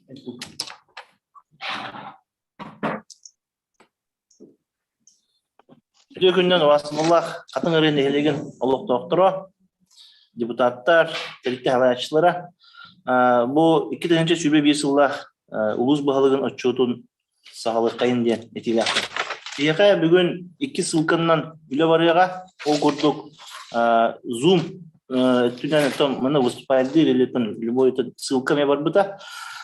Үтүө күнүнэн убаастабыллаах Хатыҥ Арыы нэһилиэгин олохтоохторо, депутаттар, тэрилтэ салайааччылара бу 2021 сыллаах улуус баһылыгын отчуотун саҕалыаххайын диэн этиилээхпин. Биһиэхэ бүгүн икки ссылканан үлэ барыаҕа. Ол курдук Zoom өттүнэн оттон манна выступаердыыр или любой ссылка эмиэ барбыта.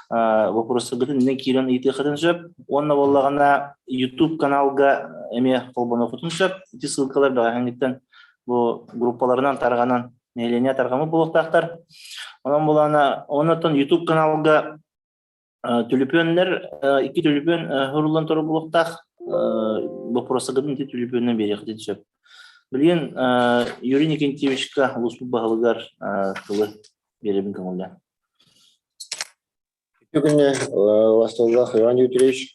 Вопростаргытын иннин киирэн ыйытыаххытын сөп. Уонна буоллаҕына YouTube каналга эмиэ холбонуоххутун сөп. Ити ссылкалар бэҕэһээҥҥиттэн бу группаларынан тарҕанан нэһилиэнньэ тарҕаммыт буолуохтаахтар. Онон буоллаҕына, оннуттан YouTube каналга Түлүпүөннэр икки түлүпүөн уһуруллан турар буолуохтаах. Боппуруостаргытын ити түлүпүөнүнэн биэриэххитин сөп. Билигин Юрий Никентьевичка улууспут баһылыгар тылы биэрэбин көҥүллээн. Үтүө күннэ Васталлаах Иван Дмитриевич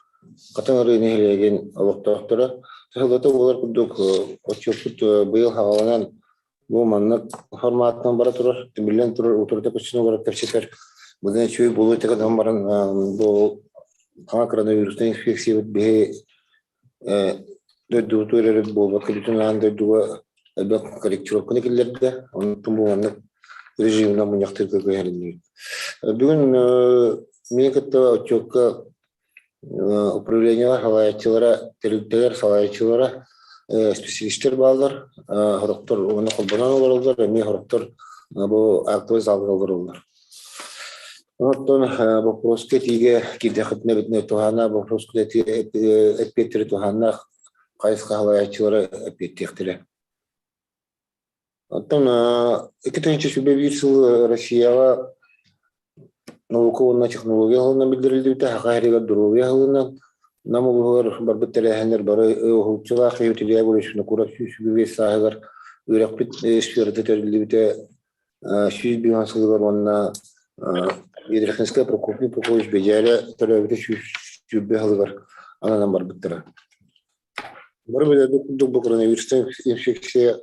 Хатыҥ Арыы нэһилиэгин олохтоохторо сыллата буолар курдук отчуоппут быйыл хаҕаланан Бу маннык форматынан бара турар, биллэн турар, утарыта көстүүнү олорор кэпсэтэр быдан үчүгэй буолуо этэ гынан баран бу хаҥа коронавирусная инфекциябыт биһи дойдубутугар эрэ буолбакка бүтүн аан дойдуга элбэх корректировканы киллэрдэ. Онтон бу маннык режиминэн мунньахтыырга көһөрүннүбүт. Бүгүн миигин кытта отчуокка Управлениелар салайааччылара, тэрилтэлэр салайааччылара, специалистэр бааллар, сорохтор уонна холбонон олороллор, эмиэ сорохтор бу актовый залга олороллор. Оттон боппуруоска этиигэ киирдэххитинэ эбитинэ туһааннаах боппуруоска эппиэттэри туһааннаах хайысха салайааччылара эппиэттиэхтэрэ. Оттон 2021 сыл Россияҕа наука уонна технология сылынан биллэриллибитэ, Саха сиригэр доруобуйа сылынан Нам улууһугар барбыт тэрээһиннэр бары уһулуччулаах Илья Егорович Винокуров 125 сааһыгар үөрэхпит сферата тэриллибитэ 105 сылыгар уонна Ядрихинскай Прокопий Прокопьевич Бэдьээлэ төрөөбүтэ 120 сылыгар ананан барбыттара. Бары билэрбит курдук бу коронавирустан инфекция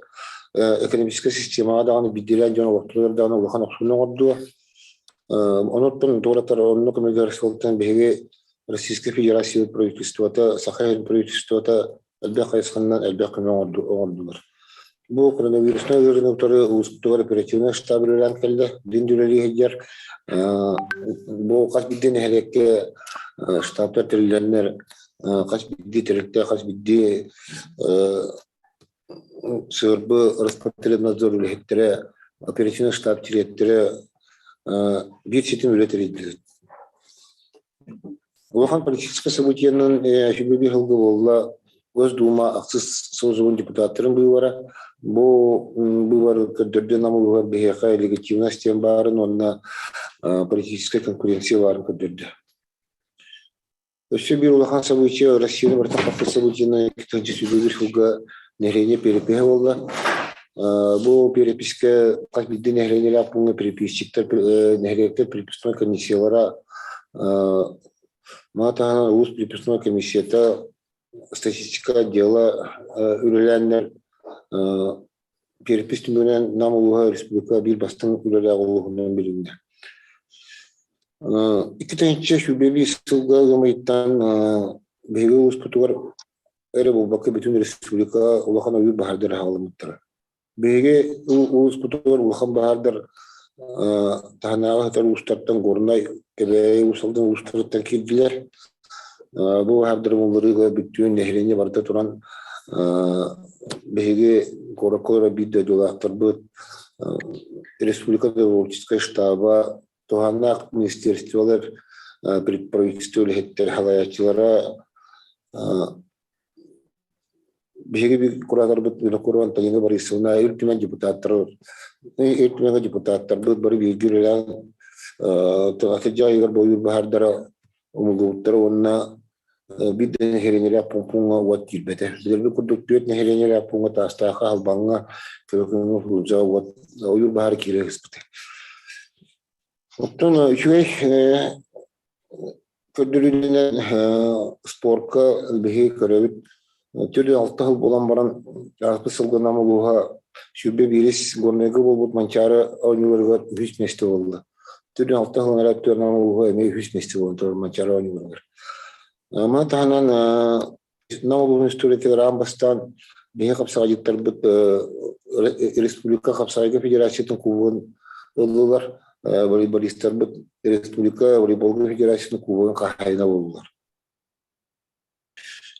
экономическай системаҕа даҕаны биирдиилээн дьон олохторугар даҕаны улахан охсууну оҥордуо. Онуттан туоратар онно көмөлөһөр сылтан биһиги Российскай Федерация правительствота, Саха сирин правительствота элбэх хайысханан элбэх көмө оҥордулар. Бу коронавируснай ыарыыны утары улууспутугар оперативнай штаб үлэлээн кэллэ. Дин үлэлии сылдьар. Бу хас биирдии нэһилиэккэ штабтар тэриллэннэр хас биирдии тэрилтэ, хас биирдии СРБ Роспотребнадзор үлэһиттэрэ, оперативный штаб дириэктэрэ биир ситим үлэ тэрийдилэр. Улахан политическай событиенан сүбэбии сылга буолла Госдума ахсыс созывын депутаттарын быыбара. Бу быыбар көрдөрдө Нам улууһугар биһиэхэ легитимность диэн баарын уонна политическай конкуренция баарын көрдөрдө. Өссө биир улахан событие Россияны барытын хаппыт событиены 2021 сылга нэһилиэнньэ перепиһэ буолла. Бу перепискэ хас биирдии нэһилиэнньэлээх пууҥҥа переписчиктэр, нэһилиэктэр переписной комиссиялара маны таһынан улуус переписной комиссията статистика отдела үлэлээннэр перепись түмүгүнэн Нам улууһа республика биир бастыҥ үлэлээх улууһунан билиннэ. 2021 сылга ыам ыйыттан биһиги улууспутугар эрэ буолбакка бүтүн республика улахан ойуур баһаардара аһаҕаламмыттара. Биһиги улууспутугар улахан баһаардар таһынааҕы сытар уустартан Горнай, Кэбээйи, Уус Алдан улуустарыттан киирдилэр. Бу баһаардары булларыыга бүттүүн нэһилиэнньэ барыта туран биһиги куоракка олорор биир дойдулаахтарбыт республика добровольческай штаба, туһааннаах министерстволар, правительство үлэһиттэр салайааччылара биһиги кураторбыт Винокурова Антонина Борисовна Ил Түмэн депутаттара Ил Түмэҥҥэ депутаттарбыт бары бииргэ үлэлээн атырдьах ыйыгар бойуур баһаардара умуллубуттара уонна биир да нэһилиэнньэлээх пуҥҥа уот киирбэтэ. Билэрбит курдук түөрт нэһилиэнньэлээх пууҥҥа Таастаахха, Албаҥҥа, Көбөкөҥҥө, Фрунзеҕа уот ойуур баһаара киирэ сыспыта. Оттон үчүгэй көрдөрүүнэн спорка биһиги көрөбүт. 46 сыл буолан баран ааспыт сылга Нам улууһа 21 Горнайга буолбут Манчаары оонньууларыгар үһүс миэстэ буолла. Түрүн алта сылын өттүгэр Нам улууһа эмиэ үһүс миэстэ буолан турар Манчаары оонньууларыгар. Маны таһынан Нам улууһун историятыгар аан бастаан биһиги хапсаҕайдьыттарбыт республика хапсаҕайга федерациятын кубогун ыллылар. Волейболистарбыт республика волейболга федерациятын кубогун хаһаайына буоллулар.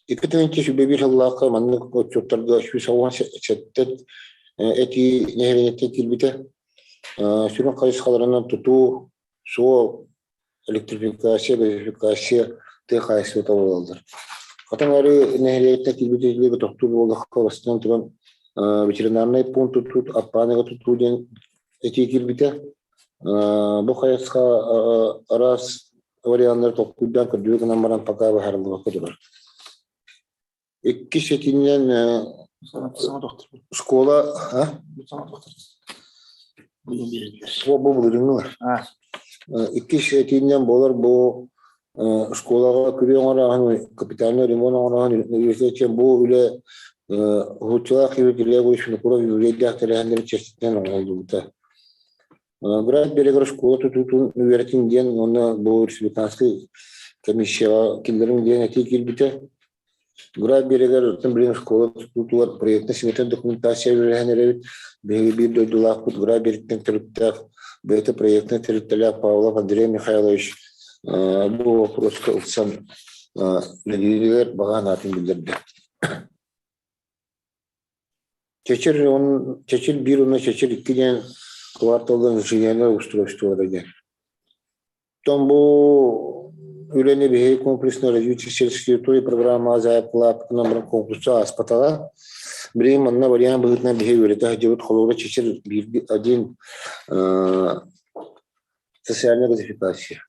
2021 сыллаахха маннык отчуоттарга 187 этии нэһилиэнньэттэн киирбитэ. Сүрүн хайысхаларынан тутуу, суол, электрификация, газификация тыа хаһаайыстыбата буолаллар. Хатыҥ Арыы нэһилиэгиттэн киирбит этиилэргэ тохтуур буоллахха, бастатан туран, ветеринарнай пуун тутуу, Аппааныга тутуу диэн этии киирбитэ. Бу хайысха араас варианнары толкуйдаан көрдүбүт гынан баран пока быһаарыллыбакка турар. Иккис этиинэн школа бу былырыҥҥылар. Иккис этиинэн буолар бу школаҕа күрүө оҥорооһун, капитальный ремонт оҥорооһун бу үлэ уһулуччулаах киһи Илья Егорович Винокуров юбилейдаах тэрээһиннэрин чэрчитинэн оҥоһуллубута. Град берегар школа тутуутун үөрэтин диэн уонна бу республиканскай комиссияҕа киллэриҥ диэн этии киирбитэ. Град берегар оттон билигин школа тутуутугар проектно-сметная документация үлэлэһэн эрэбит. Биһиги биир дойдулаахпыт Град берегтэн төрүттээх бэйэтэ проектнай тэрилтэлээх Павлов Андрей Михайлович бу вопроска ылсан үлэлииригэр баҕа санаатын биллэрдэ. Чэчир он Чэчир биир уонна Чэчир икки диэн кварталга инженернэй устройстволара диэн. Оттон бу үлэни биһиги комплексно развитие сельской территории программаҕа заявкалаабытынан баран конкурса ааспатаҕа. Билигин манна вариант быһыытынан биһиги үөрэтэ сылдьыбыт холобура Чэчир биир один социальная газификация.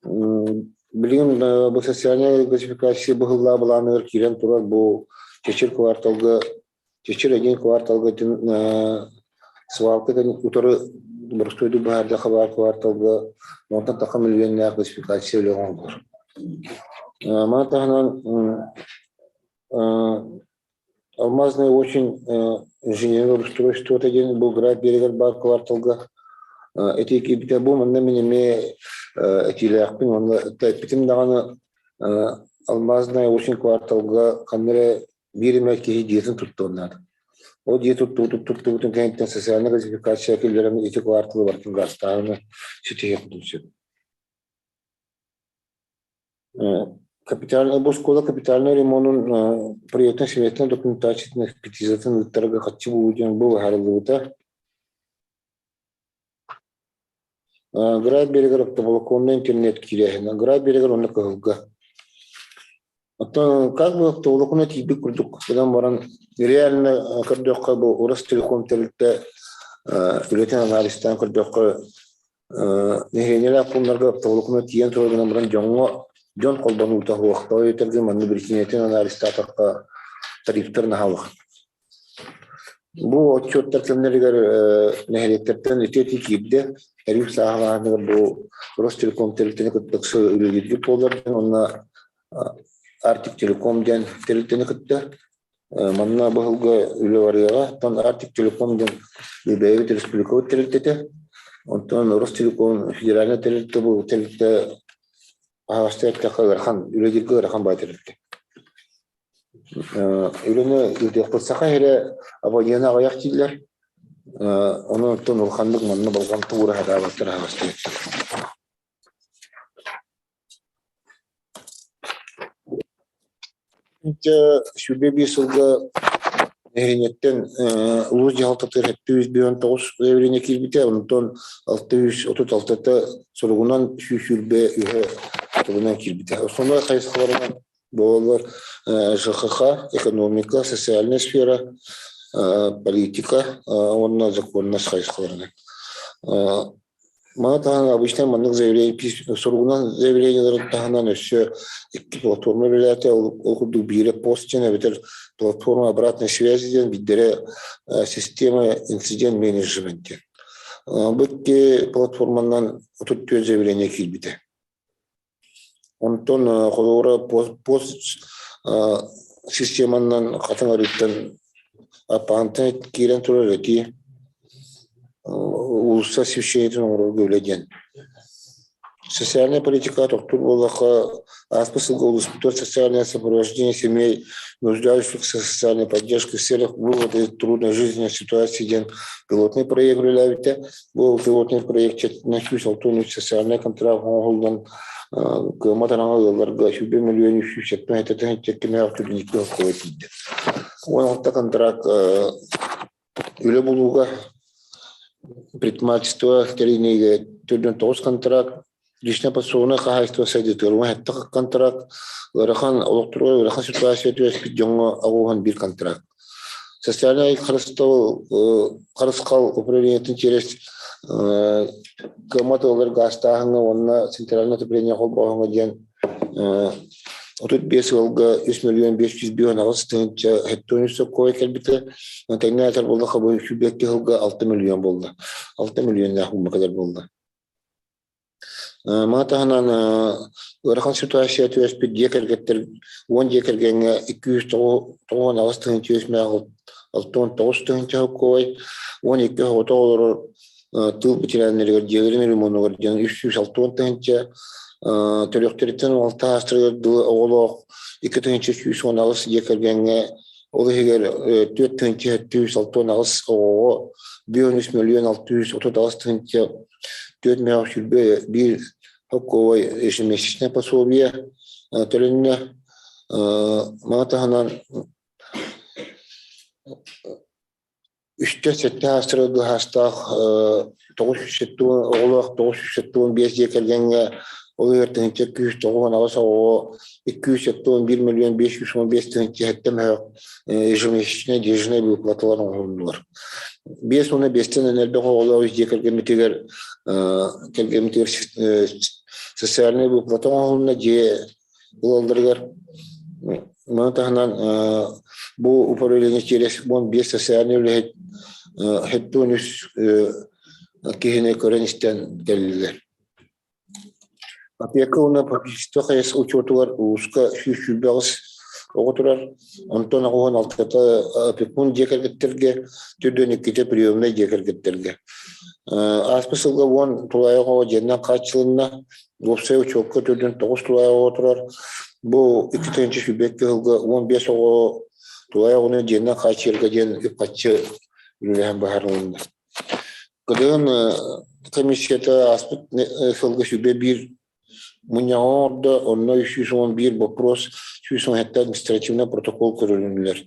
Билигин бу социальнай газификация быһыллаа былааныгар киирэн турар бу Чэчир кварталга Чэчир один кварталга свалка утары боростуойдук быһаардахха баар кварталга онтон таха миллионнаах газификация үлэ оҥоһуллар. Маны таһынан Алмазный очень инженерное устройство диэн Булград биэригэр баар кварталга этии киирбитэ. Бу манна мин эмиэ этиилээхпин уонна эппитим даҕаны Алмазная очень кварталга ханна эрэ биир эмэ киһи дьиэтин туттуон наада. Ол дьиэ туттубутун туттубутун кэнниттэн социальнай газификация киллэрэн ити кварталы барытын гаастааһыны ситиһиэхпитин сөп. Капитальный бу оскуола капитальнай ремонун проектно-сметнай документациятын экспертизатын ыыттарга харчы булуу диэн бу быһаарыллыбыта. Град берегэр оптоволоконнай интернет киирээһин. Град берегэр онно кыһылга. Оттон как бы оптоволоконно тиийбит курдук гынан баран реально көрдөххө бу Ростелеком тэрилтэ үлэтин анализтаан көрдөххө Нэһилиэнньэлээх пууннарга оптоволокуна тиийэн турар гынан баран дьоҥҥо дьон холбонуута суох. Тоҕо диэтэргэ манна биричиинэтин анализтаатахха тарифтар наһаа улахан. Бу отчуоттар кэмнэригэр нэһилиэктэртэн ити-ити киирдэ. Тариф сааһылааһыныгар бу Ростелеком тэрилтэни кытта ыкса үлэлиирбит буолар диэн уонна Арктик Телеком диэн тэрилтэни кытта Манна быһылга үлэ барыаҕа. Оттон Арктик Телеком диэн бэйэбит республикабыт тэрилтэтэ. Онтон Ростелеком федеральнай тэрилтэ бу тэрилтэ аһаҕастык эттэххэ ыарахан, үлэлииргэ ыарахан баай тэрилтэ. Үлэни ыытыахпыт саха сирэ абонены аҕыйах дииллэр. Онон оттон улаханнык манна болҕомто уура сатаабаттар аһаҕастык эттэххэ. 21 сылга нэһилиэнньэттэн улуус дьаһалтатыгар 759 заявление киирбитэ, онтон 636-та суругунан 123 тылынан киирбитэ. Основной хайысхаларынан буолаллар ЖХХ, экономика, социальная сфера, политика уонна законность хайысхаларынан. Маны таһынан обычно маннык заявление суругунан заявлениеларын таһынан өссө икки платформа үлэлээтэ. Ол курдук биирэ пост диэн эбэтэр платформа обратной связи диэн, биирдэрэ система инцидент менеджмент диэн. Бу икки платформанан 34 заявление киирбитэ. Онтон холобура пост системанан хатыҥ арыыттан аппаантан киирэн турар этии. уулусса освещениетын оҥорорго үлэ диэн. Социальная политика тохтуур буоллахха, ааспыт сылга улууспутугар социальное сопровождение семей, нуждающихся в социальной поддержке в целях вывода из трудной жизненной ситуации диэн пилотный проект үлэлээбитэ. Бу пилотный проект чэрчитинэн 163 социальнай контракт оҥоһуллан кыаммат араҥа ыалларга 100 миллион 377 тыһыынча кимээх түрдүнүккэ холкуой тиийдэ. 16 контракт үлэ булууга предпринимательство тэрийинигэ 49 контракт, личное подсобное хаһаайыстыба сайдыытыгар 17 контракт, ыарахан олохторугар ыарахан ситуация түбэспит дьоҥҥо 81 контракт. Социальнай харыстабыл харысхал управлениетын через кыаммат ыаллар гаастааһыҥҥа уонна центральное отопление холбооһуҥҥа диэн 35 ыалга 3 миллион 558 тыһыынча 73 сокуой кэлбитэ. Тэҥнээн этэр буоллахха, бу 22 сылга 6 миллион буолла. 6 миллионнаах умма кэлэр буолла. Маны таһынан ыарахан ситуация түбэспит дьиэ кэргэттэр 10 дьиэ кэргэҥҥэ 298 тыһыынча 69 тыһыынча сокуой, 12 оҕото олорор тыыл ветераннарыгар дьиэлэрин ремонугар диэн 360 тыһыынча, төрүөхтэриттэн 16 аастарыгар дылы оҕолоох 2118 дьиэ кэргэҥҥэ, ол иһигэр 4768 оҕоҕо 5 миллион 638 тыһыынча 4 мөөх 21 хокковай ежемесячное пособие төлөннө. Маны таһынан үстэ сэттэ аастарга хаастаах 970 оҕолоох 975 дьиэ кэргэҥҥэ, ол иһигэр тыһыынча күүс 98 оҕоҕо 271 миллион 515 тыһыынча сэттэ мөһөөх ежемесячная денежная выплаталар оҥоһуллулар. Биэс уонна биэстэн элбэх оҕолоох дьиэ кэргэммитигэр кэргэммитигэр социальная выплата оҥоһулунна дьиэ ылалларыгар. Маны таһынан бу управление через 15 социальный үлэһит 73 киһини көрөн-истэн кэллилэр. Опека уонна попечительство хайыс учуотугар улууска 128 оҕо турар, онтон 86-та опекун дьиэ кэргэттэргэ, 42-тэ приемнай дьиэ кэргэттэргэ. Ааспыт сылга 10 тулаайах оҕо дьиэннэн хааччылынна, уопсай учуокка төрдүн 9 тулаайах оҕо турар. Бу 2 сүүрбэккэ сылга 15 оҕо тулаайах оҕону дьиэннэн хааччыйарга диэн үп-харчы үлэлэһэн быһаарылынна. Кыдыгын комиссията ааспыт сылга 101 мунньаҕы оҥордо, онно 311 вопрос, 117 административнай протокол көрүлүннүлэр.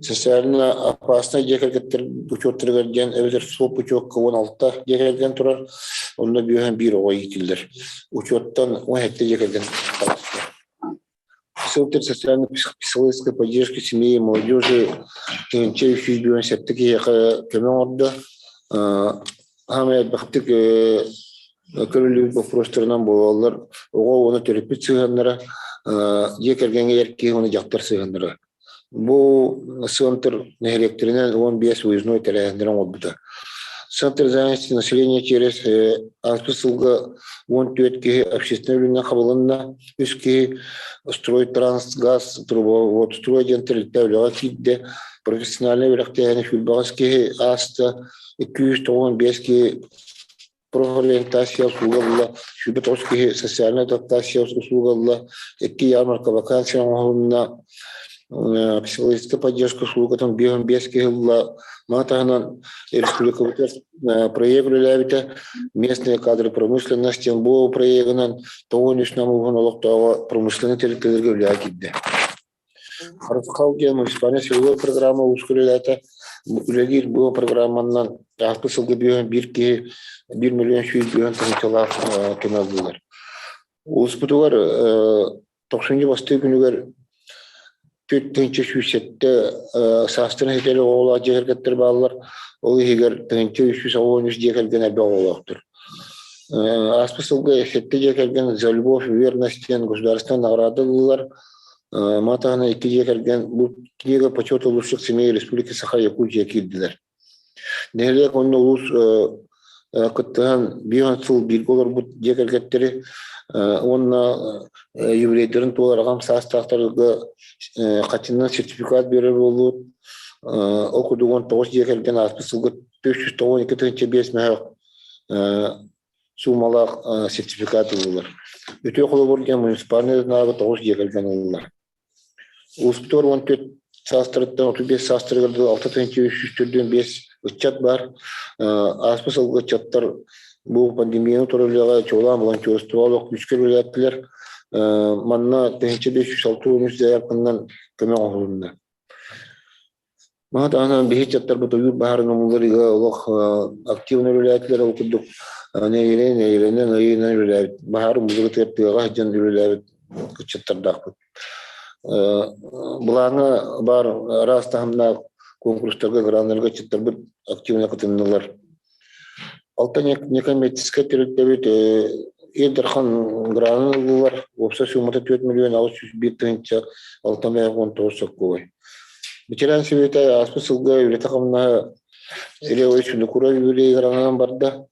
Социально опасный дьиэ кэргэттэр учуоттарыгар диэн эбэтэр суоп учуокка 16 дьиэ кэргэн турар, онно бүөһэн биир оҕо иитиллэр. Учуоттан 17 дьиэ кэргэн таҕыста. Центр социально-психологической поддержки семьи и молодежи тыһыынча 357 киһиэхэ көмө оҥордо. Хаамай элбэхтик көрүллүбүт боппуруостарынан буолаллар оҕо уонна төрөппүт сыһыаннара, дьиэ кэргэҥҥэ эр киһи уонна дьахтар сыһыаннара. Бу центр нэһилиэктэринэн 15 выездной тэрээһиннэри оҥорбута. Центр занятости населения через ааспыт сылга 14 киһи общественнай үлэнэн хабылынна, үс киһи стройтрансгаз трубоводстрой диэн тэрилтэ үлэҕэ киирдэ, профессиональнай үөрэхтээһини 28 киһи ааста, 295 киһи профориентация услуга ылла, 29 киһи социальная адаптация услуга ылла, икки ярмарка вакансия оҥоһулунна, психологическая поддержка услугатын 55 киһи ылла. Маны таһынан республикабытыгар проект үлэлээбитэ местные кадры промышленности бу проегынан 93 намуһун олохтооҕо промышленнай тэрилтэлэргэ үлэҕэ киирдэ. Харысхал диэн муниципальнай силовой программа улууска үлэлээтэ. Үлэлиир бу программанан ааспыт сылга бүөһүн биир киһи 1 миллион 100 тыһыынчалаах көмө ыллылар. Улууспутугар тохсунньу бастыы күнүгэр 4107 саастарын ситэри оҕолоох дьиэ кэргэттэр бааллар. Ол иһигэр 1383 дьиэ кэргэн элбэх оҕолоохтор. Ааспыт сылга сэттэ дьиэ кэргэн «За любовь и верность» диэн государственнай награда ыллылар. Маны таһынан икки дьиэ кэргэн бу книга почета лучших семей Республики Саха-Якутия киирдилэр. Нэһилиэк уонна улуус кыттыһан биир сыл бииргэ олорбут дьиэ кэргэттэри уонна юбилейдарын туолар аҕам саастаахтарга хаччынан сертификат биэрэр буоллубут. Ол курдук 19 дьиэ кэргэн ааспыт сылга 492 тыһыынча биэс мөһөөх. суумалаах сертификат ыллылар. Үтүө холобур диэн муниципальнай ынаабы 9 дьиэ кэргэн ыллылар. Улууспутугар 14 саастарыттан 35 саастарыгар дылы 6345 ыччат баар. Ааспыт сылга ыччаттар бу пандемияны утары үлэҕэ чуолаан волонтерство олох күүскэ үлэлээтилэр. Манна 1563 заявканан көмө оҥоһулунна. Маны таһынан биһи ыччаттарбыт ойуур баһаарын умулларыыга олох активно үлэлээтилэр, ол курдук нэһилиэнньэ нэһилиэнньэ ыйынан үлэлээбит, баһаар умулларытыгар тыаҕа сылдьан үлэлээбит ыччаттардаахпыт. Былааҥҥа баар араас таһымнаах куонкурустарга, граннарга ыччаттарбыт активно кытыннылар. Алта некоммерческай тэрилтэбит Ил Дархан гранын ыллылар, уопсай суумата 4 миллион 801 тыһыынча 619 соккуой. Ветеран Сэбиэтэ ааспыт сылга үлэтэ-хамнаһа Илья Сүнүкура юбилейыгар ананан барда.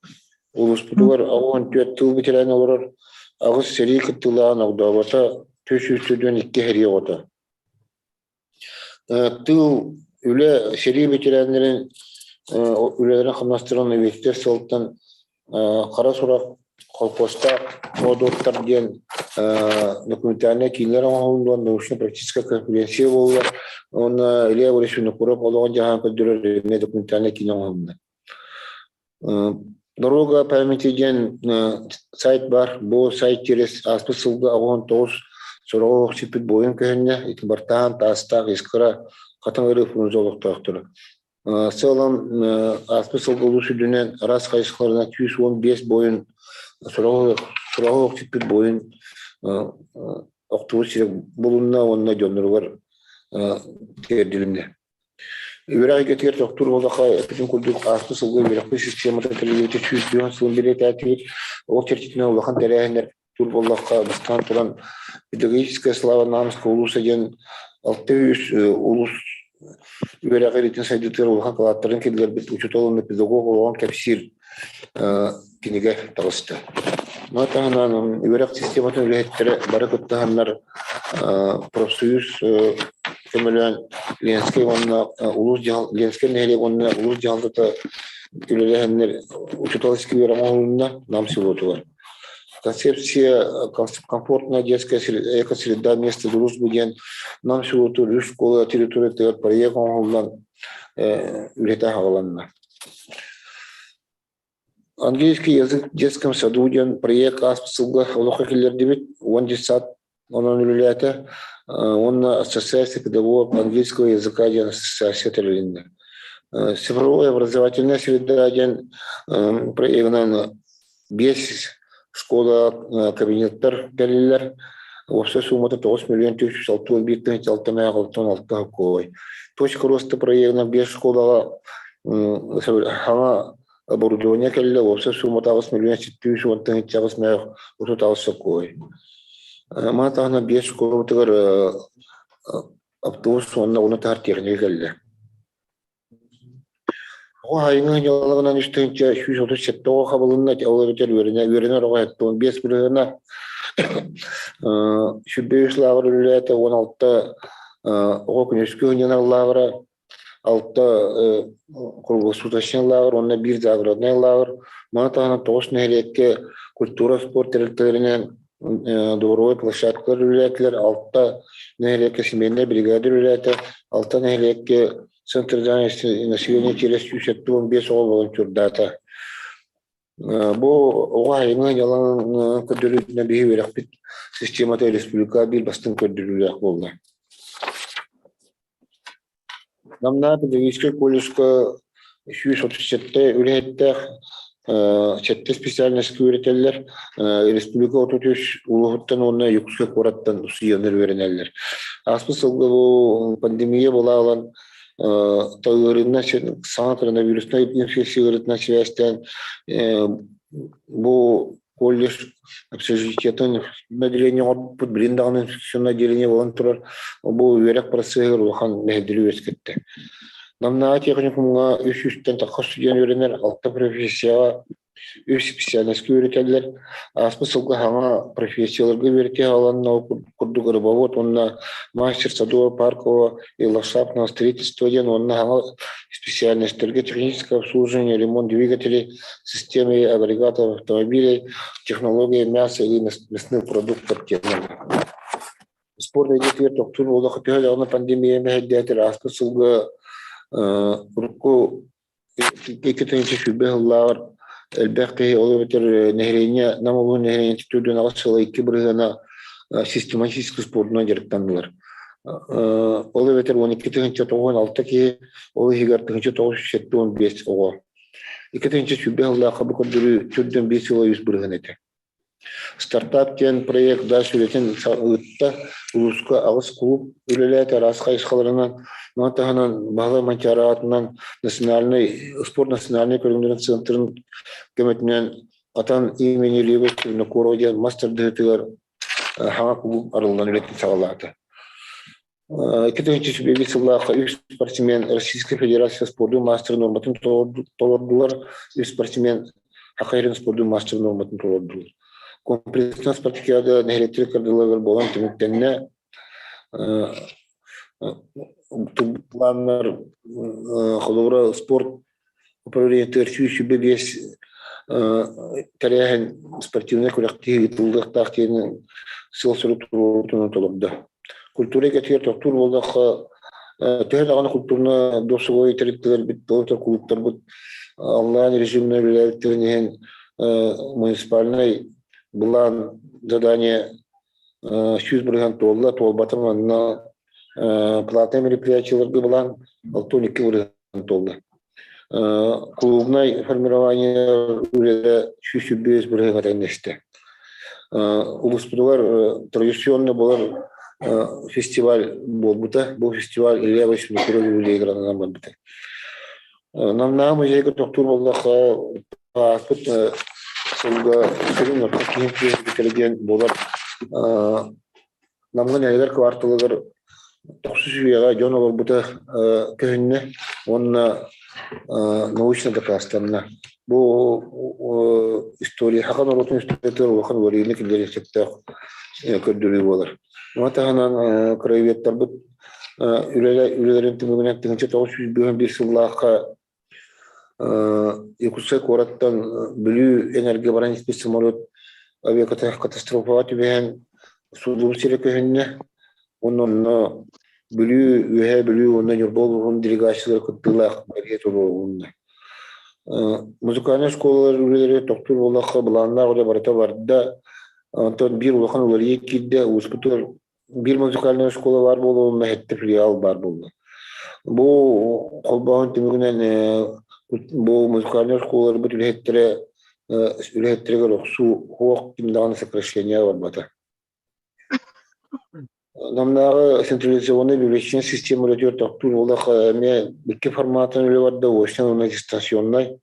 Улууспутугар 84 тыл ветеран олорор, аҕыс сэрии кыттыылааҕын огдообото, 442 сэрии оҕото. Тыыл, үлэ, сэрии бэтэрээннэрин үлэлэрин-хамнастарын үйэтитэр сыалтан Хара сурах холкуостаах модуоттар диэн документальнай киинэлэр оҥоһуллан научно-практическай конференция буолла уонна Илья Борисович Винокуров олоҕун-дьаһаҕын көрдөрөр эмиэ документальнай киинэ оҥоһулунна. Дорога памяти диэн сайт баар. Бу сайт через ааспыт сылга 99 сороҕо сиппит буойун көһүннэ. Ити бартаан таастаах Искра хатыҥ ырыы фрунзе олохтоохторо. Сыалым ааспыт сылга улуус үрдүнэн араас хайысхаларынан 115 буойун сороҕо сороҕо сиппит буойун охтубут сирэ булунна уонна дьонноругар тиэрдилиннэ. Үөрэх эйгэтигэр тохтуур буоллахха, эппитим курдук, ааспыт сылга үөрэхпит системата тэриллибитэ 104 сылын бэлиэтээтибит. Ол чэрчитинэн улахан тэрээһиннэр туур буоллахха, бастаан туран «Педагогическая слава Намского улуса» диэн 600 улуус үөрэҕириитин сайдыытыгар улахан кылааттарын киллэрбит учуутал уонна педагог олоҕун кэпсиир кинигэ таҕыста. Маны таһынан үөрэх систематын үлэһиттэрэ бары кыттыһаннар профсоюз көмөлөөн Ленскэй уонна улуус дьаһал Ленскэй нэһилиэк уонна улуус дьаһалтата үлэлэһэннэр учуутал сквер оҥоһулунна Нам селотугар. Концепция комфортная детская экосреда вместо дружбы диэн Нам селотугар үс школа территориятыгар проект оҥоһуллан үлэтэ аҕаланна. Английский язык в детском саду диэн проект ааспыт сылга олоххо киллэрдибит. Уон детсад онон үлэлээтэ. Уонна Ассоциация педагогов английского языка диэн ассоциация тэрилиннэ. Цифровая образовательная среда диэн проегынан биэс школа кабинеттар кэллилэр. Уопсай суумата 9 миллион 461 тыһыынча 666 холкуобай. Точка роста проегынан биэс школаҕа саҥа оборудование кэллэ, уопсай суумата 8 миллион 710 тыһыынча 8 мөөх 38 сокуой. Маны таһынан биэс школабытыгар автобус уонна ону таһар техника кэллэ. Оҕо айыҥы дьаллыгынан 3 137 оҕо хабылынна, ол эбэтэр үөрэнэ, үөрэнэр оҕо 75 бырыһыана 23 лааҕыр үлэлээтэ, 16 оҕо күнүскү сынньанар лааҕыра, 6 круглосуточный лааҕыр уонна биир загороднай лааҕыр. Маны таһынан 9 нэһилиэккэ культура, спорт тэрилтэлэринэн дворовой площадкалар үлэлээтилэр, 6 нэһилиэккэ семейнай бригада үлэлээтэ, 6 нэһилиэккэ Центр занятости населения через 175 оҕо волонтердаата. Бу оҕо айыҥа дьалаҥ көрдөрүүтүнэн биһи үөрэхпит системата республика биир бастыҥ көрдөрүүлээх буолла. Намнаа педагогическай колледжка 137 үлэһиттээх сэттэ специальноска үөрэтэллэр. Республика 33 улууһуттан уонна Якутскай куораттан устудьуоннар үөрэнэллэр. Ааспыт сылга бу пандемия буолаалан ыарыынна саҥа коронавируснай инфекция ыарыытынан сибээстээн бу колледж общежитиетын отделение оҥорбуппут билин даҕаны инфекционное отделение буолан турар. Бу үөрэх процеһыгар улахан мэһэйдэри үөскэттэ. Намнааҕы техникумҥа 300-тэн тахса студент үөрэнэр, алта профессияҕа. Үс специальноска үөрэтэллэр. Ааспыт сылга саҥа профессияларга үөрэтии аҕаланна, ол курдук рыбовод уонна мастер садово-паркового и ландшафтного строительства диэн уонна саҥа специальностарга техническое обслуживание, ремонт двигателей, системы и агрегатов автомобилей, технология мяса и мясных продуктов диэн. Спорт эйгэтигэр тохтуур буоллахха төһө даҕаны пандемия мэһэйдээтэр ааспыт сылга урукку 2020 сыллааҕар элбэх киһи, ол эбэтэр нэһилиэнньэ Нам улууһун нэһилиэнньэтин 48 сыла 2 бырыһыана систематическай спордунан дьарыктаннылар. Ол эбэтэр 12 906 киһи, ол иһигэр 1975 оҕо. 2020 сыллаахха бу көрдөрүү 45 сыла 3% этэ. Стартап диэн проект да сүрэтин ыытта, улууска аҕыс кулууп үлэлээтэ араас хайысхаларынан, маны таһынан Баһылай Манчаары аатынан национальнай спорт национальнай көрүҥнэрин центрын көмөтүнэн Атан имени Лева Винокурова диэн мас тардыһыытыгар хаҥа кулууп арыллан үлэтин саҕалаата. 2021 сыллаахха үс спортсмен Российскай Федерация спордун маастарын нуорматын толордулар, үс спортсмен Саха спордун маастарын нуорматын толордулар. Комплекснай спартакиада нэһилиэктэр кырдыларыгар буолан түмүктэннэ. Планнар холобура спорт управлениетыгар 125 тэрээһин спортивнай күрэхтэһии ыытыллыахтаах диэн сыал-сорук туруорбутунан толордо. Культура эйгэтигэр тохтуур буоллахха, төһө даҕаны культурно досуговай тэрилтэлэрбит, кулууптарбыт онлайн режимнэ үлэлээбиттэрин иһин муниципальнай былаан задание 100% туолла, туолбата манна платное мероприятиеларга былаан 62% туолла. Клубнай формирование үлэтэ 125% тэҥнэстэ. Улууспутугар традиционно буолар фестиваль буолбута. Бу фестиваль Илья Васильевич юбилейыгар барбыта. Намнааҕы музейга тохтуур буоллахха, ааспыт сылга сүрүн орто киһи түһэрбитэ диэн буолар. Намҥа нэһилиэк кварталыгар тохсус үйэҕэ дьон олорбута көһүннэ уонна научно дакаастанна. Бу история саха норуотун историятыгар улахан уларыйыыны киллэриэн сөптөөх көрдөрүү буолар. Ону таһынан краеведтарбыт үлэлэрин түмүгүнэн 1991 сыллаахха Якутскай куораттан Бүлүү эҥэргэ баран испит самолет авиакатастрофаҕа түбэһэн сууллубут сирэ көһүннэ. Уонна онно Бүлүү, Үөһээ Бүлүү уонна Ньурба улууһун делегациялара кыттыылаах бэлиэ туруорулунна. Музыкальнай оскуолалар үлэлэрэ тохтуур буоллахха былааннаах үлэ барыта барда. Онтон биир улахан уларыйыы киирдэ. Улууспутугар биир музыкальнай оскуола баар буолуо, сэттэ филиал баар буолла. Бу холбооһун түмүгүнэн бу музыкальнай оскуолаларбыт үлэһиттэрэ үлэһиттэригэр охсуу суох, ким даҕаны сокращение барбата. Намнааҕы централизованный библиотечнай система үлэтигэр тохтуур буоллах эмиэ икки форматын үлэ барда, очнай уонна дистанционнай.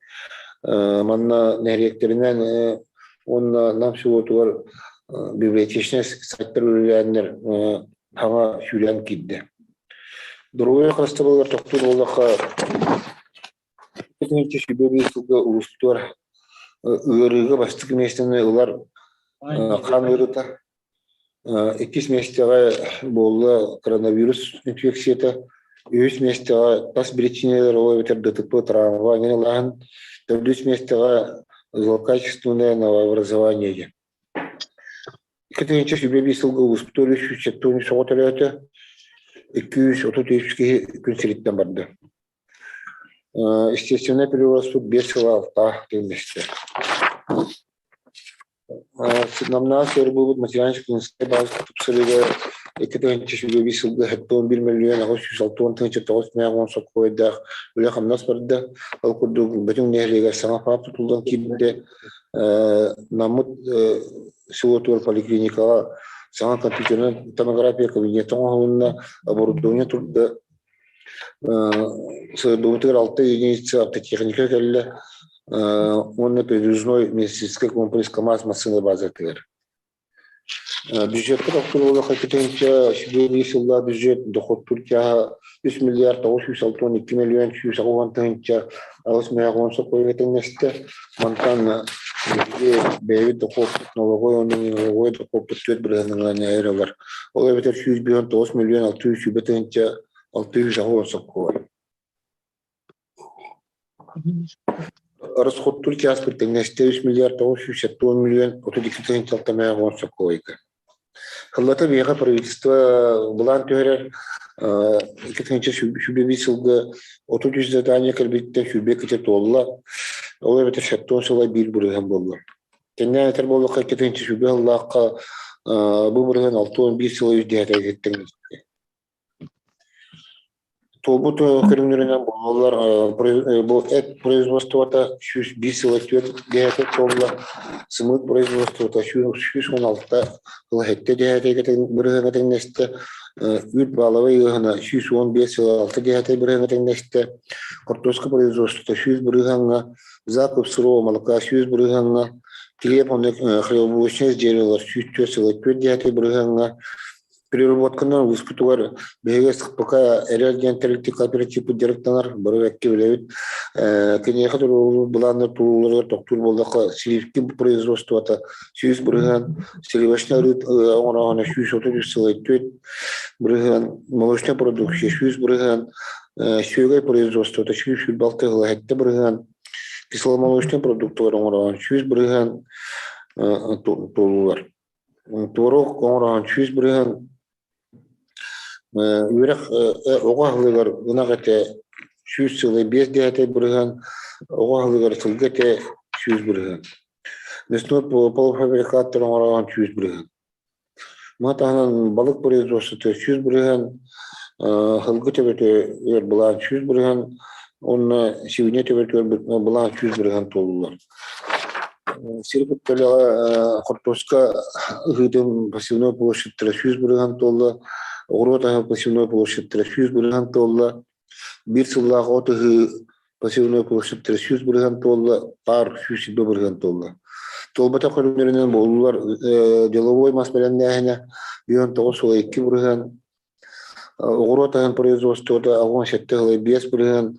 Манна нэһилиэктэринэн уонна Нам селотугар библиотечнай сайттар үлэлээннэр хаҥа сүүрэн киирдэ. Доруобуйа харыстабылыгар тохтуур буоллахха, 2021 сылга улууспутугар ыарыыга бастакы миэстэни ылар хаан ыарыыта. Иккис миэстэҕэ буолла коронавирус инфекцията, үһүс миэстэҕэ тас биричиинэлэр, ол эбэтэр ДТП, травма эҥин ылааһын, төрдүс миэстэҕэ злокачественное новообразование диэн. 2021 сылга улууспут 373 оҕо төрөөтө, 233 киһи күн сириттэн барда. Естественнай прирост 5 сыла 6 тэҥнэстэ. Намнаах сир буолбут материально-техническай база тупсарыыга 2021 сылга 71 860 910 сокуойдаах үлэ-хамнас барда. Ол курдук Бөтүҥ нэһилиэгэр саҥа ФАП тутуллан киирдэ. Наммыт селотугар поликлиникаҕа саҥа компьютернай томография кабинета оҥоһулунна, оборудование турда. Сырдыбытыгар алта единица автотехника кэллэ уонна передвижной медицинский комплекс КАМАЗ массыына базатыгар. Бюджетка тохтууллах 2 сүүс сыллаах бюджет доход турчаһа 3 миллиард 962 миллион 180 тыһыынча 8 сокуойга тэҥнэстэ. Мантан биһиги бэйэбит дохуоппут налоговой уонна налоговой дохуоппут 4 бырыһыанынан ылар. Ол эбэтэр 159 миллион 620 тыһыынча 680 сокуой. Расходтуур чааспыт тэҥнэстэ 3 миллиард 970 миллион 32 тыһыынча 6 сокуойга. Сыллата биһиэхэ правительство былаан түһэрэр 2 тыһыынча 21 сылга 33 задание кэлбиттэн 22-те туолла. Ол эбэтэр 70,1% буолла. Тэҥнээн этэр буоллахха, 2 тыһыынча 20 сыллаахха бу бырыһыан 61,3 тэҥнэстэ. Туолбут көрүҥнэринэн буолаллар бу эт производствота 101,4 туолла, сымыыт производствота 116,7 бырыһыаҥҥа тэҥнэстэ, үүт баалабай ыаһына 115,6 бырыһыаҥҥа тэҥнэстэ, хортуоска производствота 100 бырыһыаҥҥа, закуп сырого молока 100 бырыһыаҥҥа, килиэп уонна хлебобулочнай изделиелар 104,4 бырыһыаҥҥа, переработканан улууспутугар биһиги СХПК эрэл диэн тэрилтэ кооперативпыт дьарыктанар, бары бэккэ билэбит. Киниэхэ туруоруллубут былааннар турууларыгар тохтуур буоллахха, сливки производствота 100%, сливочный арыы оҥорооһуна 133,4%, молочная продукция 100%, сүөгэй производствота 126,7%, кисломолочный продукталар оҥороон 100% туолуулар. Туорук оҥороон 100%, үөрэх оҕо аһылыгар ынах этэ 100,5%, оҕо аһылыгар сылгы этэ 100%. Мясной полуфабрикаттар оҥороон 100%. Маны таһынан балык производствота 100%, сылгы төбөтө ыар былаан 100% уонна сибиньэ төбөтүгэр былаан 100% туоллулар. Сир кутталыга хортуоска ыһыытын посевной площадьтара 100% туолла, оҕуруот аһа посевной площадьтара 100% туолла, биир сыллаах от ыһыы посевной площадьтара 100% туолла, паар 120% туолла. Туолбатах көрүҥнэринэн буоллулар деловой мас бэлэмнээһинэ 19,2%, оҕуруот аһын производствота 87,5%,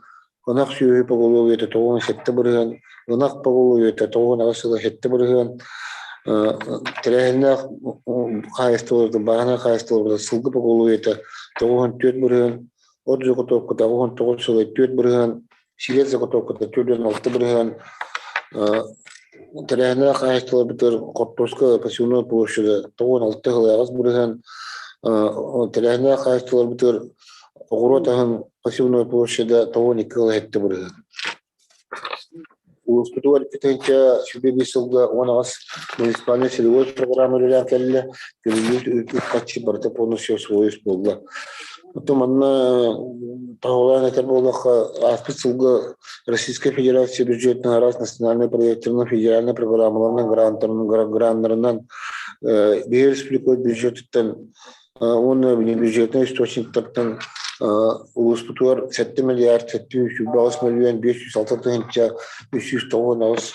ынах сүөһү поголовьета 97%, ынах поголовьета 98,7%, тэрээһиннээх хаһаайыстыбаларга, бааһынай хаһаайыстыбаларга сылгы поголовьета 94%, от заготовката 19,4%, силиэс заготовката 46%, тэрээһиннээх хаһаайыстыбаларбытыгар хортуоска посевной площади 96,8%, тэрээһиннээх хаһаайыстыбаларбытыгар оҕуруот аһын посевной площади 92,7%. Улууспутугар 2 тыһыынча 21 сылга 18 муниципальнай целевой программа үлэлээн кэллэ, көмүллүүт үп-харчы барыта полностью освоюсь буолла. Оттон манна тоһоҕолоон этэр буоллахха, ааспыт сылга Российскай Федерация бюджетын араас национальнай проектарынан, федеральнай программаларынан, граннарынан биһиги республика бюджетыттан уонна бюджетнай источниктартан улууспутугар 7 миллиард 728 миллион 506 тыһыынча 398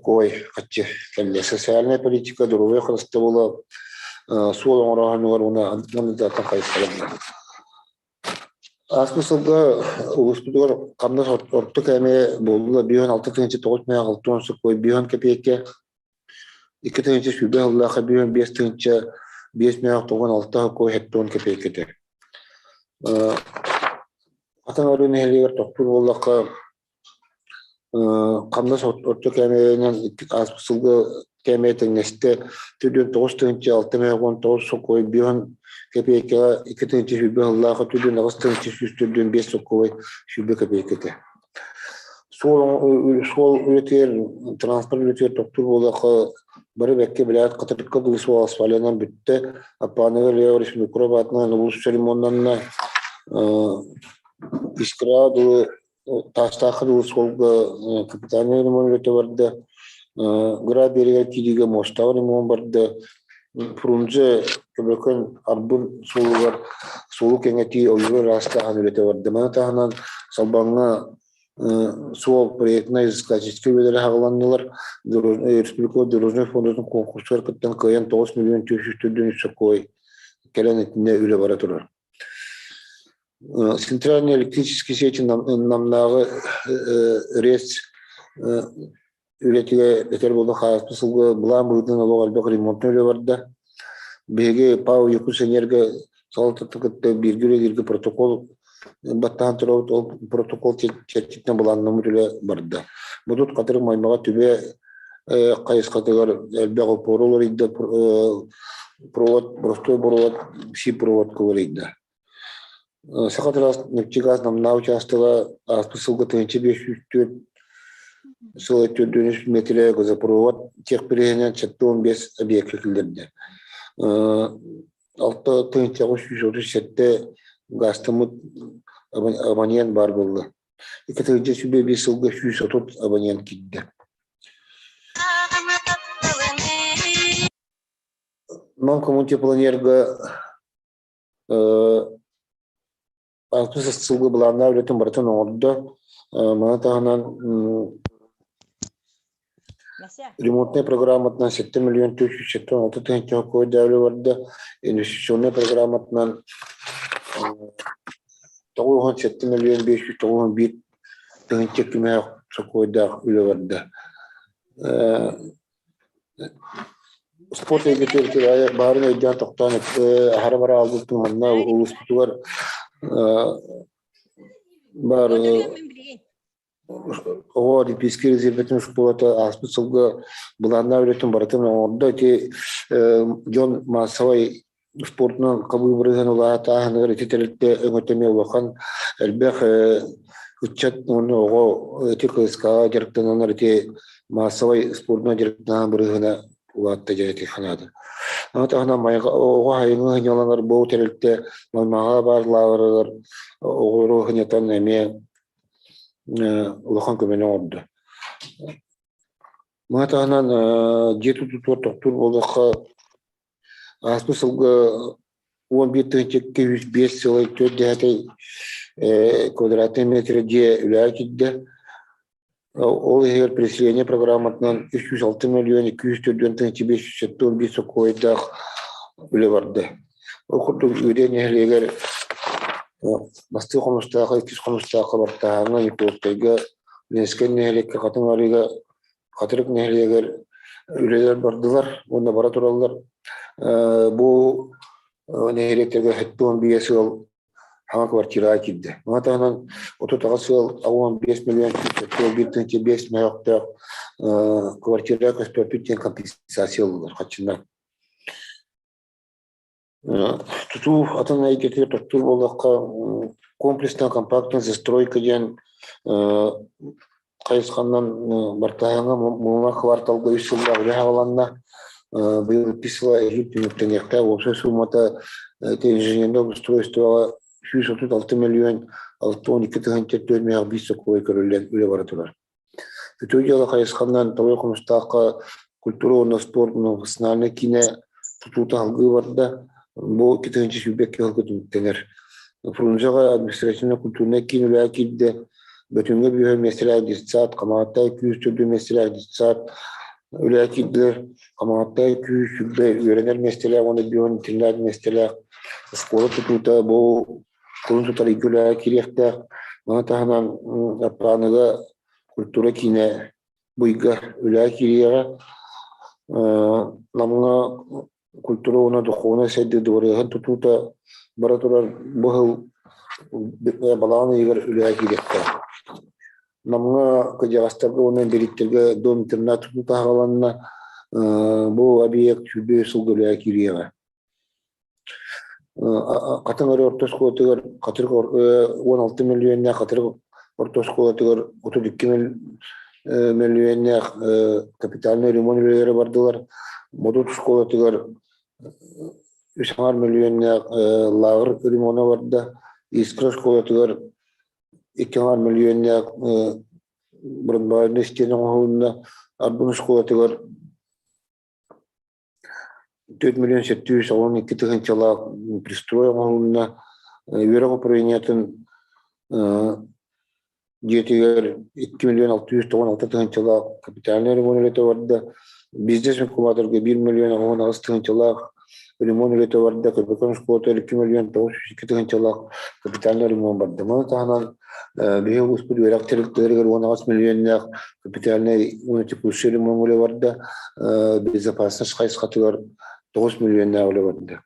ой хаччы кэллэ. Социальная политика, доруобуйа харыстабыла, суол оҥорооһунугар уонна атын хайысхаларга. Ааспыт сылга улууспутугар хамнас орто кээмэйэ буолла 56 тыһыынча 9 60 сокуой 50 кэпиэйкэ, 2 тыһыынча 20 сыллаахха 55 тыһыынча 5 96 сокуой 70 кэпиэйкэтэ. Хатыҥ Арыы нэһилиэгэр тохтуур буоллахха, хамнас орто кээмэйинэн ааспыт сылга кээмэйэ тэҥнэстэ 49 тыһыынча 619 сокуой 50 кэпиэйкэҕэ, 2 тыһыынча 20 сыллаахха 48 тыһыынча 145 сокуой 20 кэпиэйкэтэ. Суол үлэтигэр, транспорт үлэтигэр тохтуур буоллахха, бары бэккэ билээт Хатырыкка дылы суол асфальынан бүттэ. Аппааныга Лео Республика аатынан улуус церемоннанна. Искра дылы Таастаахха дылы суолга капитальный ремонт үлэтэ барда. Гра берегэр киириигэ мостаҕа ремонт барда. Фрунзе Көбөкөн Арбын суолугар суолу кэҥэтии ойууру ыраастааһын үлэтэ барда. Маны таһынан Салбаҥҥа Суол проектнай изыскательскай үлэлэрэ аҕаланнылар. Республика дорожнай фондатын конкурсугар кыттан кыайан 9 миллион 404 сокуой кэлэн итиннэ үлэ бара турар. Центральный электрический сети Намнааҕы РЭС үлэтигэр этэр буолла хааспыт сылга былаан быһыытынан олох элбэх ремонтнай үлэ барда. Биһиги ПАО Якутсэнерго салалтатын кытта бииргэ үлэлииргэ протокол баттаан турабыт, ол протокол чэрчитинэн былааннаммыт үлэ барда. Бу тут Хатырык Маймаҕа түбэ хайысхатыгар элбэх опора уларыйда, провод, простой провод, си-проводка уларыйда. Саха тыраас нефтегаз Намнаа учаастага ааспыт сылга 1504 сыл 4 метрэ газопровод техпириэһинэн 75 объекка киллэрдэ. 6 937 газтаммыт абонент баар буолла. 2 105 сылга 130 абонент киирдэ. Нам коммунтеплоэнерго Алтыс сылга былааннаах үлэтин барытын оҥордо. Маны таһынан ремонтнай программатынан 7 миллион 476 тыһыынча холкуойдаабыла барда. Инвестиционнай программатынан 97 миллион 591 тыһыынча түмээх сокуойдаах үлэ барда. Спорт эйгэтигэр баарын өйдөөн тохтоон аһара бара аалбыппын манна улууспутугар баар оҕо олимпийскай резервэтин школата ааспыт сылга былааннаах үлэтин барытын оҥордо. Ити дьон маассабай спортунан хабыы бырыһын улаатааһыныгар ити тэрилтэ өҥөтө эмиэ улахан элбэх ыччат уонна оҕо ити кыыскаҕа дьарыктананнар ити маассабай спордунан дьарыктанан бырыһына улаатта дьэ ити ханаада. Аны таһынан оҕо айыҥы сынньаланар бу тэрилтэ Маймаҕа баар лааҕырыгар оҕолору сынньатан эмиэ улахан көмөнү оҥордо. Маны таһынан дьиэ тутуутугар тохтуур буоллахха Ааспыт сылга 11 205 сылай 4 квадратный метр дьиэ үлэҕэ киирдэ. Ол иһигэр переселение программатынан 306 миллион 204 571 сокуойдаах үлэ барда. Ол курдук Үөдэй нэһилиэгэр Бастыы Хомустаахха, Иккис Хомустаахха, Бартааһаҥҥа, Якутскайга, Ленскэй нэһилиэккэ, Хатыҥ Арыыга Хатырык нэһилиэгэр үлэлэр бардылар уонна бара тураллар. Бу нэһилиэктэргэ 75 ыал саҥа квартираҕа киирдэ. Маны таһынан 38 ыал 15 миллион 171 5 мөһөөхтөөх квартира көспөппүт диэн компенсация ыллылар хаччынан. Тутуу атын эйгэтигэр тохтуур буоллахха, комплекснай компактная застройка диэн хайысханан бартаһыҥа муҥа кварталга үс сыллаах үлэ саҕаланна. Быйыл икки сыла эһиил түмүктэниэхтээх. Уопсай суумата ити инженернэй обустройствоҕа 136 миллион 62 тыһыынча 4 сокуой көрүллэн үлэ бара турар. Үтүө дьыала хайысханан Тоҕой Хомустаахха культура уонна спорт национальнай киинэ тутуута салгыы барда. Бу 2022 сылга түмүктэнэр. Фрунзеҕа административно-культурнай киин үлэҕэ киирдэ. Бөтүҥҥэ бүһэр миэстэлээх детсад, Хамаҕаттай күүс төрдү миэстэлээх детсад үлэҕэ киирдилэр. Хамаҕаттай күүс сүрбэ үөрэнэр миэстэлээх уонна бион интернат миэстэлээх оскуола тутуута бу кулун тутар ыйга үлэҕэ киириэхтээх. Маны таһынан Аппааныга культура киинэ бу ыйга үлэҕэ киириэҕэ. Намҥа культура уонна духовнай сайдыы дыбарыаһын тутуута бара турар бу сыл балаҕан ыйыгар үлэҕэ киириэхтээх. Намҥа кырдьаҕастарга уонна инбэлииттэргэ дом-интернат тутуута саҕаланна. Бу объект 105 сылга үлэҕэ киириэҕэ. Хатыҥ Өрө орто оскуолатыгар Хатырык 16 мөлүйүөннээх Хатырык орто оскуолатыгар 32 мөлүйүөннээх капитальнай ремонт үлэлэрэ бардылар. Модут оскуолатыгар үс аҥаар мөлүйүөннээх лааҕыр ремона барда. Искра оскуолатыгар икки аҥаар мөлүйүөннээх бронебойнай истиэнэ оҥоһулунна. Арбын оскуолатыгар 4 миллион 712 тыһыынчалаах пристрой оҥоһулунна. Үөрэх управлениетын дьиэтигэр 2 миллион 696 тыһыынчалаах капитальнай ремонт үлэтэ барда. Бизнес-инкубаторга 1 миллион 88 тыһыынчалаах ремонт үлэтэ барда. Көбөкөн школатыгар 2 миллион 902 тыһыынчалаах капитальнай ремонт барда. Маны таһынан биһиги улууспут үөрэх тэрилтэлэригэр 18 миллионнаах капитальнай уонна текущий ремонт үлэ барда. Безопасность хайысхатыгар 9 миллионнаах үлэ барда.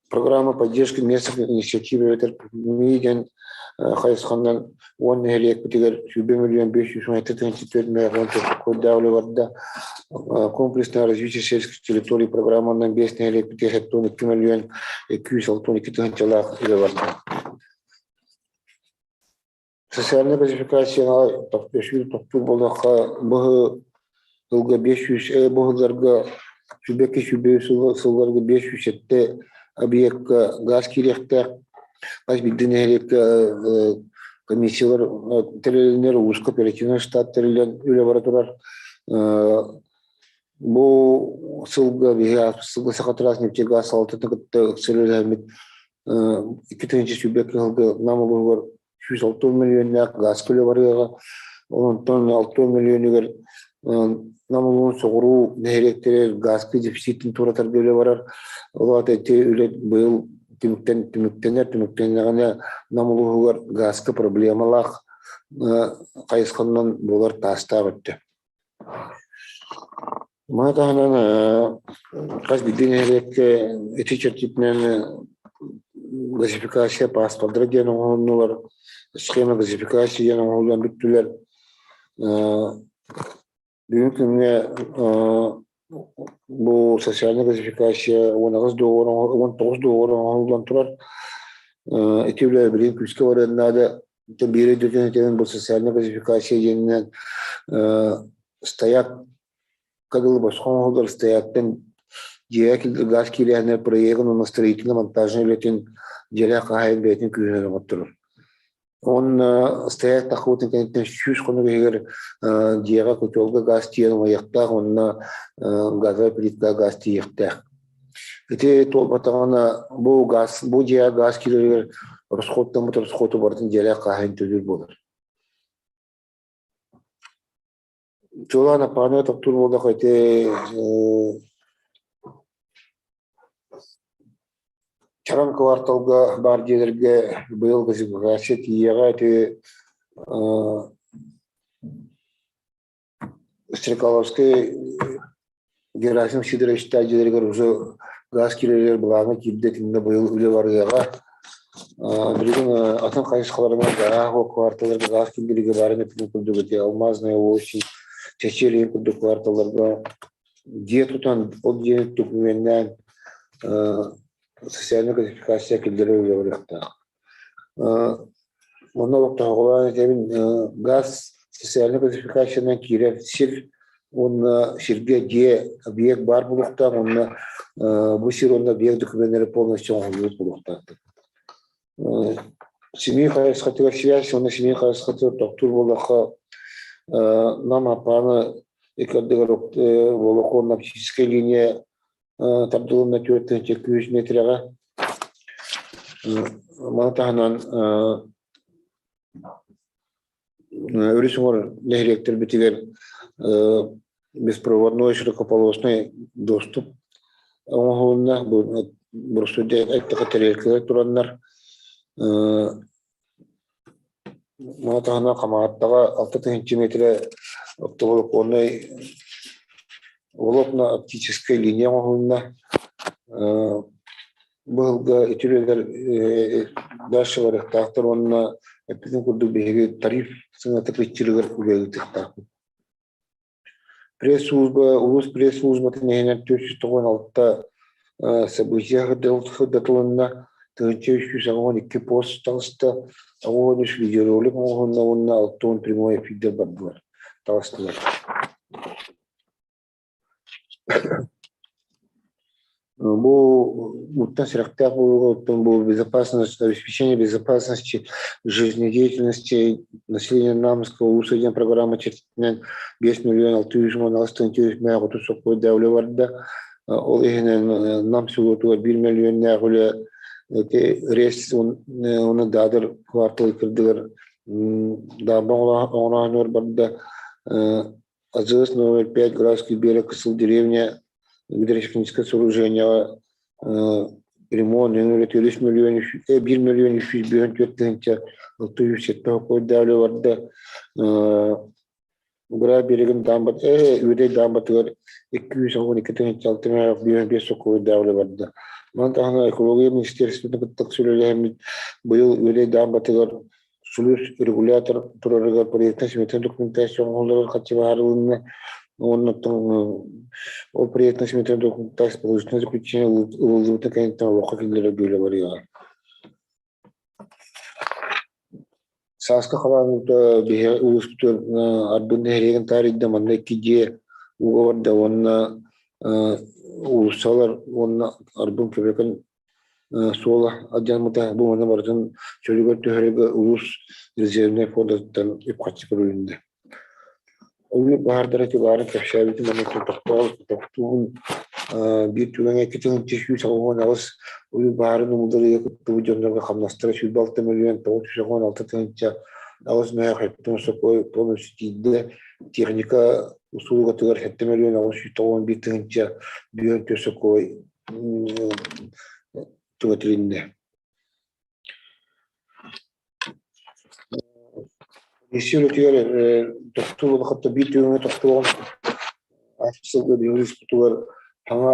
Программа поддержки местных инициатив эбэтэр МИ диэн хайысханан 10 нэһилиэкпитигэр 100 миллион 574 миллион коддаах үлэ барда. Комплексное развитие сельских территорий программанан 5 нэһилиэкпитигэр 72 миллион 262 тыһыынчалаах үлэ барда. Социальнай газификацияны тохтуур буоллахха, бу сылга 500 бу сылларга сүүрбэкки сүүрбэ сылларга 507 объекка газ киириэхтээх. Хас биирдии нэһилиэккэ комиссиялар тэрилиннэр, улууска оперативнай штат тэриллэн үлэ бара турар. Бу сылга биһиги сылга Сахатраас нефтегаз салалтатын кытта ыкса үлэлэһэммит 2022 сылга Нам улууһугар 160 миллионнаах гаас көлө барыаҕа. Онтон 60 миллионугар Нам улууһун соҕуруу нэһилиэктэригэр гааска дефицитин туоратарга үлэ барар. Ол аата ити үлэ быйыл түмүктэн түмүктэнэр, түмүктэннэҕинэ Нам улууһугар гааска проблемалаах хайысханан буолар таастаах өттө. Маны таһынан хас биирдии нэһилиэккэ ити чэрчитинэн газификация пааспардара диэн оҥоһуннулар, схема газификации диэн оҥоһуллан бүттүлэр. Бүгүн күҥҥэ бу социальная газификация 18 договор 19 договор оҥоһуллан турар. Ити үлэ билигин күүскэ барыан наада. Биир өйдөтөн этэрин бу социальная газификация диэнинэн стояк дылы босхо оҥоһуллар стояктан дьиэҕэ газ киирээһинэ проегын уонна строительно-монтажнай үлэтин дьиэлээх хаһаайын бэйэтин күүһүнэн оҥотторор. Уонна стояк таххыбытын кэнниттэн 100 хонук иһигэр дьиэҕэ котелга газ тиийэн умайыахтаах уонна газовай плитка газ тиийиэхтээх. Ити туолбатаҕына бу газ бу дьиэҕэ газ киирэригэр расходтаммыт расходу барытын дьиэлээх хаһаайын төлүүр буолар. Чуолаан аппааны топтуур буоллахха ити Чараҥ кварталга баар дьиэлэргэ быйыл газификация тиийиэҕэ ити Стрекаловскай Герасим Сидоровичтаах дьиэлэригэр уже газ киирэригэр былааҥҥа киирдэ итиннэ быйыл үлэ барыаҕа. Билигин атын хайысхаларынан гааһ кварталларга гаас киллэриигэ баарын эппитин курдук ити Алмазная осень, Чэчиэлийин курдук кварталларга дьиэ тутан ол дьиэни докумуоннаан социальнай классификация киллэрэр үлэ барыахтаах. Онно олохтооҕулаан этэбин газ социальнай классификациянан киирэр сир уонна сиргэ дьиэ объект баар буолуохтаах уонна бу сир уонна объект докуменнары полностью оҥоһуллубут буолуохтаахтар. Семей хайысхатыгар связь уонна семей хайысхатыгар тохтуур буоллахха Нам Аппааны икки ардыгар волоконно-оптическай линия тардылынна 4 күүс метрэҕэ. Маны таһынан өрүс уҥуор нэһилиэктэрбитигэр беспроводной широкополосный доступ оҥоһулунна. Бу боростуойдук эттэххэ тэриэлкэлэр тураннар Маны таһынан Хамаҕаттаҕа 6 000 метрэ оптоволоконнай волокно-оптическай линия оҥоһулунна. Бу сылга ити үлэлэр дальше барыахтаахтар уонна эппитин курдук биһиги тариф сыаната кыччыырыгар үлэ ыытыахтаахпыт. Пресс-служба улуус пресс-службатын иһинэн 496 событие сырдатылынна, 1382 пост таҕыста, 83 видеоролик оҥоһунна уонна 60 прямой эфирдэр бардылар, таҕыстылар. Бу уттан сүрэхтээх буолууга оттон бу безопасность, обеспечение безопасности жизнедеятельности населения Намского улуса диэн программа чэрчитинэн 5 миллион 618 тыһыынча мээх 30 сокуойдаах үлэ барда. Ол иһинэн Нам селотугар 1 миллионнаах үлэ Ити рейс уонна Дадыр квартал кырдыгар даамба оҥороонугар барда. АЗС номер 5 Градский берег Кысыл деревня гидротехническое сооружениеҕа ремонт нөҥүө 3 миллион 1 миллион 354 тыһыынча 607 хокуойдаалы барда. Убураа биэрэгин даамбат Үөдэй даамбатыгар 212 тыһыынча 655 сокуойдаабыла барда. Маны таһынан экология министерствотын кытта сүрэлэһэммит быйыл Үөдэй даамбатыгар сулус регулятор турарыгар проектно-сметная документация оҥоһулларыгар харчы быһаарылынна. Уонна ол проектно-сметная документация положительное заключение ылыллыбыта кэнниттэн олоххо киллэрэр үлэ барыаҕа. Сааскы халаан уута биһи улууспутугар Арбын нэһилиэгин таарыйда, манна икки дьиэ ууга барда уонна уулуссалар уонна Арбын Көбөкөн суола алдьаммыта. Бу манна барытын чөлүгэр түһэргэ улуус резервнэй фондатыттан үп-харчы көрүлүннэ. Ойуур баһаардара ити баарын кэпсээбитим уонна тохтуубун биир түгэҥҥэ 2 188 ойуур баһаарын умулларыыга кыттыбыт дьоннорго хамнастара 26 996 тыһыынча 8 мөһөөх сокуой полностью тиийдэ. Техника услугатыгар 7 миллион 891 тыһыынча 54 сокуой түҥэтилиннэ. Комиссия үлэтигэр тохтуу кытта биир түгэҥҥэ тохтуоҕун ааспыт сылга биһиги улууспутугар саҥа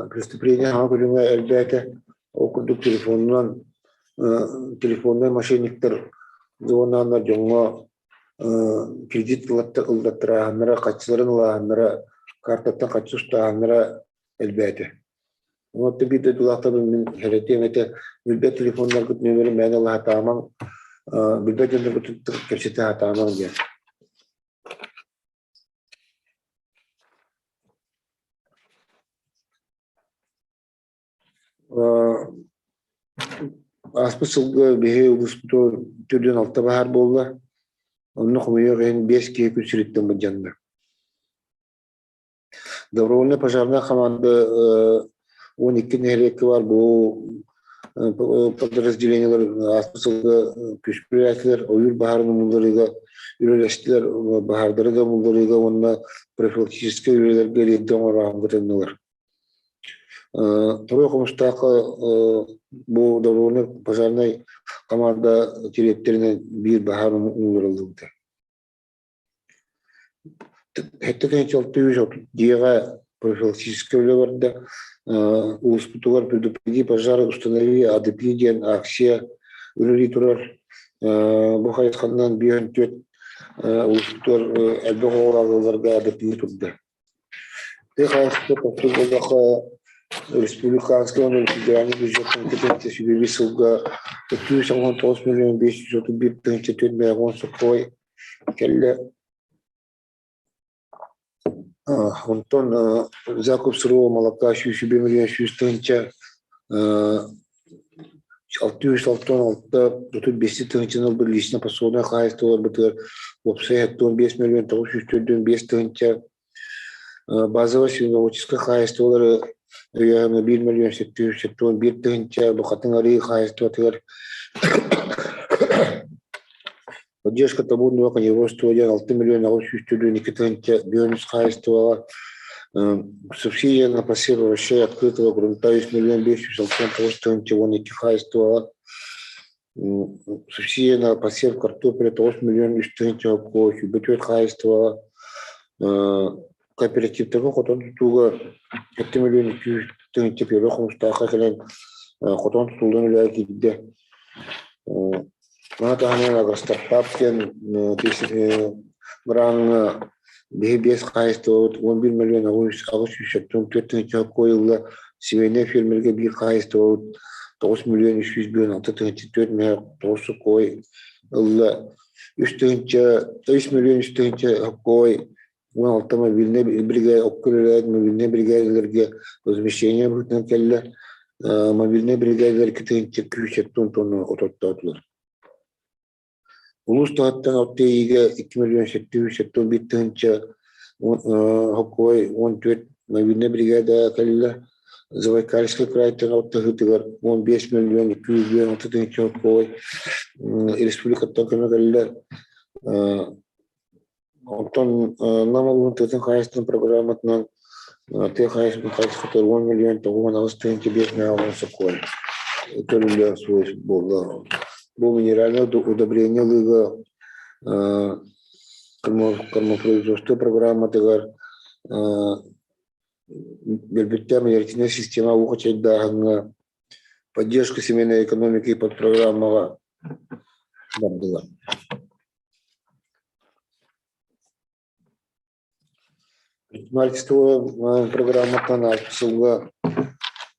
преступление саҥа көрүҥэ элбээтэ. Ол курдук телефонунан телефоннай мошенниктар уонна дьоҥҥо кредит ыллаттарааһыннара, хаччыларын ылааһыннара, картаттан хаччы устааһыннара элбээтэ. Уонна биир дойдулаахтарбын мин сэрэтиэм этэ, билбэт телефоннаргыт нүөмэрин мээнэ ыла сатаамаҥ, билбэт дьонноргутун кэпсэтэ сатаамаҥ диэн. Ааспыт сылга биһи улууспутугар 46 баһаар буолла. Онно хомойуох иһин биэс киһи күн сириттэн былдьанна. Добровольная пожарная команда 12 нэһилиэккэ баар бу подразделениелар ааспыт сылга күүскүлээтилэр, ойуур баһаарын умулларыыга үлэлэстилэр, баһаардары да умулларыыга уонна профилактическай үлэлэргэ рейдэ оҥороон кытыннылар. Торуй Хомустаахха бу добровольнай пожарнай команда дириэктэринэн биир баһаар умулларыллыбыта. Сэттэ тыһыынча 630 дьиэҕэ профилактическай үлэ барда. Улууспутугар «Предупреди пожар, установи АДП» диэн акция үлэлии турар. Бу хайысханан 54 улууспутугар элбэх оҕолоох ыалларга АДП турда. Тыа хаһаайыстыбата тохтуур буоллахха, республиканскай уонна федеральнай бюджеттан кэтэнтэ сүбэбит сылга 219 миллион 531 тыһыынча 4 сокуой кэллэ. Онтон закуп сырого молока 101 миллион 100 тыһыынча 666 35 тыһыынчаны ылбыт лично-пособное хаһаайыстыбаларбытыгар уопсай 75 миллион 945 тыһыынча базовай свиноводческай хаһаайыстыбалары өйөөһүҥҥэ 1 миллион 771 тыһыынча бу Хатыҥ Арыы хаһаайыстыбатыгар поддержка табунного коневодства диэн 6 миллион 842 тыһыынча 5 хаһаайыстыбаҕа субсидия на посев овощей открытого грунта 3 миллион 569 тыһыынча 12 хаһаайыстыбаҕа субсидия на посев картофеля 9 миллион 3 тыһыынча 24 хаһаайыстыбаҕа кооперативтарга хотон тутууга 7 миллион 200 тыһыынча Первый Хомустаахха кэлэн хотон тутуллан үлэҕэ киирдэ. Маны таһынан Агростартап диэн бырааҥҥа биһи биэс хаһаайыстыбабыт 11 миллион 874 тыһыынча куойулла семейнай фермергэ биир хаһаайыстыбабыт 9 миллион 356 тыһыынча 4 мөһөөх 9 куой ылла 3 тыһыынча 3 миллион 3 тыһыынча куой 16 мобильнай биригээдэ окко үлэлээт мобильнай биригээдэлэргэ возмещение быһыытынан кэллэ. Мобильнай биригээдэлэр 2 күүс тонна ототтоотулар. Улуус таһыттан от тиэйиигэ 2 миллион 771 тыһыынча хоккуой 14 мобильнай биригээдэ кэллэ. Забайкальскай крайтан оттоһыытыгар 15 миллион 250 тыһыынча солкуобай республикаттан көмө кэллэ. Онтон Нам улууһун тыатын хаһаайыстыбатын программатынан тыа хаһаайыстыбатын хайысхатыгар 10 миллион 98 тыһыынча 5 миллион сокуон көрүллүө буолла. Бу минеральное удобрение ылыыга кормопроизводство программатыгар Билбиттэ медицинскэй система уу хачайдааһыҥҥа поддержка семейной экономики подпрограммаҕа бардылар. Предпринимательство программаттан ааспыт сылга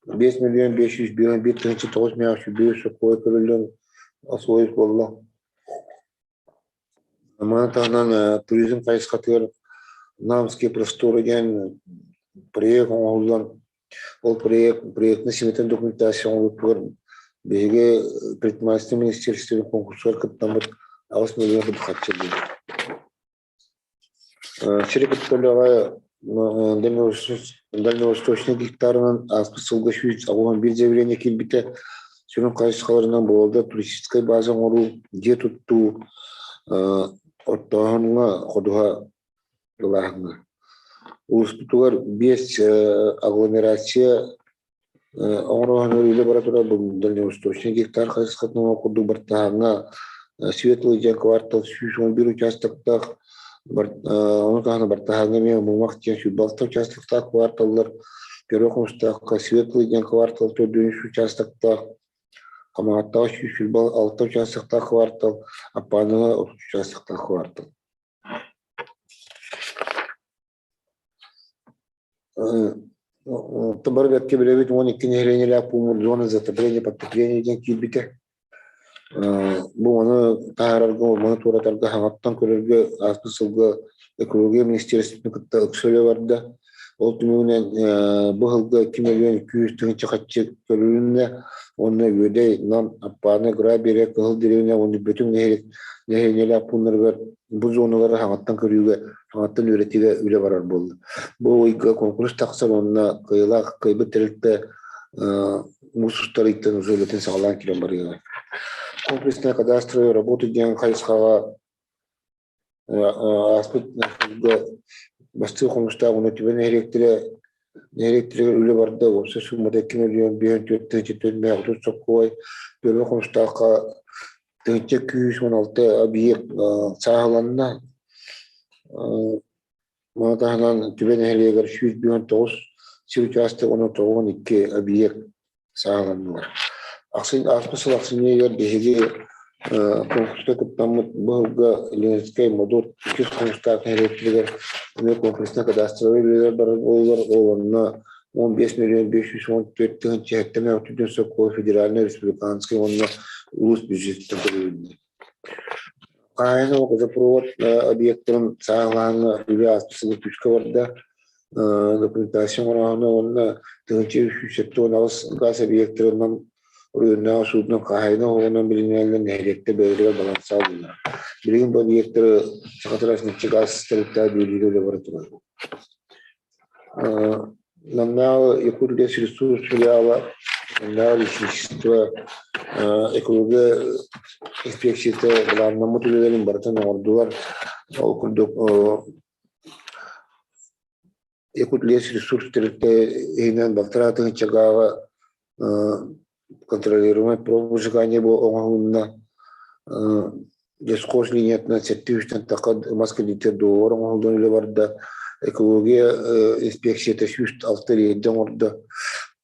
5 миллион 551 тыһыынча 9 миллион сокуой көрүллэн освоить буолла. Маны таһынан туризм хайысхатыгар Намские просторы диэн проект оҥоһуллан, ол проект проектный сметан документация оҥоһуллубутугар биһиги предпринимательство министерствотын конкурсугар кыттаммыт 8 миллион курдук харчы ыллыбыт. Сири кытта үлэҕэ Дальневосточный гектарынан ааспыт сылга 181 заявление киирбитэ. Сүрүн хайысхаларынан буолда туристическай база оҥоруу, дьиэ туттуу, оттооһуҥҥа, ходуһа ылааһыҥҥа. Улууспутугар биэс агломерация оҥорооһун үлэ бара турар. Дальневосточный гектар хайысхатынан курдук бартаһааҥҥа Светлый диэн квартал 111 участоктаах, ону таһынан Бартаһааҥҥа эмиэ Мумах диэн 26 участоктаах кварталлар, Первый Хомустаахха Светлый диэн квартал 403 участоктаах, Хамаҕаттаҕа 126 участоктаах квартал, Аппааныга 30 участоктаах квартал. Бары бэркэ билэбит 12 нэһилиэнньэлээх пууммут зона затопления подтопления диэн киирбитэ. Бу ону таһаарарга, маны туоратарга хаҥаттан көрөргө ааспыт сылга экология министиэристибэтин кытта ыкса үлэ барда. Ол түмүгүнэн бу сылга 2 миллион 200 тыһыынча харчы көрүлүннэ уонна Үөдэй, Нам, Аппааны, Грабере, Кыһыл Дэриэбинэ уонна Бөтүҥ нэһилиэнньэлээх пууннарыгар бу зоналары хаҥаттан көрүүгэ Аҕаттан үөрэтиигэ үлэ барар буолла. Бу ыйга конкурс тахсар уонна кыайыылаах кыайбыт тэрилтэ муус устар ыйтан уже үлэтин саҕалаан киирэн барыаҕа. Комплексная кадастровая работа диэн хайысхаҕа ааспыт сылга бастыҥ хомустаах уонна түбэ нэһилиэктэрэ нэһилиэктэригэр үлэ барда. Уопсай суумата 2 миллион 54 тыһыынча 430 сокуой. Түбэ хомустаахха тыһыынча 216 объект сааһыланна. Маны таһынан Түбэ нэһилиэгэр 159 сир учаастак уонна 92 объект сааһыланнылар. Ааспыт сыл ахсынньы ыйыгар биһиги конкурска кыттаммыт бу сылга Ленинскэй Модут иккис хомустаах нэһилиэктэригэр эмиэ конкурснай кадастровай үлэлэр барар буоллулар. Ол онно 15 миллион 514 тыһыынча сэттэ өттүтүн сокуон федеральнай, республиканскай уонна улуус бюджетыттан көрүлүннэ. Хаһаайын газопровод объектарын сааһылааһыҥҥа үлэ ааспыт сылы күүскэ барда. Документация оҥорооһуна уонна 1178 гаас объектарынан оройуоннааҕы суутунан хаһаайына оһоҕунан билинэллэр нэһилиэктэр бэйэлэригэр балансаал буллар. Билигин бу объектары Сахатранснефть гаас тэрилтэҕэ биэриигэ үлэ бара турар. Намнааҕы Якутлесресурс филиала, Намнааҕы лесничество, экология инспекцията былааннаммыт үлэлэрин барытын оҥордулар. Ол курдук Якутлесресурс тэрилтэ иһинэн балтараа тыһыынча гааҕа контролируемое пробужигание бу оҥоһулунна. Лесхоз линиятынан сэттэ үстэн тахха мас кредиттэр договор оҥоһуллан үлэ барда. Экология инспекцията 106 рейдэ оҥордо.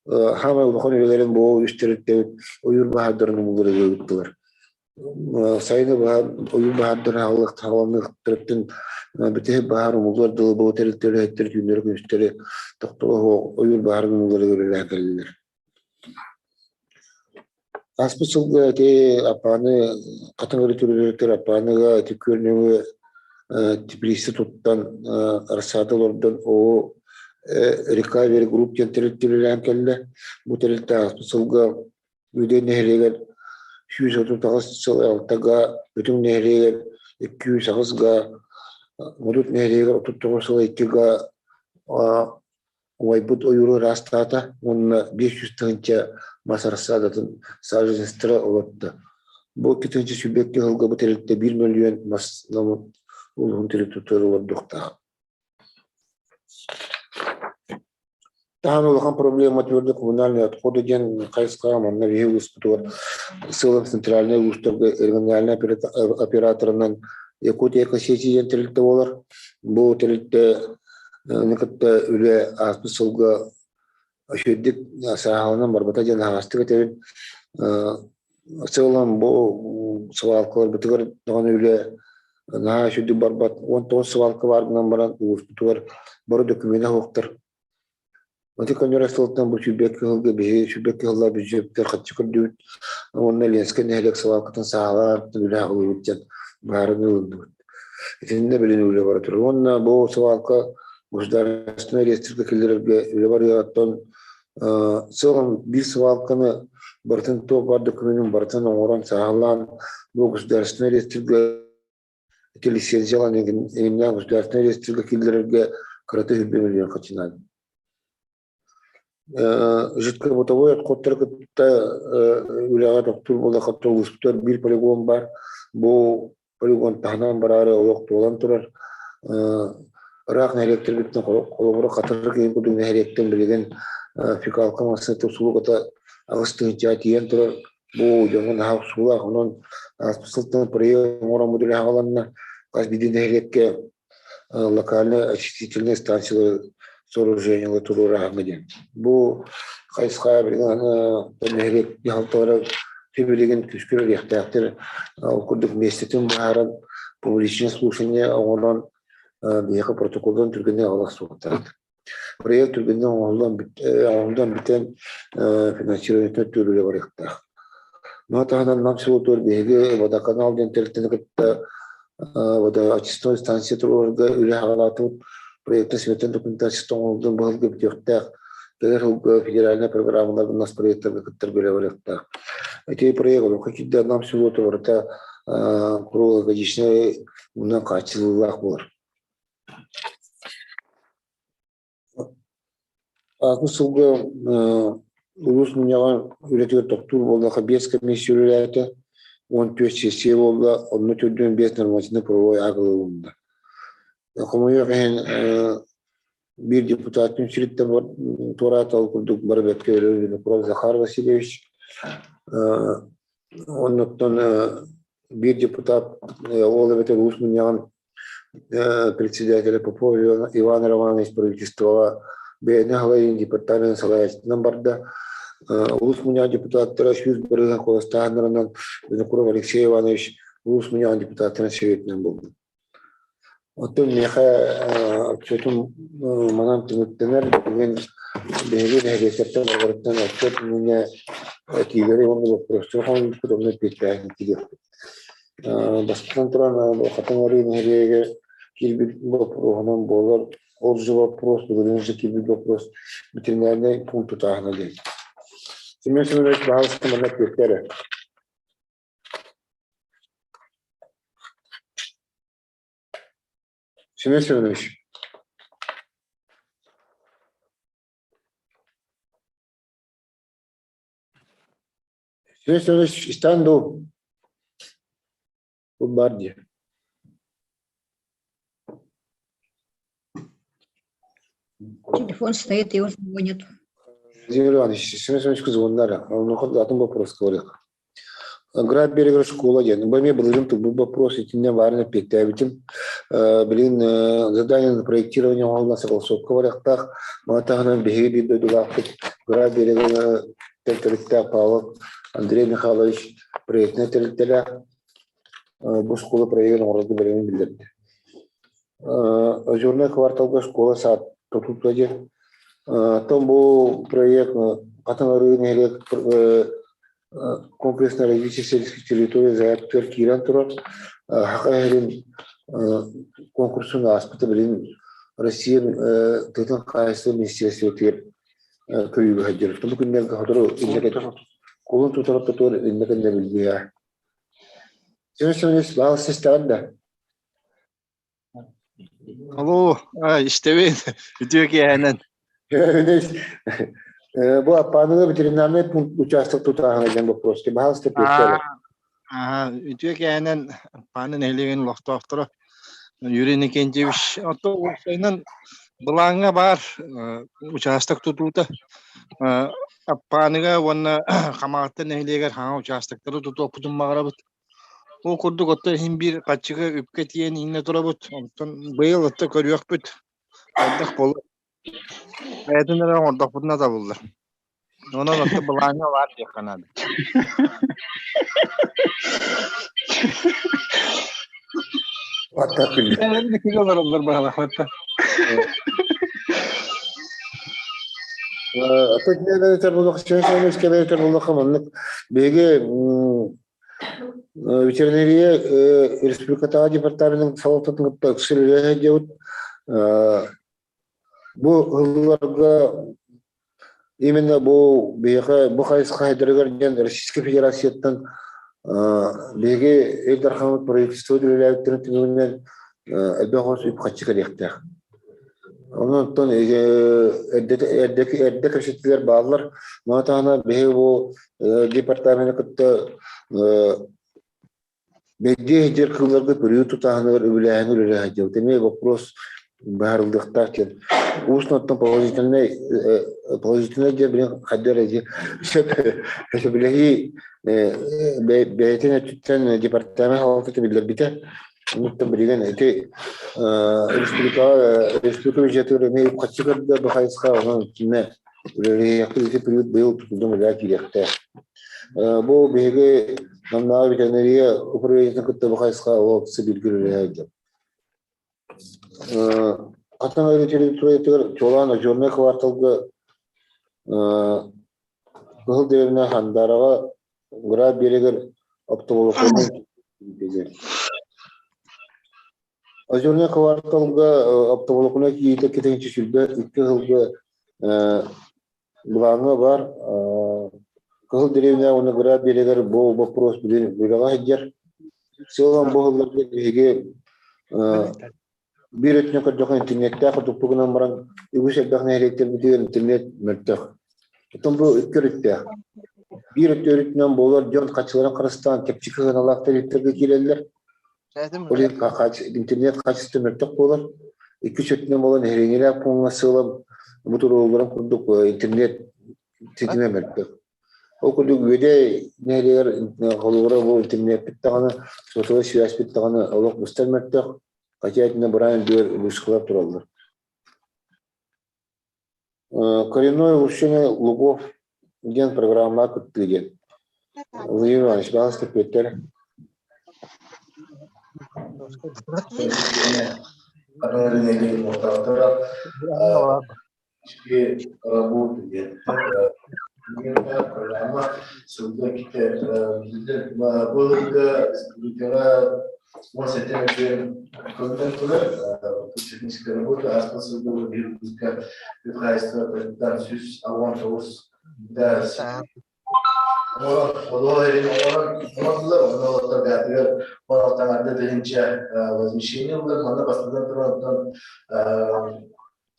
Хаамай улахан үлэлэрин бу үс тэрилтэбит ойуур баһаардарын умулларыга ыыттылар. Сайыны быһа ойуур баһаардара хааланыахтарыттан бүтэһик баһаар умуллар дылы бу тэрилтэ үлэһиттэрэ түүннэри-күнүстэри тохтоло суох ойуур баһаарын умулларыгар үлэлээн кэллилэр. Ааспыт сылга ити Аппааны хатыҥ өрүтүрүтүгэр Аппааныга ити күөл нөҥүө теплица туттан рассада олордон оо Recovery Group диэн тэрилтэ үлэлээн кэллэ. Бу тэрилтэ ааспыт сылга Үөдэй нэһилиэгэр 138 сыл алтага, Бөтүҥ нэһилиэгэр 208 га, Модут нэһилиэгэр 39 сыл 2 га. Убайбыт ойууру ыраастаата уонна 500 тыһыынча мас арассаадатын саженецтара олорто. Бу 2 122 сылга бу тэрилтэ 1 мөлүйүөн мас улууһун территориятыгар олордуохтаах. Таһан улахан проблема твердо коммунальные отходы диэн хайысхаҕа манна биһи улууспутугар сыалым центральнай улуустарга региональнай операторынан Якутия Экосети диэн тэрилтэ буолар. Бу тэрилтэ кытта үлэ ааспыт сылга үчүгэйдик сааһыланан барбата диэн аһаҕастык этэбин. Сыалым бу свалкаларбытыгар даҕаны үлэ наһаа үчүгэйдик барбат. 19 свалка баар гынан баран улууспутугар бары докумена суохтар. Ити көннөрө сылтан бу сүүрбэккэ сылга биһиги сүүрбэккэ сыллаах бюджеттэр харчы көрдүбүт уонна Ленскэй нэһилиэк свалкатын саҕалаан үлэ аҕалыбыт диэн баарыны ылынныбыт. Итиннэ билин үлэ бара турар. Уонна бу свалка государственнай реестргэ киллэрэргэ үлэ барыаҕыттан сыалым биир свалканы барытын туох баар докумуонун барытын оҥорон сааһылаан бу государственнай реестргэ ити лицензиялаан эҥиннээх государственнай реестргэ киллэрэргэ кырата 100 миллион хачынаан. Жидкобытовой отходтары кытта үлэҕэ тохтуур буоллахха улууспутугар биир полигон баар. Бу полигон таһынан бараары олох туолан турар. Ыраах нэһилиэктэрбитин холобура Хатырык киһи курдук нэһилиэктэн билигин фекалка массыына тупсубут 8 тыһыынчаҕа тиийэн турар. Бу дьоҥҥо наһаа охсуулаах. Онон ааспыт сылтан проект оҥороммут үлэ аҕаланна. Хас биирдии нэһилиэккэ локальнай очистительные станциялары сооружениелары туруораһаҥҥа диэн. Бу хайысха билигин нэһилиэк дьаһалталара билигин күүскэ үлэлиэхтээхтэр. Ол курдук миэстэтин быһааран публичное слушание оҥорон биһиэхэ протоколларын түргэнник аҕала суохтаах. Проект түргэнник оҥоһуллан бүтэн финансированиетын өттүгэр барыахтаах. Маны таһынан Нам селотугар биһиги водоканал диэн тэрилтэни кытта водоочистной станция туруорарга үлэ саҕалаатыбыт. Проектын сметан документацията оҥоһуллан быһылга бүтүөхтээх. Кэлэр сылга федеральнай программаларга нас проектарга кыттар үлэ барыахтаах. Ити проект олоххо киирдэ Нам селото барыта круглогодичнай уунан хааччыллыылаах буолар. Ааспыт сылга улуус мунньаҕа үлэтигэр тохтуур буоллахха биэс комиссия үлэлээтэ, 14 сессия буолла, онно төрдүөн биэс нормативно-правовой акт ылылынна. Хомойуох иһин, биир депутат күн сириттэн туораата, ол курдук бары бэрткэ өлөр Винокуров Захар Васильевич. Оннуттан биир депутат ол эбэтэр улуус мунньаҕын председателя Попов Иван Романович правительствоҕа бэйэни салайын департамент салайааччытынан барда. Улуус мунньаҕын депутаттара 100% куоластааһыннарынан Винокуров Алексей Иванович улуус мунньаҕын депутаттарын советынан буолла. Оттон миэхэ отчетум манан түмүктэнэр. Бүгүн биһиги нэһилиэктэртэн барыларыттан отчет иннинэ этиилэри уонна боппуруостары хомуйбуппут, онно эппиэттээһин киириэхпит. Бастатан туран, Хатыҥ Арыы нэһилиэгэр киирбит боппуруоһунан буолар. Ол же вопрос, бүгүн же киирбит вопрос ветеринарнай пункт тутааһына диэн. Семен Семенович, баһаалыста манна эппиэттээ эрэ. Семен Семенович. Семен Семенович истэн дуу? Бу бар дии. Телефон стоит, его звонят. Владимир Иванович, Семен Семенович звоннара. Он атын вопрос говорил. Град берегер школа диэн. Бу эмиэ былырыын турбут вопрос итиннэ баарын эппиэттээбитим. Билигин задание на проектирование оҥоһуллан согласовка барыахтаах. Маны таһынан биһиги биир дойдулаахпыт Град берегин тэрилтээх Павлов Андрей Михайлович проектнай тэрилтэлээх бу школа проегын оҥорорго бэлэмин биллэрдэ. Озерный кварталга школа саад тутуута диэн. Оттон бу проект Хатыҥ Арыы нэһилиэк комплексное развитие сельских территорий заявкатыгар киирэн турар. Саха сирин конкурсун ааспыта билин Россия тыатын хаһаайыстыба министерствотыгар көрүүгэ сылдьар. Бу күннэргэ сотору кулун тутар тутуор иннэ кэннэ билбиэ. Семен Семенович, баал систэҕин да? Алло, истэбин. Үтүө киэһэнэн. Бу Аппааныга ветеринарный пункт участок тутааһына диэн вопрос. Баһаалыста пиэттэр. Үтүө кээнэн Аппааны нэһилиэгин олохтоохторо Юрий Никентьевич ото уопсайынан былааҥҥа баар учаастак тутуута Аппааныга уонна Хамаҕатта нэһилиэгэр хаҥа учаастактары тутуохпутун баҕарабыт. Ол курдук оттон иһин биир хаччыга үпкэ тиийэн иҥнэ турабыт. Онтон быйыл отто көрүөхпүт. Хайдах буолар. Бэйэтин эрэ оҥордохпутуна табыллар. Онон отто былааҥҥа баар диэххэ наада. Аттар күллэ. Киһи олороллор баһалахпатта. Өтөр булах чөөн өтөр булах маннык биһиги ветеринария республикатааҕы департаменын салалтатын кытта ыксыр үлэһэ диэбит. Бу ылларга именно бу биһиэхэ бу хайысха хайдарыгар диэн Российскай Федерацияттан биһиги Ил Дархаммыт правительство үлэлээбиттэрин түмүгүнэн элбэх хос үп-харчы кэлиэхтээх. Онон эрдэ эрдэ кэпсэтиилэр бааллар. Маны таһынан биһиги бу департамены кытта бэйдиэ сылдьар кыылларга көрүү тутааһыныгар үбүлээһин үлэлэһэ сылдьабыт. Эмиэ вопрос быһаарыллыахтаах диэн. Уус-наттан положительнай положительнай диэн билин хайдах эрэ дии сөп сөбүлэһии бэйэтин өттүттэн департамент салалтата биллэрбитэ. Онуттан билигин ити республикаҕа республика бюджетыгар эмиэ үп-харчы көрдө бу хайысха онон итиннэ үлэлэһиэхпит ити период быйыл тутуллан үлэҕэ киириэхтээх. Бу биһиги Намнааҕы ветеринария управлениетын кытта бу хайысха ол бииргэ үлэлэһэ сылдьар. Хатан өрү территориятыгар чуолаан Озернай кварталга Кыһыл дэриэбинэ Хандараҕа Град биэрэгэр оптоволоконнай Озернай кварталга оптоволоконнай киириитэ кэтэнчи 22 сылга былааҥҥа баар. Кыһыл дэриэбинэ уонна Град биэрэгэр бу боппуруос билигин үлэҕэ сылдьар. Сыалан бу сылларга биһиги биир өттүнэн көрдөххө интернеттээх хотуппу гынан баран үгүс элбэх нэһилиэктэрбитигэр интернет мөлтөх. Оттон бу икки өрүттээх. Биир өттө өрүтүнэн буолар дьон хаччыларын харыстаан чэпчэки сыаналаах тарифтарга киирэллэр. Ол иһин интернет хаачыстыба мөлтөх буолар. Иккис өттүнэн буолан нэһилиэнньэлээх пууҥҥа сыалам бу туруорулларын курдук интернет ситимэ мөлтөх. Ол курдук Үөдэй нэһилиэгэр холобура бу интернеппит даҕаны, сотовай связьпит даҕаны олох быстар мөлтөх. Хотя итиннэ быраан үрдүгэр вышкалар тураллар. Коренное улучшение лугов диэн программаҕа кыттыы диэн. Владимир Иванович, баҕас тэппиэттэр. Работы диэн программа сылга иккитэ былыргы республикаҕа 17 мөлүйүөн көрүллэн турар техническая работа ааспыт сылга биир выпуска хаһаайыстыба 169 да Оҥорон оҥордулар, онно олохтор 16 тыһыынча возмещение ыллар. Манна бастатан туран оттон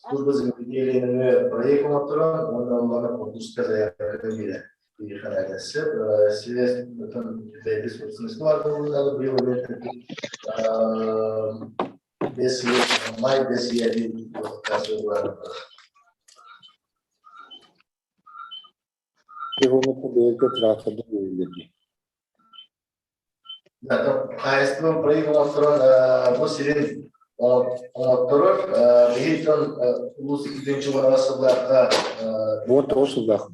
служба земледелия проект оҥотторон уонна онно конкурска заявкатын биэрэ биирханайдасы связь бэйди собственность быйыл бес май бес Бэйэтэ тракторда үөрүүлэрдии. Хаһаайыстыба проект оҥотторон бу сирин оҥотторор. Биһиги дьон улуус 2010 сыллаахха 19 сыллаах.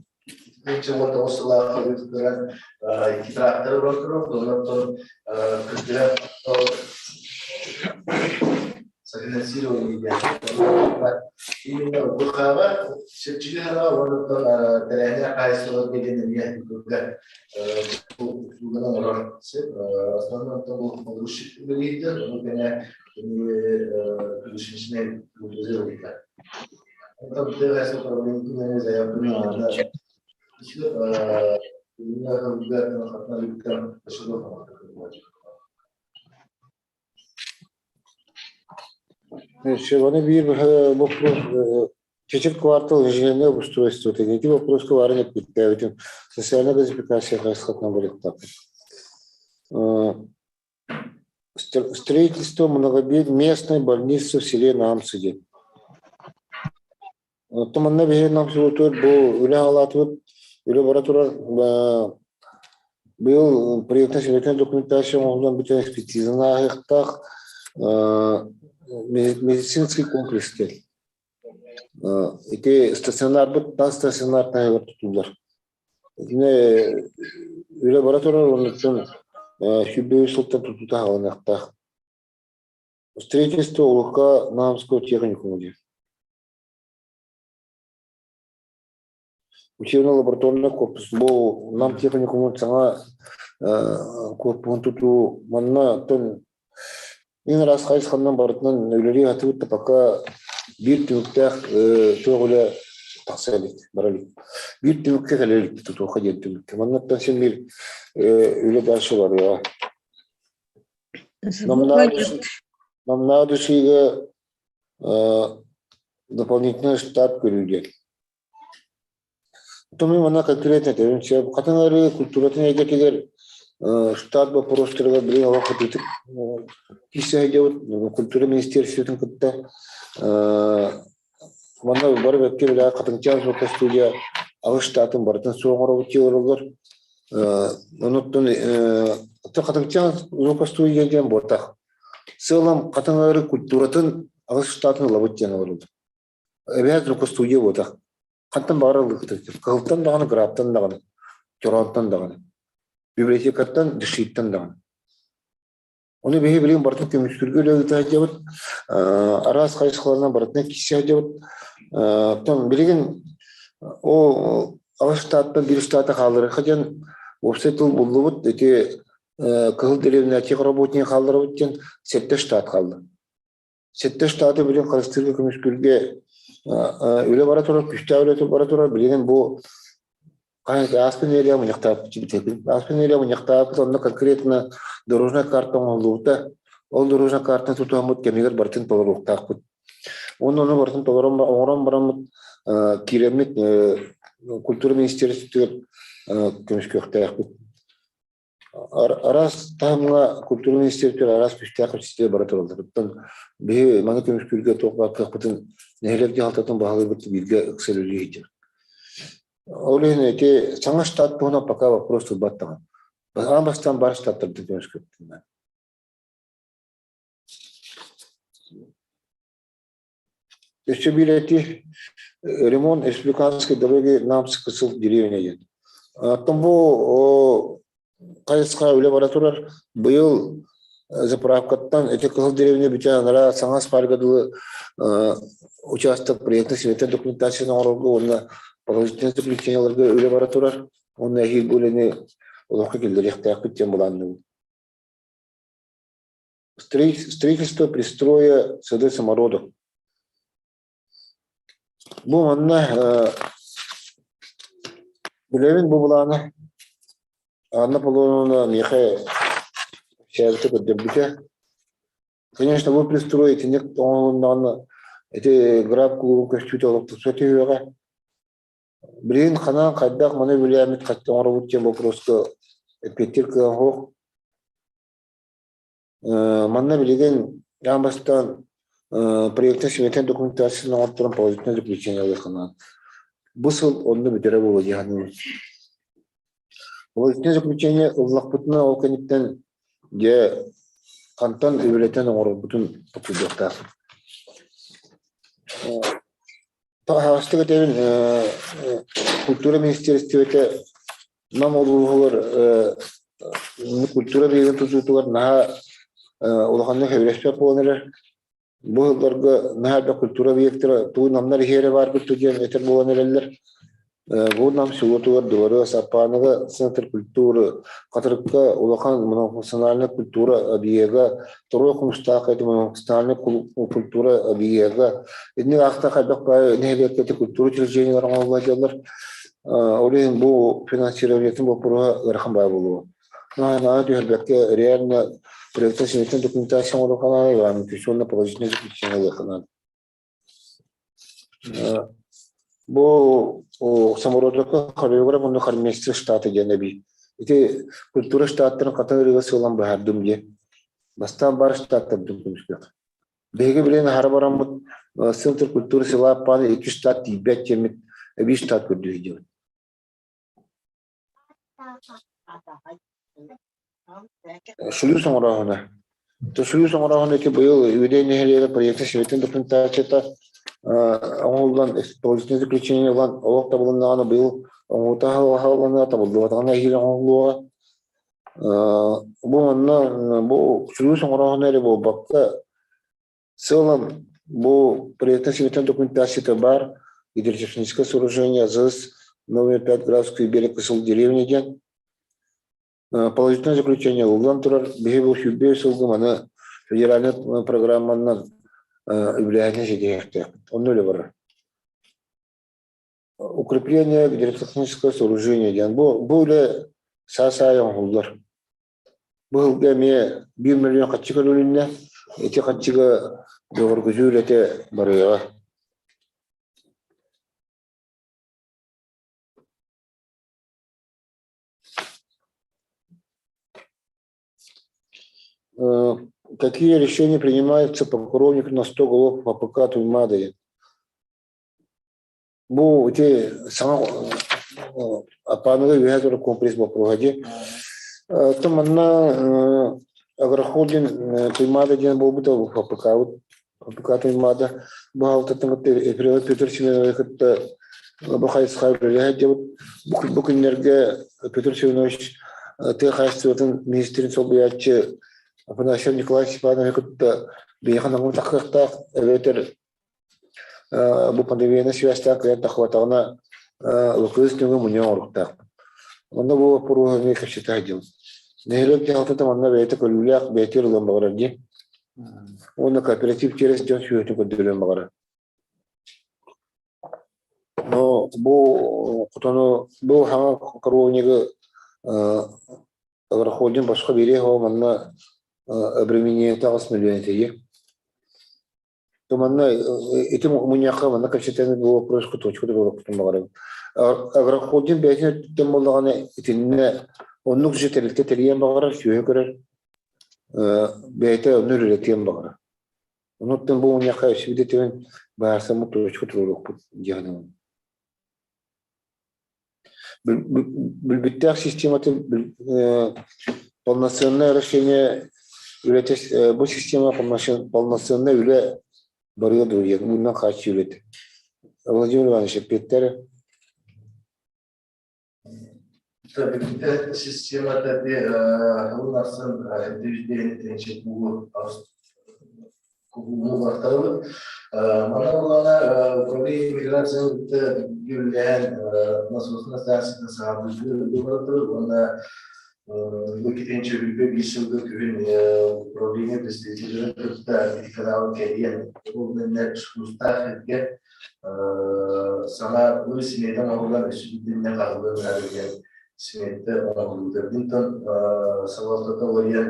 2019 сыллаахха ыытыллан икки тракторы оҥотторор. Онтон кырдьыга софинансирование диэн. Именно ВХ-ҕа чэпчэки хараҕа уонна тэрээһинэ хаһаайыстыбаларга диэн эмиэ услуганы оҥорор сир. Основной бу погрузчик үлэлиирдэр, ону тэҥэ гусеничный бульдозер ыйдар. Онтон тыа хаһаайыстыба управлениетын заявканы Өссө биир боппуруос Чэчир квартал инженерное обустройство ити боппуруоска баарын эппиттээбитим. Социальная газификация хайысхатынан барыахтаахпыт. Строительство многоместной больницы в селе Намцы диэн. Оттон манна биһиги Нам селотугар бу үлэ аҕалаатыбыт. Үлэ бара турар. Быйыл проектно-сметная документация оҥоһуллан бүтэн экспертизаны ааһыахтаах. Медицинский комплекс диэн. Ити стационарбыт тас стационар таһыгар тутуллар. Итини үлэ бара турар, оннуттан 123 сылтан тутуута хаалыныахтаах. Строительство УЛК Намского техникума диэн. Учебно-лабораторный корпус бу Нам техникумун саҥа корпуһун тутуу манна оттон Мин араас хайысханан барытынан үлэлии сатыыбыт да пока биир түмүктээх туох үлэ тахса илик, бара илик. Биир түмүккэ кэлэ илик тутуохха диэн түмүккэ. Маннаттан син биир үлэ дальше барыаҕа. Намнаа душига дополнительный штат көрүү диэн. Тумуу манна конкретно этэбин сөп. Хатыҥ Арыы культуратын эйгэтигэр штат боппуруостарыгар билигин олох кытыытык киирсэ сылдьабыт. Культура министерствотын кытта манна бары бэккэ билээ Хатыҥчаан звукостудия аҕыс штатын барытын суох оҥоробут дии олороллор. Онуттан Хатыҥчаан звукостудия диэн буотах. Сыалам Хатыҥ Арыы культуратын аҕыс штатын ылабыт диэн олороллор. Эбэһээт звукостудия буотах. Хантан баҕарар ылыаххытын сөп. Кыһылтан даҕаны, кырааттан даҕаны, чороонтон даҕаны, библиотекаттан, дышииттан даҕаны. Ону биһи билигин барытын көмүскүүргэ үлэ ыыта сылдьабыт. Араас хайысхаларынан барытынан киирсэ сылдьабыт. Оттон билигин ол аҕыс штаттан биир штата хаалларыахха диэн уопсай тыл буллубут. Ити Кыһыл дэриэбинэ техработник хаалларабыт диэн сэттэ штат хаалла. Сэттэ штаты билин харыстыырга көмүскүүргэ үлэ бара турар, күстээх үлэ бара турар. Билигин бу ааспын нэдиэлэ мунньахтаабыт ааспын нэдиэлэ мунньахтаабыт онно конкретно дорожная карта оҥоһуллубута. Ол дорожная картаны тутуһаммыт кэмигэр барытын толоруохтаахпыт. Уонна ону барытын толорон оҥорон бараммыт киирэммит культура министерствотыгар көмүскүөхтээхпит. Араас таһымҥа культура министиэристибэтигэр араас күүстээх кэпсэтиилэр бара тураллар. Оттон биһи маны көмүскүүргэ туох баар кыахпытын нэһилиэк дьаһалтатын баһылыыбыт бииргэ ыкса үлэлии сылдьар. Ол иһин ити саҥа штат туһунан пока вопрос турбат даҕаны. Аан бастаан баар штаттарбытын көмүскүөхпүтүн Өссө биир эти ремонт республиканской дороги Намск-Кысыл деревня диэн. Оттон бу хайысха үлэ бара турар. Быйыл заправкаттан эти Кыһыл деревня бүтэ анараа саҥа асфальга дылы участок проектно-сметной документацияны оҥорорго уонна положительное заключениеларга үлэ бара турар. Уонна эһиил бу үлэни олоххо киллэриэхтээхпит диэн былаанныыбыт. Строительство пристроя сады самородок. Бу манна билэбин бу былааны Анна Аполлоновна миэхэ кэпсээбитэ көрдөрбүтэ. Конечно, бу пристрой итинник оҥоһулуннаҕына ити граб кулуубун көстүүтэ олох тупса түһүөҕэ. Билигин ханаан хайдах маны билээммит хачча оҥоробут диэн боппуруоска эппиэттиир кыаҕым суох. Манна билигин аан бастаан проектно-сметнай документацияны оҥорторон положительное заключение ылыаххына бу сыл онно бүтэрэ буолуо дии саныыбын. Положительное заключение ыллахпытына ол кэнниттэн дьэ хантан үбүлэтэн оҥорорбутун толкуйдуохтаахпыт. Аһаҕастык этэбин, культура министиэристибэтэ Нам улууһугар культура биһигин тутуутугар наһаа улаханнык сөбүлэспэт буолан эрэр. Бу сылларга наһаа элбэх культура объектара тугу намнар иһиэрэ баарбыт диэн этэр буолан эрэллэр. Бу Нам селотугар Дворец Аппааныга Центр культуры, Хатырыкка улахан многофункциональная культура объега, Торуой Хомустаах эти многофункциональная культура объега. Итинник аахта хайдах баайы нэһилиэккэ культура учреждениелар оҥоһулла дьаллар. Ол иһин бу финансированиетын боппуруоһа ыарахан баа буолуо. Наһаа түһэрбэккэ реально проектно-сметная документация оҥоруохха наада, инвестиционно положительное заключение ылыахха наада. Бу самородокка хореограф онно хормейстер штата диэн эбии. Ити культура штаттарын хатан ырыга сыалан быһаардым диye. Бастаан бар штаттардым көмүскүөх. Биһиги билигин аһара бараммыт Центр культуры села Аппааны икки штат тиийбэт диэммит эбии штат көрдүү диэбит. Шлюз оҥорооһуна. Шлюз оҥорооһуна ити быйыл Үөдэй нэһилиэгэ проекта сибэтин документацията оҥоһуллан положительное заключение ылан олох табылыннаҕына быйыл оҥоһута хаалланыа табыллыбатаҕына эһиил оҥоһуллуоҕа. Бу манна бу шлюз оҥорооһуна эрэ буолбакка Сыалым бу проектно-сметная документацията баар гидротехническое сооружение АЗС номер 5 Графский берег Кысыл деревня диэн. Положительное заключение ылыллан турар. Биһи бу сүүрбэ сылга маны федеральный программанан үбүлээһини ситиһиэхтээхпит. Онно үлэ барар. Укрепление гидротехнического сооружения диэн. Бу, бу үлэ саас аайы оҥоһуллар. Бу сылга эмиэ биир мөлүйүөн харчы көрүлүннэ. Ити харчыга бөҕөргөтүү үлэтэ барыаҕа. Какие решения принимаются по коровнику на 100 голов АПК Туймаады? Бу ити саҥа Аппааныга үөһэ турар комплекс боппуруоһа дии. Оттон манна агрохолдинг Туймаада диэн буолбута АПК-быт. АПК Туймаада баһылыктан кытта Ефремов Петр Семенович кытта бу хайысха үлэлэһэ диэбит. Бу күннэргэ Петр Семенович тыа хаһаайыстыбатын министрин солбуйааччы Афанасьев Николай Степанович кытта биһиэхэ наҥым тахсыахтаах эбэтэр Бу пандемияны сибээстээн кыайан тахсыбатаҕына Лукуйус түҥү мунньан оҥоруохтаахпын. Онно бу боппуруоһу эмиэ кэпсэтэ сылдьабын. Нэһилиэк дьаһалтата манна бэйэтэ көрүүлээх, бэйэтигэр ылыан баҕарар дии. Уонна кооператив через дьон сүөһүтүн көрдөрүөн баҕарар. Но бу хотону бу хаҥа коровнигы агрохолдинг босхо биэриэ суоҕа манна обременениета аҕыс мөлүйүөн этэ То манна ити мунньахха манна кэпсэтэн бу вопроска точка туруорукпутун баҕарабын. Агрохолдинг бэйэтин өттүттэн буоллаҕына итиннэ оннук же тэрилтэ тэрийэн баҕарар, сүөһү көрөр, бэйэтэ онну үлэлэтиэн баҕарар. Онуттан бу мунньахха өссө быһаарсаммыт точка туруорукпут дьаһанабын. Бүлбүттээх систематын полноценное решение үлэтэ бу система полноценное үлэ барыа дуо диэн уунан хааччыы үлэтэ. Владимир Иванович эппиэттэрэ. Бүлбүттээх системата ылын ахсын Кубулуктарыбыт. Манна булана управление миграцияны кытта үлэлэһэн насосная станцияны саҥардыыга уонна бу иккитинчи бүлбэ биир сылга күһүн управление представителлэрин кытта ити каналы кэрийэн ол иннинэ ускуустаах сиргэ саҥа ыы смета оҥоһуллан өссө биирдэ хаһыллыан наада диэн смета оҥоһуллубута. Бинтон салалтата уларыйан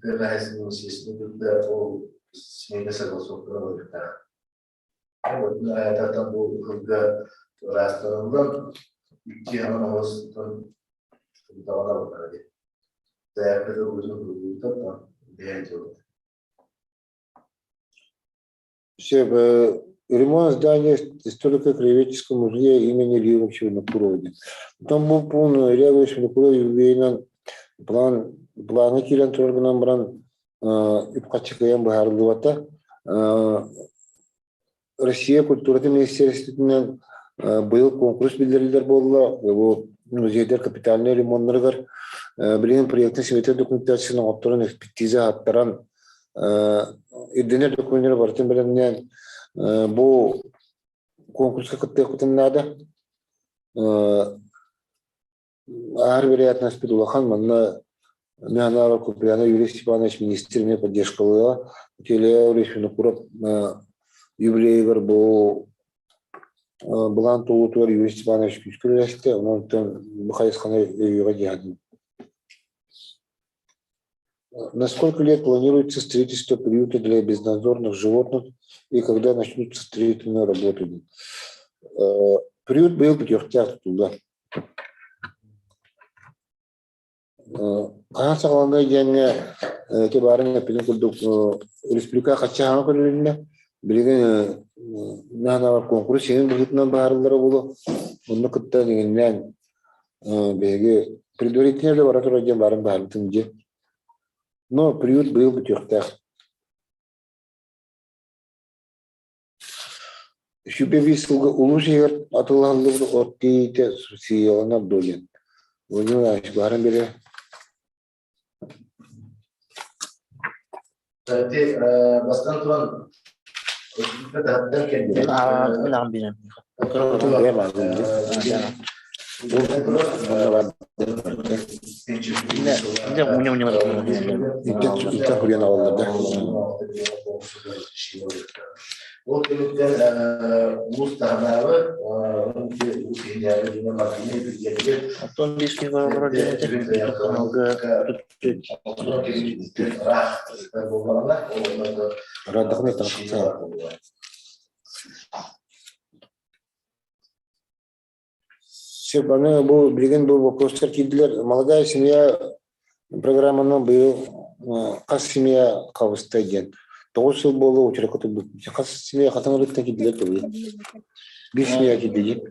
тыа хаһаайыстыбатын министиэристибэтин кытта ол смета согласовканы ылыахтаах. Аятартан бу ыһылга ыраастаныллан икки аҥан оҕустан даҕана буолара диэн. Заявката ылбытын ылбыттар да бэйэн дьылыт. Все, ремонт здания историко-краеведческого музея имени Ильи Ивановича Винокурова. Там был полный Илья Иванович Винокуров юбилейынан план планы киирэн турар гынан баран үп-харчы кыайан быһаарыллыбата. Россия культуратын министиэристибэтинэн быйыл куонкурус биллэриллэр буолла. Бу музейдар капитальнай ремоннарыгар билигин проектын симэтин документацияны оҥотторон экспертиза аттаран ирдэнэр докумуоннары барытын бэлэмнээн бу куонкуруска кыттыахпытын наада. Аар вероятность улахан манна Михаил Куприянов Юрий Степанович министр эмиэ поддержкалыа. Теле Винокуров юбилейыгар бу былаан туолуутугар Юрий Степанович күүскэ үлэлэстэ. Онон бу хайысханы өйүөҕэ диэхин. На сколько лет планируется строительство приюта для безнадзорных животных и когда начнутся строительные работы? Приют быйыл бүтүөхтээх тутулла. Хаһан саҕаланыа диэҥҥэ ити баарын эппитин курдук республика хачча хаҥа көрүлүннэ. Билигин наһаа конкурс синин быһыытынан быһаарыллара буолуо. Онно кытта дьиҥиннээн биһиги предварительно да бара турар диэн баарын баһарбытым дии. Но приют быйыл бүтүөхтээх. Сүбэ биир сылга улуус иһигэр атыылаһыллыбыт от тиийиитэ субсидияланар дуо диэн. Владимир Иванович баарын биэрэ. Ити бастан туран таһыттан кэлбит. Мин биэрем. Икки хуруйан аҕаллар да. Ол кэнниттэн улуус таһынааҕы улуус иһинээҕи дьоно мобильнай билгэлигэр Оттон биир киһи олорор Радахны тахса. Сөп, аны бу билигин бу вопростар киирдилэр. Молодая семья программанан быйыл хас семья хабыста диэн. 9 сыл буолла учуракка турбут. Хас семья хатан ырыттан киирдилэр туруй. Биир семья киирдиги.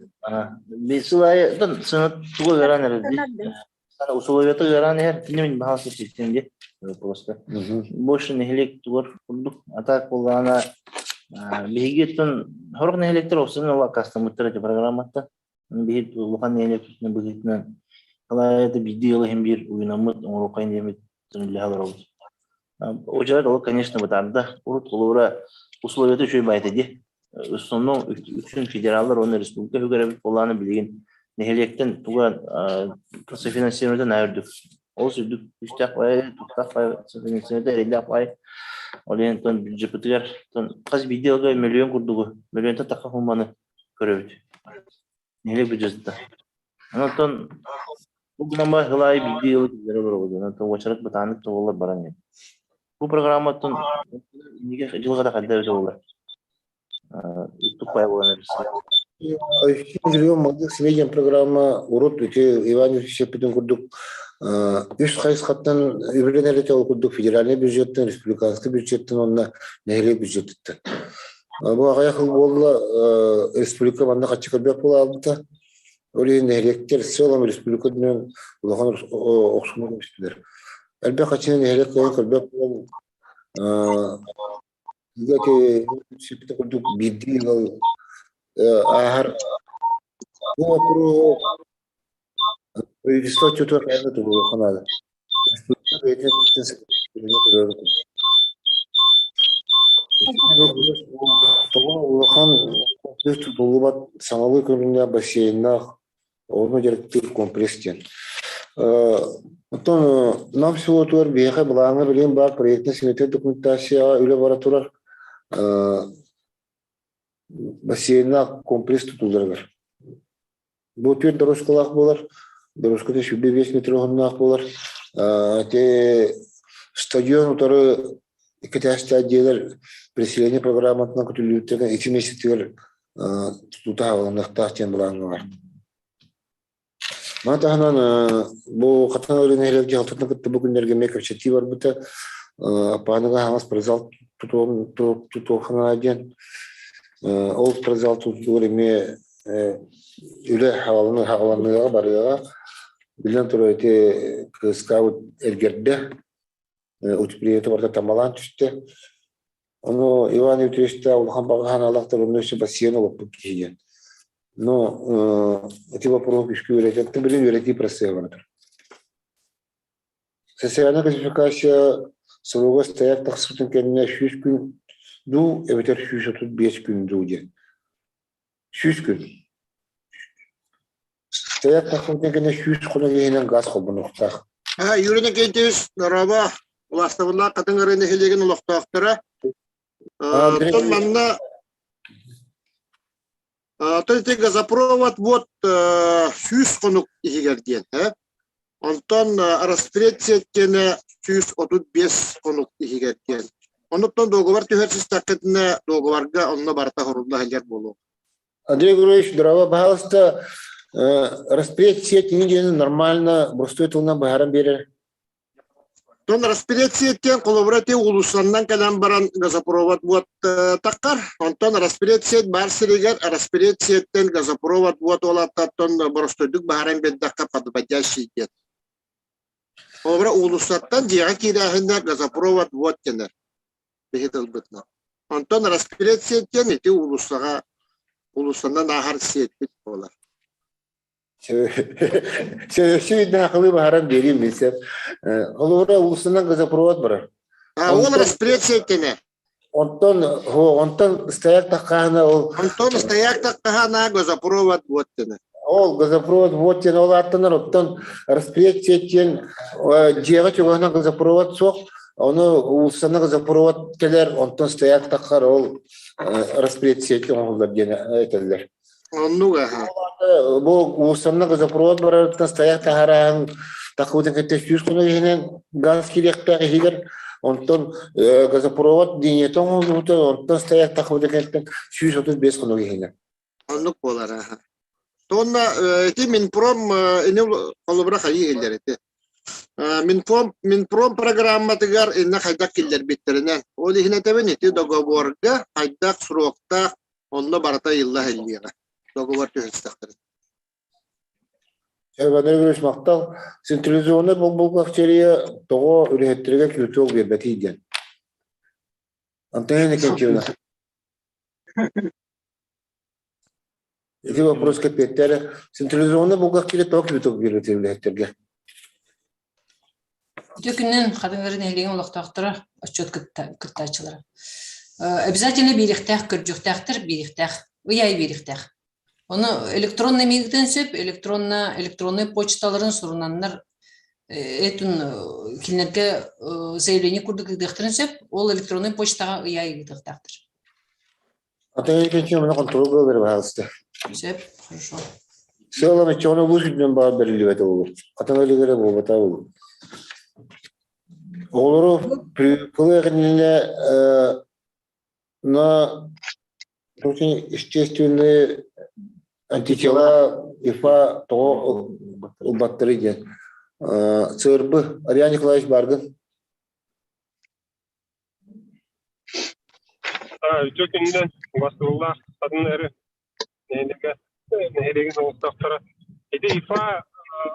Биир сыл айы сына тугу ыараан эрэр дии. Условията ыараан иһэр кини мин баһаас систем дии просто. Больше нэһилиэк тугар курдук. А так буоллаҕына биһиги оттон сорох нэһилиэктэр опсунан ол аккаастаммыттар эти программаттан. Биһи улахан нэһилиэк быһыытынан халаайата биирдии ыал иһин биир уйунаммыт оҥоруоххайын диэммит үлэһэ олоробут. Очерет ол, конечно, бытаарда. Урут холобура условията үчүгэй баайта дии. Основном үксүн федераллар уонна республика үгүрэбит буоллаҕына билигин нэһилиэктэн туга софинансирование наһаа үрдүк. Олус үрдүк күүстээх баай, туттаах баай, софинансирование эрэйдээх баай. Ол иһин тон бюджепытыгар тон хас биирдии ыалга миллион курдугу, миллионтан тахха сумманы көрөбүт. Нэһилиэк бюджета. Онтон бу гынан баран сыл аайы биирдии ыалы киллэрэ олоробут. Онтон уочарат бытааннык да буоллар баран иһэр. Бу программаттан инники дьылҕата хайда эбитэ буоллар. Туппай буолан эрэр. Живем молодых семей диэн программа урут ити Иван Ильич эппитин курдук үс хайысхаттан үбүлэнэр этэ ол курдук федеральный бюджеттан, республиканский бюджеттан уонна нэһилиэк бюджетыттан. Бу аҕыйах ыл буолла республика манна хаччы көрбөт буолаабыта. Ол иһин нэһилиэктэр в целом республика үрдүнэн улахан охсууну көрүстүлэр. Элбэх хаччыны нэһилиэк кыайан көрбөт буолан ити курдук биирдии ыал ааһар. Бу боппуруоһу правительство отчетугар хайаан да туруоруохха наада. Республика бэйэтин Тоҕо улахан комплекс тутуллубат саҥалыы көрүҥнээх бассейннаах оҕону дьарыктыыр комплекс диэн. Оттон Нам селотугар биһиэхэ былааҥҥа билигин баар проектно-сметнай документацияҕа үлэ бара турар бассейннаах комплекс тутулларыгар. Бу түөрт дорожкалаах буолар. Дорожката 25 метр уһуннаах буолар. Ити стадион утары икки этээстээх дьиэлэр переселение программатынан көтүллүбүттэрин ити миэстэтигэр тутуута хааланыахтаах диэн былааҥҥа бар. Маны таһынан бу Хатан Ыры нэһилиэк дьаһалтатын кытта бу күннэргэ эмиэ кэпсэтии барбыта. Аппааныга хаҥас спортзал тутуоххана диэн. Ол спортзал тутуутугар эмиэ үлэ хаҕаланыаҕа барыаҕа. Биллэн турар, ити кыыскаабыт эргэрдэ, утеплениета барыта тамалаан түстэ. Ону Иван Викторовичтаах улахан баҕа санаалаахтар онно өссө бассейн олоппут киһи диэн. Но ити вопрос күүскэ үөрэтэр, билин үөрэтии процесса барар. Социальная классификация сылыга стояк тахсыбытын кэннэ 100 күн дуу эбэтэр 135 күн дуу диэн. 100 күн. Стояк тахсыбытын кэннэ 100 хонук иһинэн газ холбонуохтаах. Юрий Никитич, дорообо. Улаастабыллаах Хатыҥ Арыы нэһилиэгин олохтоохторо. Оттон манна оттон ити газопровод вот 100 хонук иһигэр диэн. Онтон распредсиэттиэнэ 135 хонук иһигэр диэн. Онуттан договор түһэрсистэххитинэ договорга онно барыта хорулла сылдьар буолуо. Андрей Григорьевич, здорово, пожалуйста, распредсеть сеть диэн нормально боростуой тылынан быһааран биэрэр. Тон распредсеть диэн холобура ти уулуссаннан кэлэн баран газопровод буот таххар. Онтон распредсеть баар сиригэр распредсеттен газопровод буот уолаттартан боростуойдук баһаран биэрдэххэ подводящий диэн. Холобура уулуссаттан дьиэҕэ киирээһиннэр газопровод вот дэнэр биһи тылбытынан. Онтон распредсеть диэн ити уулуссаҕа уулуссанан ааһар сиэппит буолар. Сөбү хахылыы баһаран биэриим билсэм. Холобура уулуссанан газопровод барар. А ол распредсеть дэнэр. Онтон онтон стояк таххаана ол Онтон стояк таххаана газопровод вот дэнэр. Ол газопровод вот диэн ол ааттанар оттон распредсеть диэн дьиэҕэ чугаһынан газопровод суох ону уулуссаны газопровод кэлэр онтон стояк таххар ол распредсеть оҥоһуллар диэн этэллэр. Оннук аха. Бу уулуссанна газопровод барарыттан стояк таһараһын такыбытын кытта сүүс хонук иһинэн газ кириэхтээх иһигэр онтон газопровод линията оҥоһуллубута онтон стояк такыбытын кэнниттэн 135 хонук иһинэн. Оннук буолар аха. Тонна ити Минпром ини холобура хайыы иһиллэр ити. Минпром Минпром программатыгар инна хайдах киллэрбиттэринэн ол иһин этэбин ити договорга хайдах сроктаах онно барыта ыйылла иһиллиэҕэ договор түһэрстэхтэрин. Иван Егорович махтал. Централизованный бухгалтерия тоҕо үлэһиттэргэ күүтүөл биэрбэтий диэн. Антонина Иннокентьевна. Ити вопрос кэппиэттэрэ. Централизованный бухгалтерия тоҕо күүтүөл биэрбэтий үлэһиттэргэ? Үтүө күнүнэн Хатыҥ нэһилиэгин олохтоохторо, отчуот кыттааччылара. Обязательно биэриэхтээх, көрдүөхтээхтэр, биэриэхтээх, ый аайы биэриэхтээх. Ону электронный миигитин сөп, электронно, электронный почталарын сурунаннар этин кинилэргэ заявление курдук ыытыахтарын сөп, ол электронный почтаҕа ый аайы ыытыахтаахтар. Атын екінші контроль бер баһаалыста. Сөп, хорошо. Сыала мечону бу сүдүнэн баар бэриллибэтэ болur. Атын өлүгэрэ буолбата болur. Оҕолору прививкалыах иннинэ на очень естественные антитела ИФА тоҕо ылбаттары диэн. ЦРБ Ариан Николаевич Баргын. Үтүө күнүнэн убастыбыллаах атын эрэ нэһилиэгэ нэһилиэгин олохтоохторо. Ити ИФА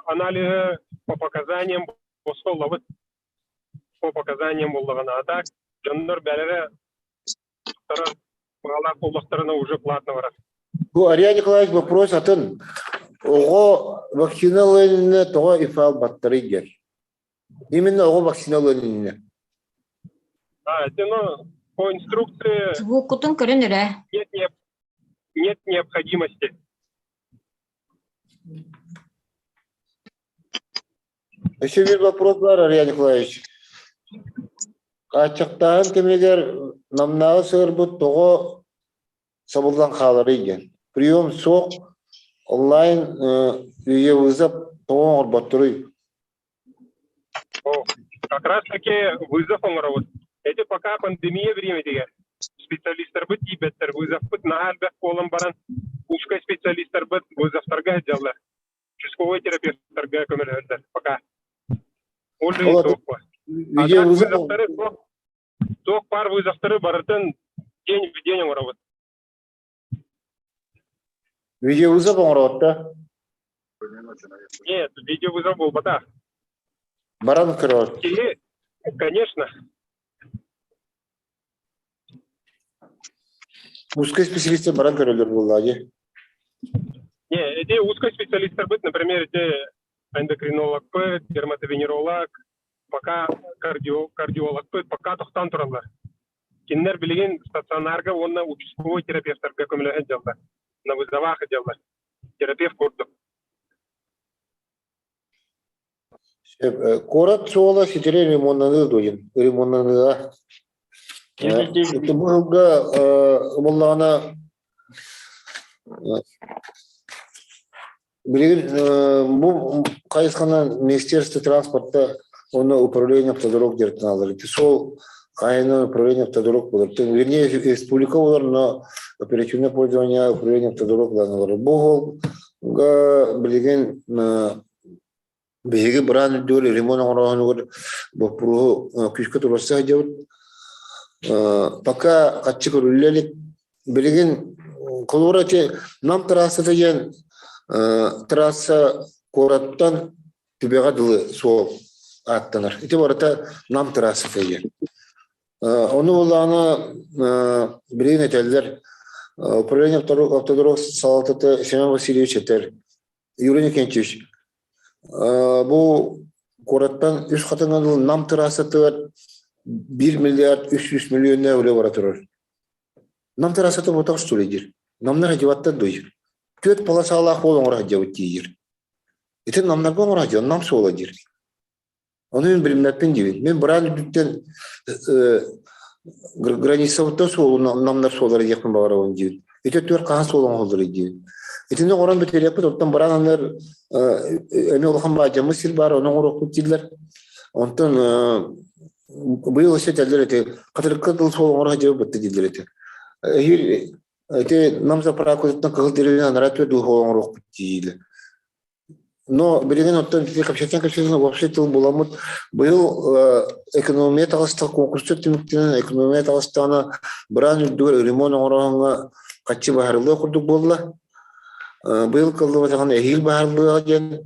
аналиһы по показаниям босхо ылабыт. По показаниям буоллаҕына, а так дьоннор бэлэрэ туттарар баҕалаах буоллахтарына уже платно барар. Бу Ариан Николаевич вопрос атын. Оҕо вакцина ылыан иннинэ тоҕо ИФА ылбаттарый диэн. Именно оҕо вакцина ылыан иннинэ. А, это, ну, по инструкции Звуккутун көрөн эрэ. нет, не, нет необходимости. Еще bir вопрос бар, Ариан Николаевич. Хааччахтааһын кэмигэр намнааҕы сыырбыт тоҕо сабыллан хааларый диэн. Прием суох, онлайн видеовызов тоҕо оҥорботторуй? Как раз таки вызов оҥоробут. Эти пока пандемия времятигэр специалистарбыт тиийбэттэр, вызовпыт наһаа элбэх буолан баран, узкай специалистарбыт вызовтарга сылдьаллар. Участковай терапевтарга көмөлөһөллөр пока. Ол иһин суох А так вызовтары туох баар вызовтары барытын день в день оҥоробут. Видеовызов оҥороот да? Нет, видеовызов буолбатах. Баран көрөт. Киһи, конечно. Узкой специалистер баран көрөлөр буоллаа дии. Не, эти узкой специалисттарбыт, например, эти эндокринологпыт, дерматовенеролог, пока кардиологпыт, пока тохтоон тураллар. Кинилэр билигин стационарга уонна участковой терапевтарга көмөлөһө дьаллар, на вызовах дьаллар. Терапевт курдук. Куорат суола ситири ремоннаныы дуйун, ремоннаныыга. Бу сылга буоллаҕына билигин бу хайысханан Министерство транспорта Онно управление автодорог дьарыктаналлар. Ити суол хайынан управление автодорог буолар. Вернее, республика буолар, но оперативное пользование управление автодорог ланалар. Бу суолга билигин биһиги быраан үрдүгэр ремонт оҥорооһунугар боппуруоһу күүскэ туруорса сылдьабыт. Пока хаччы көрүллэ илик. Билигин холобура ити Нам трассата диэн трасса куораттан Түбэҕэ дылы суол ааттанар. Ити барыта Нам трассата диэн. Ону буллаҕына билигин этэллэр управление автодорог салалтата Семен Васильевич этэр Юрий Никитич бу куораттан үс хатыҥа дылы Нам трассатыгар 1 миллиард 300 миллионнаах үлэ бара турар. Нам трассата ботох что ли диир. Намнар хадьыбаттар дуйр. Түөрт полосалаах уол оҥоро сылдьабыт диир. Ити намнарга оҥоро сылдьар, нам суола диир. Ону мин билиммэппин диибин. Мин быраан үрдүттэн границабыттан суолу намнар суоллара диэхпин баҕарабын диибин. Ити түөрт хаһан суол оҥоһуллар диибин. Итини оҥорон бүтэриэхпит, оттон быраан аннар эмиэ улахан баадьаммыт сир баар, ону оҥоруохпут дииллэр. Онтон быйыл өссө этэллэр ити хатырыкка дыл суол оҥоро сылдьабыт бытты дииллэр ити. Эһиил ити нам заправкатыттан кыһыл деревня анараа түөрт дыл суол оҥоруохпут дииллэр. Но билигин оттон кэпсэтэн-кэпсэтэн вообще тыл буламмыт быйыл экономия таҕыста конкурстар түмүктэнэн экономия таҕыстаҕына быраан үрдүгэр ремонт оҥороһуҥҥа хаччы баһарыллыа курдук буолла. Быйыл кыллыбатаҕына эһиил баһарыллыаҕа диэн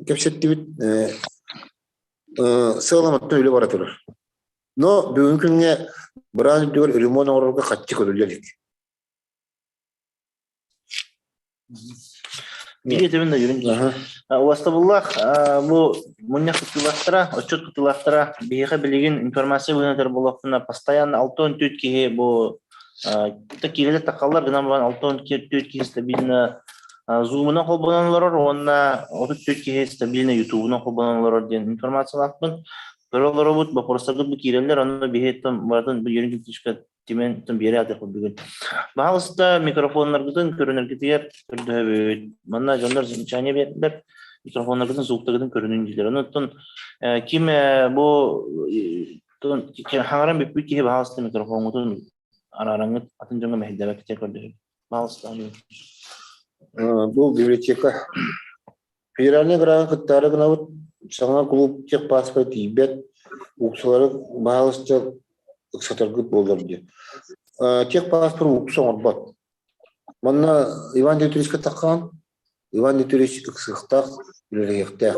кэпсэттибит. Сыалам оттон үлэ бара турар. Но бүгүҥҥү күҥҥэ быраан үрдүгэр ремонт оҥорорго хаччы көрүллэ илик. Биир этибин да жүрүн. Уостабыллаах бу мунньах кыттыылаахтара, отчет кыттыылаахтара биһиэхэ билигин информация быһыытынан буолуохтуна постоянно 64 киһи бу киирэлэр тахаллар гынан баран 64 киһи стабильно Zoom-унан холбонон олорор уонна 34 киһи стабильно YouTube-унан холбонон олорор диэн информациялаахпын. Көрө олоробут, боппуруостарбыт бу киирэллэр, онно биһи барытын бу Юрий Никитичка тимэн биэрэ атыахпыт бүгүн. Баһаалыста микрофоннаргытын көрүнэргитигэр көрдөһөбүт. Манна дьоннор замечание биэрдилэр. Микрофоннаргытын, звуктаргытын көрүнүн диилэр. Онон ким бу хаҥаран бүппүт киһи баһаалыста микрофоҥҥутун араараҥҥыт атын дьоҥҥо мэһэйдээбэккитигэр көрдөһөбүт. Баһаалыста. Бу библиотека федеральный грант кыттаары гынабыт саҥа клуб техпаспорт тиийбэт уксалары баһаалыста ыксатаргыт буоллар диэн. Техпаспорт укса оҥорбот. Манна Иван Дмитриевичка таххан, Иван Дмитриевич ыксыахтаах, үлэлэһиэхтээх.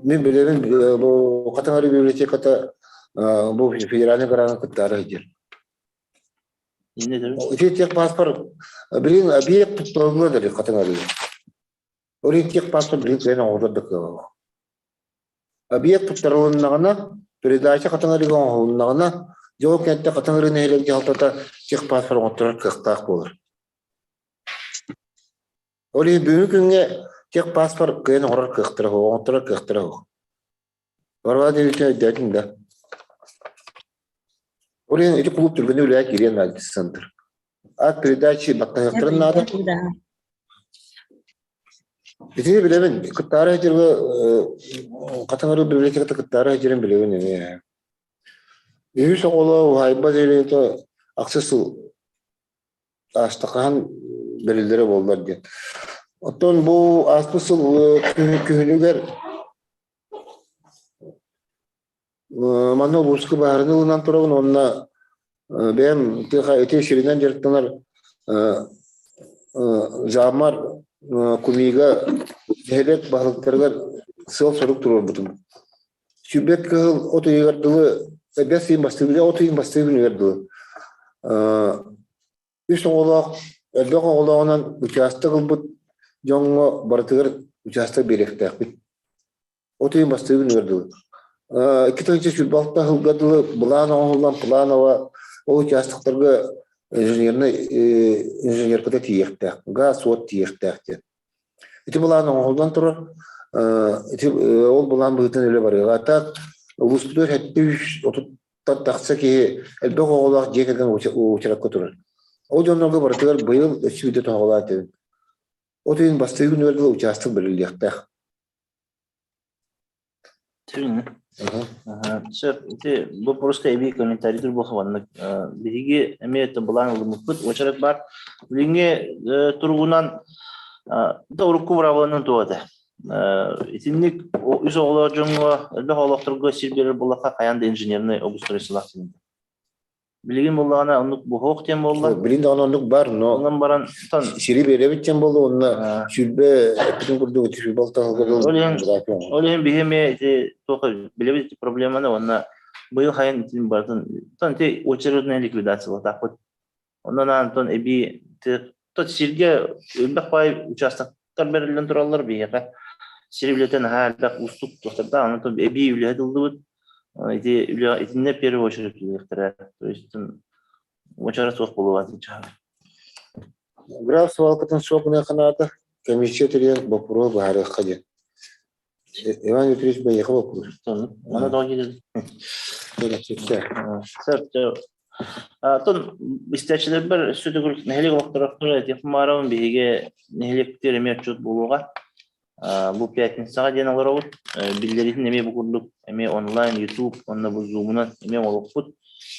Мин билэбин бу Хатыҥары библиотеката бу федеральный грант кыттаары сылдьар. Ити техпаспорт билин объект туттарылла да Хатыҥарыга. Ол иһин техпаспорт билин кыайан оҥоһуллар да кыаҕа Объект туттарылыннаҕына, передача Хатыҥарыга оҥоһулуннаҕына, дьэ ол кэнтэ Хатыҥыры нэһилиэк дьаһалтата техпаспорт оҥотторор кыахтаах буолар. Ол иһин бүгүҥҥү күҥҥэ техпаспорт кыайан оҥорор кыахтара суох, оҥотторор кыахтара суох. Варвара Дмитриевна өйдөөтүҥ да? Ол иһин ити кулууп түргэнник үлэҕэ киириэн наада центр. Ат передачи баттаһыахтарын наада. Итини билэбин. Кыттаары сылдьарга Хатыҥыры библиотеката кыттаары сылдьарын билэбин эмиэ. Үһүс оҕолоо уһаайба заявлениета ахсыс сыл аастахаһан бэриллэрэ буоллар диэн. Оттон бу ааспыт сыл күһүнүгэр манна улууска баһаарыны ылынан турабын уонна бэйэм тыаха ити сиринэн дьарыктанар зааммар кумига нэһилиэк баһылыктарыгар сыал-сорук туруорбутум. Сүүрбэт кыһыл от ыйыгар дылы бэс ыйын бастыыр от ыйын бастыыр күнүгэр дылы үс оҕолоох элбэх оҕолооҕунан учаастак ылбыт дьоҥҥо барытыгар учаастак биэриэхтээхпит. От ыйын бастыыр күнүгэр дылы. 2026 сылга дылы былаан оҥоһуллан планово ол учаастактарга инженерный инженерката тиийиэхтээх, газ уот тиийиэхтээх диэн. Ити былаан оҥоһуллан турар. Ити ол былаан быһыытынан үлэ барыаҕа. Так улууспутугар 730-тан тахса киһи элбэх оҕолоох дьиэ кэргэн уочаракка турар. Ол дьоннорго барытыгар быйыл өссө биирдэ тоһоҕолоон этэбин. От ыйын бастакы күнүгэр дылы учаастак бэриллиэхтээх. Сөп, ити боппуруска эбии комментарийдыр буолха маннык. Биһиги эмиэ это былаан ылыммыппыт, уочарат баар. Билиҥҥи туругунан да урукку быраабыланан туох этэ. Итинник үс оҕолоох дьоҥҥо, элбэх оҕолоохторго сир биэрэр буоллахха хайаан да инженерный обустройстволаах диэн. Билигин буоллаҕына оннук буһуох диэн буолла. Билигин даҕаны оннук бар, но Онон баран сири биэрэбит диэн буолла уонна сүүрбэ эппитин курдук ити сүүрбэ алта сылга Ол иһин ол иһин биһи эмиэ ити туох билэбит ити проблеманы уонна быйыл хайын итин барытын тон ити очередная ликвидациялатаахпыт. Онон аан эбии тот сиргэ элбэх баай участоктар бэриллэн тураллар биһиэхэ. Сир үлэтэ наһаа элбэх уустук туохтардаах, онон эбии үлэһит ыллыбыт. Ити үлэ итиннэ первую очередь үлэлиэхтэрэ. То есть уочара суох буолуо чаһы. Граф свалкатын суох гыныахха комиссия тэрийэн боппуруоһу быһаарыахха диэн. Иван Дмитриевич байыаха боппуруос. Аны тоҕо киирдин? Сөп, Оттон истээччилэрбэр өссө төгүл нэһилиэк олохтоохторо этиэх баарабын биһиги нэһилиэктэр эмиэ отчуот буолуоҕа. Бу пятницаҕа диэн олоробут. Биллэритин эмиэ бу курдук эмиэ онлайн, YouTube уонна бу Zoom-унан эмиэ оҥоруохпут.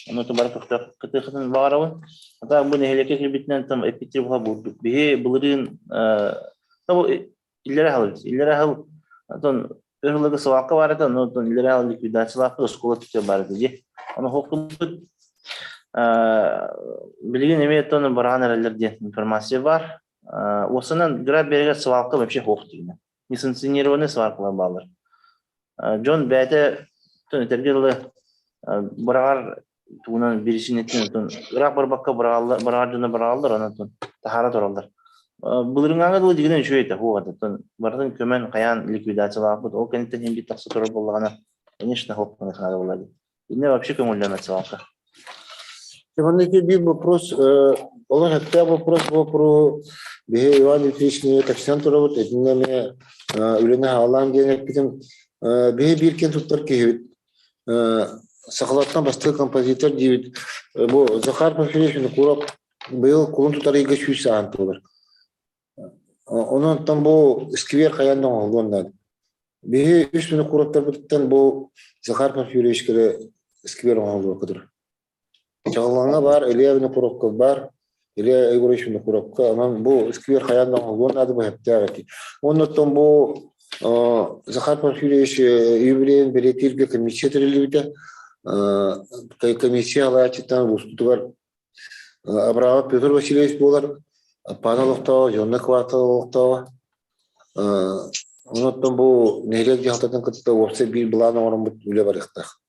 Ону бары көхтөөх кытыахытын баҕарабын. Ата бу нэһилиэккэ киирбитинэн там эппиттир буха бурдук. Биһи былырыын иллэрэ хал иллэрэ хал отон өр сылаакка бар этэ, ону отон иллэрэ хал ликвидациялаахпыт оскуола түтэ бар этэ дии. Ону хоктубут. Билигин эмиэ оттон бараан эрэллэр диэн информация бар. Уосанан граб берегер свалка вообще хоох дигинэ. Несанкционированный свалкалар баалар. Дьон бэйэтэ этэргэ дылы быраҕар тугунан бирисинэтин отон ыраах барбакка быраҕаллар быраҕар дьоно быраҕаллар онон таһаара тураллар. Былырыҥҥааҥы дылы дигинэн үчүгэй этэ хуох этэ. Барытын көмөн хайаан ликвидациялаахпыт ол кэнниттэн иһин биир тахса турар буоллаҕына конечно хоп гына буолла дии. Инне вообще көҥүллэммэт свалка. Манна биир вопрос, олох эттээх вопрос вопроһу биһи Иван Дмитриевич кэпсээн турабыт, итиннэ эмиэ үлэни хаалаан диэн эппитим. Биһи биир киэн туттар киһибит. Сахалартан бастакы композитор диибит. Бу Захар Порфирьевич Винокуров быйыл кулун тутар ыйга сүүс сааһын туолар. Онон бу сквер хайаан да оҥоһуллуон наада. Биһи үс Винокуровтарбытыттан бу Захар Порфирьевич кэлэ сквер оҥоһуллуо кытыр. Чаҕылҕаҥҥа баар Илья Винокуровка баар, Илья Егорович Винокуровка. Онон бу сквер хайаан да оҥоһуллуон наада бу сөптөөх этии. Оннуттан бу Захар Порфирьевич юбилейын бэлиэтииргэ комиссия тэриллибитэ. Комиссия салайааччыттан улууспутугар Абрамов Петр Васильевич буолар, Пан олохтооҕо, Дьонно квартал олохтооҕо. Онон бу нэһилиэк дьаһалтатын кытта уопсай биир былаан оҥороммут үлэ барыахтаах.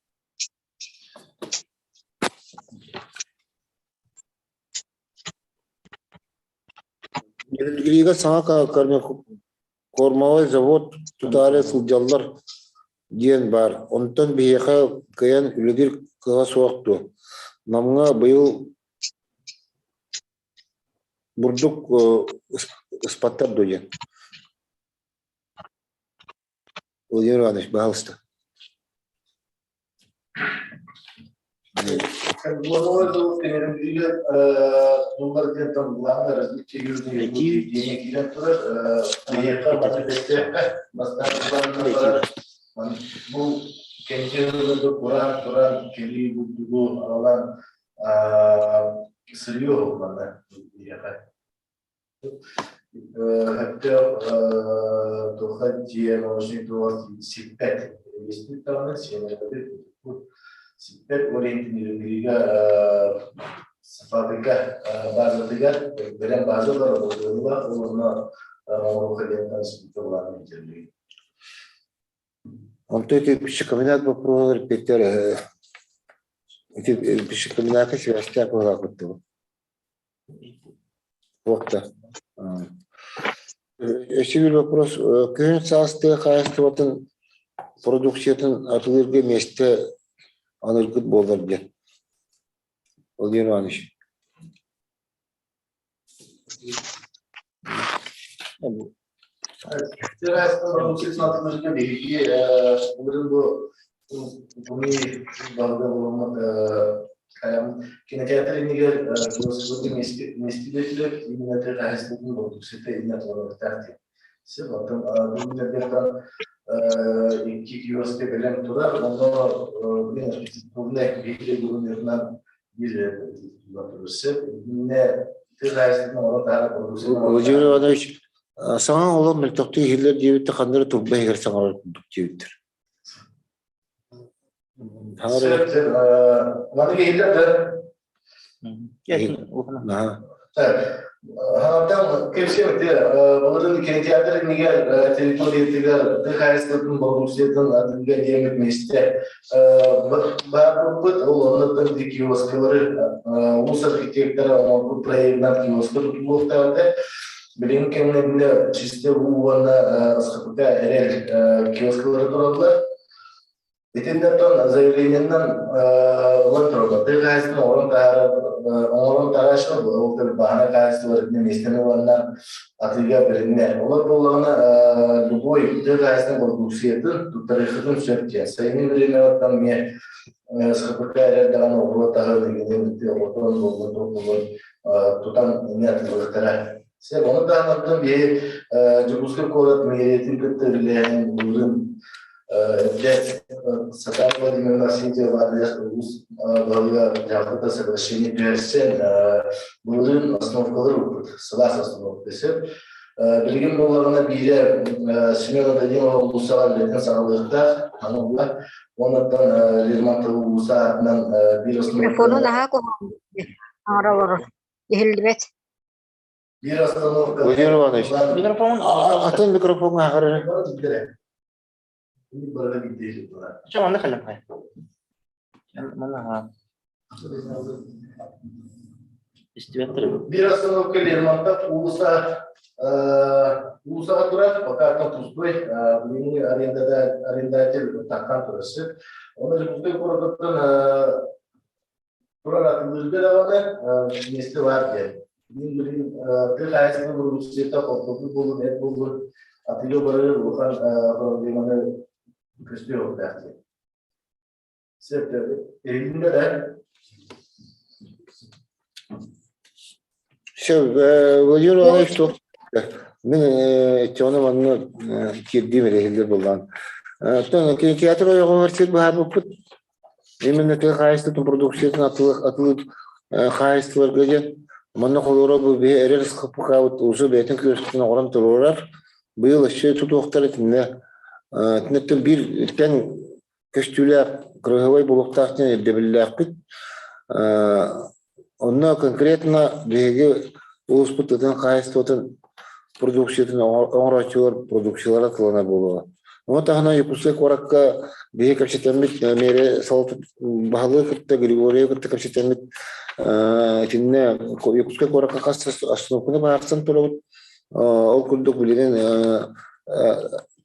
Нерюнгрига саҥа кормовой завод тутаары сылдьаллар диэн баар. Онтон биһиэхэ кыайан үлэлиир кыаҕа суох дуо? Намҥа быйыл бурдук ыспаттар дуо диэн. Владимир Иванович, пожалуйста. Бу кэнчээри куран туран кэлии бурдугу аҕалан сырье манна Өттөөх туохха дьиэ научный туох сиппэт истит даҕаны сиэнэрбит сиппэт ориентиригэ фабрика базатыгар бэлэм базалар оборудованиелар уонна оҥоруохха диэн республика былаанын иитиллибит. Онтон ити пищекомбинат боппуруоһугар эппиэттэр ити пищекомбинакка сибээстээх быһыылаах кыттыбыт. Туох да Өссө биир вопрос. Күһүн саас тыа хаһаайыстыбатын продукциятын атыылыырга миэстэ аныыргыт буоллар диэн. Владимир Иванович. Тыа хаһаайыстыбатын продукциятын атыылыырга биһиги былырыын бу Кинотеатр иннигэр миэстэлиир именно тыа хаһаайыстыбатын бородууксуйата иннэ туруорбуттаах диэн. Оттон бу күннэргэ Икки киоска кэлэн турар, онно билин архитектурнай биһиги биир турар. Иннэ тыа хаһаайыстыбатын оҥорон таһаарар продукция. Владимир Иванович, саҥа олох мөлтөхтүү иһиллэр диэбиттэр ханна эрэ турба иһигэр саҥарар курдук диэбиттэр. Сөп, сөп. Маннык иһиллэр да? Хаҥаттан кэпсиэм этэ, былырыын кинотеатр иннигэр территориятыгар тыа хаһаайыстыбатын бородууксуйатын атыыга диэммит миэстэ баарбыппыт. Ол оннуттан ити киоскалары улуус архитектора оҥорбут проегынан киоска тутуллуохтаах этэ. Билиҥҥи кэмҥэ итиннэ чистэ уу уонна СХПК эрэл киоскалары тураллар. Итиннэ заявлениеннан ылан тураллар. Тыа хаһаайыстыбатын оҥорон таһаарар оҥорон таһааччылар ол бааһынай хаһаайыстыбалар итиннэ миэстэни ыланнар атыыга бэриннэ. Олор буоллаҕына любой тыа хаһаайыстыбатын бородууксуйатын туттарыаххытын сөп диэн. Сайыҥҥы бириэмэҕэ эмиэ СХПК эрэр даҕаны оҕуруот аһын игини отон буоллун туох буоллун тутан эмиэ атыылыахтара. Сеп, ону таһынан биһи Дьокуускай куорат мэрийэтин кытта үлэлэһэн былырыын эрдэ Сатана Владимировна Арсентьева улуус баһылыга дьаһалтата соглашение түһэрсэн былырыын остановкалар ылбыт, сылаас остановка сөп. Билигин буоллаҕына биирэ Семена Данилова улууссаҕа үлэтин саҕалыахтаах, аны Оннуттан Лермонтов улууса аатынан биир остановка... Микрофону наһаа куһаҕан оҥоролоро иһиллибэт. Биир остановка... Владимир Иванович, Микрофон атын микрофоҥҥа аҕарар. Чэ, манна кэллим. Манна Истибэттэр. Биир остановка Лермонтов уулусса уулуссаҕа турар, пока там пустой, билиҥҥи арендатель таххан турар. Оны Дьокуускай куораттан турар атылыырга даҕаны миэстэ баар диэн. Мин билигин тыа хаһаайыстыбатын бородууксуйата холкутук буоллун, эт буоллун, атыыга барар улахан проблеманы көстүө уохтаах диэн. Сөп, эһигиннэ да? Сөп, Владимир Иванович туох мин иччэҕинэ манна киирдиим эрэ иһиллэр буоллаҕын. Оттон кинотеатр ойоҕоһор сир быһаарбыппыт. Именно тыа хаһаайыстыбатын продукциятын атылыыр хаһаайыстыбаларга диэн манна холоро бу биһи эрэр СХПК-быт уже бэйэтин күөскүтүн оҥорон туруорар. Быйыл өссө тутуохтар итиннэ итиннэттэн биир тэҥ көстүүлээх кырыһабай буолуохтаах диэн ирдэбиллээхпит. Онно конкретно биһиги улууспут тытын хаһаайыстыбатын продукциятын оҥорооччулар продукциялара тылана буолуоҕа. Ону таһынан Якутскай куоракка биһи кэпсэтэммит мэрия баһылыгы кытта Григорьевы кытта кэпсэтэммит итиннэ Якутскай куоракка хас остановканы быһаарсан турабыт. Ол курдук билигин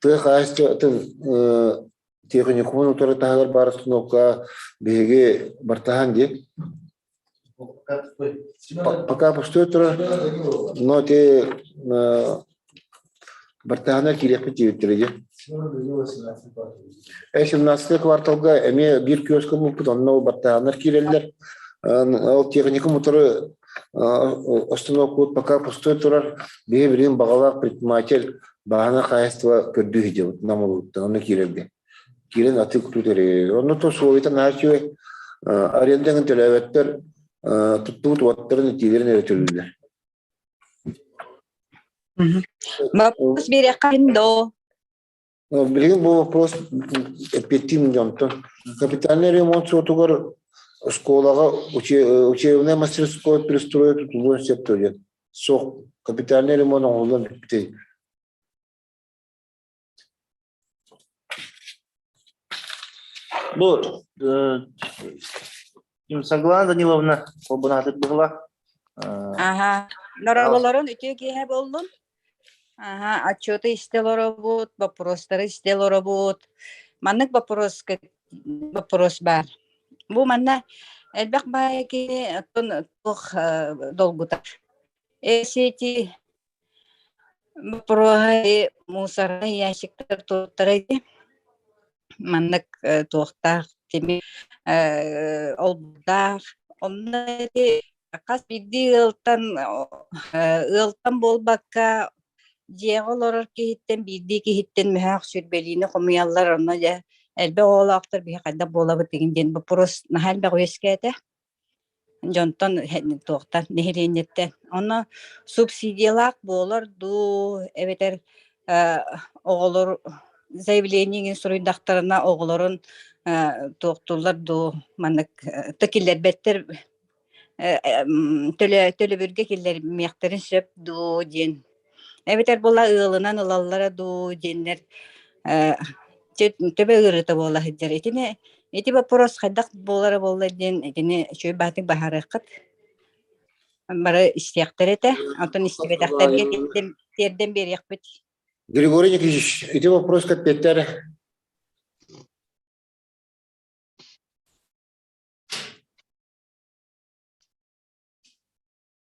тыа хаһаайыстыбатын Тиэхиньикумун утары таһыгар баар остановка биһиги бартаһан дии. Пока пустой турар, но те бартаһана киириэхпит диэбиттэрэ дии. 17 кварталга эмиэ биир киоска булпут, онно бартаһаннар киирэллэр. Ол техникум утары остановкабыт пока пустой турар. Биһи билигин баҕалаах предприниматель Бааһына хаһаайыстыба көрдүү сылдьабыт Нам улууһуттан онно киирэргэ. Киирэн атыы-кутуу тэрийэр. Онно то условията наһаа үчүгэй. Аренда эҥин төлөөбөттөр, туттубут уоттарын итиилэрин эрэ төлүүллэр. Вопрос биэриэххин доо. Билигин бу вопрос эппиэттиим дьонтон. Капитальный ремонт суотугар школаҕа учебная мастерской пристрой тутулуон сөп диэн. Суох, капитальный ремонт оҥоһуллан бүппүтэй. Бу Саргылана Даниловна холбонаатык быһыла. Аха. Норололорун үтүө киэһэ буоллун. Аха, отчеты истэ олоробут, вопростары истэ олоробут. Маннык вопрос вопрос баар. Бу манна элбэх баайы кини оттон туох долгутар. Эсити боппуруоһа мусорнай ящиктар туруттара ити. Маннык туохтаах тимир олбуордаах. Онно ити хас биирдии ыалтан ыалтан буолбакка. Дьиэҕэ олорор киһиттэн биирдии киһиттэн мөһөөх сүрбэлиини хомуйаллар, онно дьэ элбэх оҕолоохтор биһи хайдах буолабыт игин диэн боппуруос наһаа элбэх үөскээтэ. Дьонтон туохтан нэһилиэнньэттэн. Онно субсидиялаах буолар дуу, эбэтэр оҕолор заявление игин суруйдахтарына оҕолорун туохтууллар дуу, маннык киллэрбэттэр төлөбүргэ киллэримиэхтэрин сөп дуу диэн эбэтэр була ыалынан ылаллара дуу диэннэр төбө ыарыыта буола сылдьар. Итини ити боппуруос хайдах буолара буолла диэн итини үчүгэй баатык баһаарыаххыт. Бары истиэхтэр этэ. Онтон истибэтэхтэргэ тиэрдэн биэриэхпит. Григорий Никитич, ити вопроска эппиэттэр.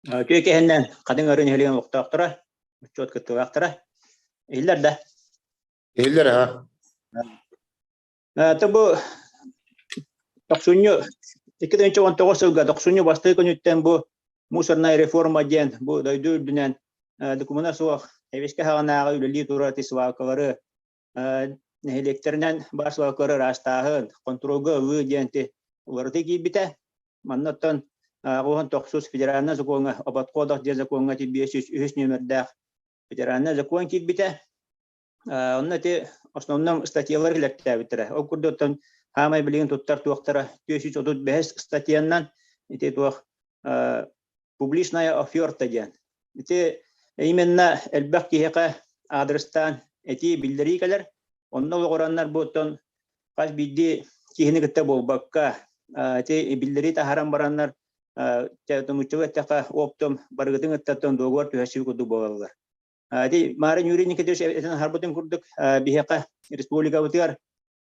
Үтүө киһиннэн Хатыҥ Өрүн нэһилиэгин олохтоохторо, отчуот кыттыылаахтара. Иһиллэр да? Иһиллэр аха. Аты бу тохсунньу 2019 сылга тохсунньу бастакы күнүттэн бу мусорная реформа диэн бу дойду үрдүнэн докумена суох эбискэ хаҕынааҕы үлэлии турар свалкалары нэһилиэктэринэн баар свалкалары ыраастааһын, хонтуруолга ылыы диэн уларытыы киирбитэ. Манна оттон 99 федеральнай закоҥҥа об отходах диэн закоҥҥа 503 нүөмэрдээх федеральнай закон киирбитэ. Онно ити основном статьялар килэртээбиттэрэ. Ол курдук оттон хаамай билигин туттар туохтара 435 статьянан ити туох публичная оферта диэн. Ити именно элбэх киһиэхэ аадырыстаан этии биллэрии кэлэр. Онно олоҕураннар бу оттон хас биирдии киһини кытта буолбакка ити биллэрии таһааран бараннар нууччалыы эттэххэ оптом барыгытын кытта договор түһэрсии курдук буолаллар. Ити Марин Юрий Никитич этэн аһарбытын курдук биһиэхэ республикабытыгар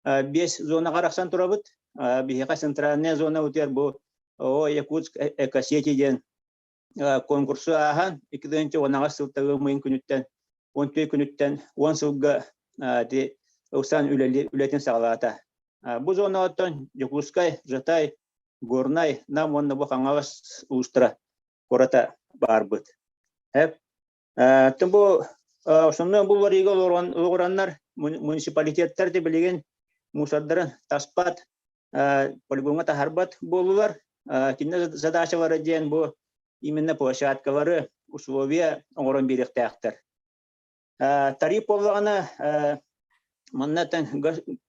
биэс зонаҕа арахсан турабыт. Биһиэхэ центральная зона утуйар бу О Якутск экосети диэн конкурсу ааһан 2018 сылтан мыйын күнүттэн 14 күнүттэн 10 сылга ити ылсан үлэтин саҕалаата. Бу зонаҕыттан Дьокуускай, Жатай, Горнай, Нам уонна бу Хаҥалас улуустара куората баарбыт. Бу основной бу уларыйыыга олоҕураннар муниципалитеттар да билигин мусордарын таспат, полигоҥҥа таһарбат буоллулар. Кинилэр задачалара диэн бу именно площадкалары, условия оҥорон биэриэхтээхтэр. Тариф буоллаҕына манна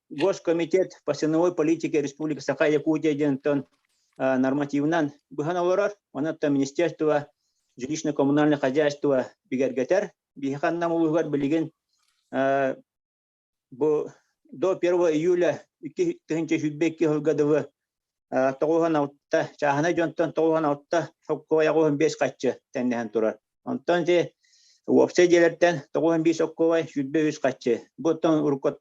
Госкомитет по ценовой политике Республики Саха-Якутия диэн нормативынан быһан олорор. Онон Министерство жилищно-коммунальное хозяйство бигэргэтэр. Биһиэхэ Нам улууһугар билигин бу до 1 июля 2022 сылга дылы 96 чааһынай дьонтон 96 соккуой 85 хаччы тэннэһэн турар. Онтон ити уопсай дьиэлэртэн 95 соккуой 23 хаччы. Бу оттон урукку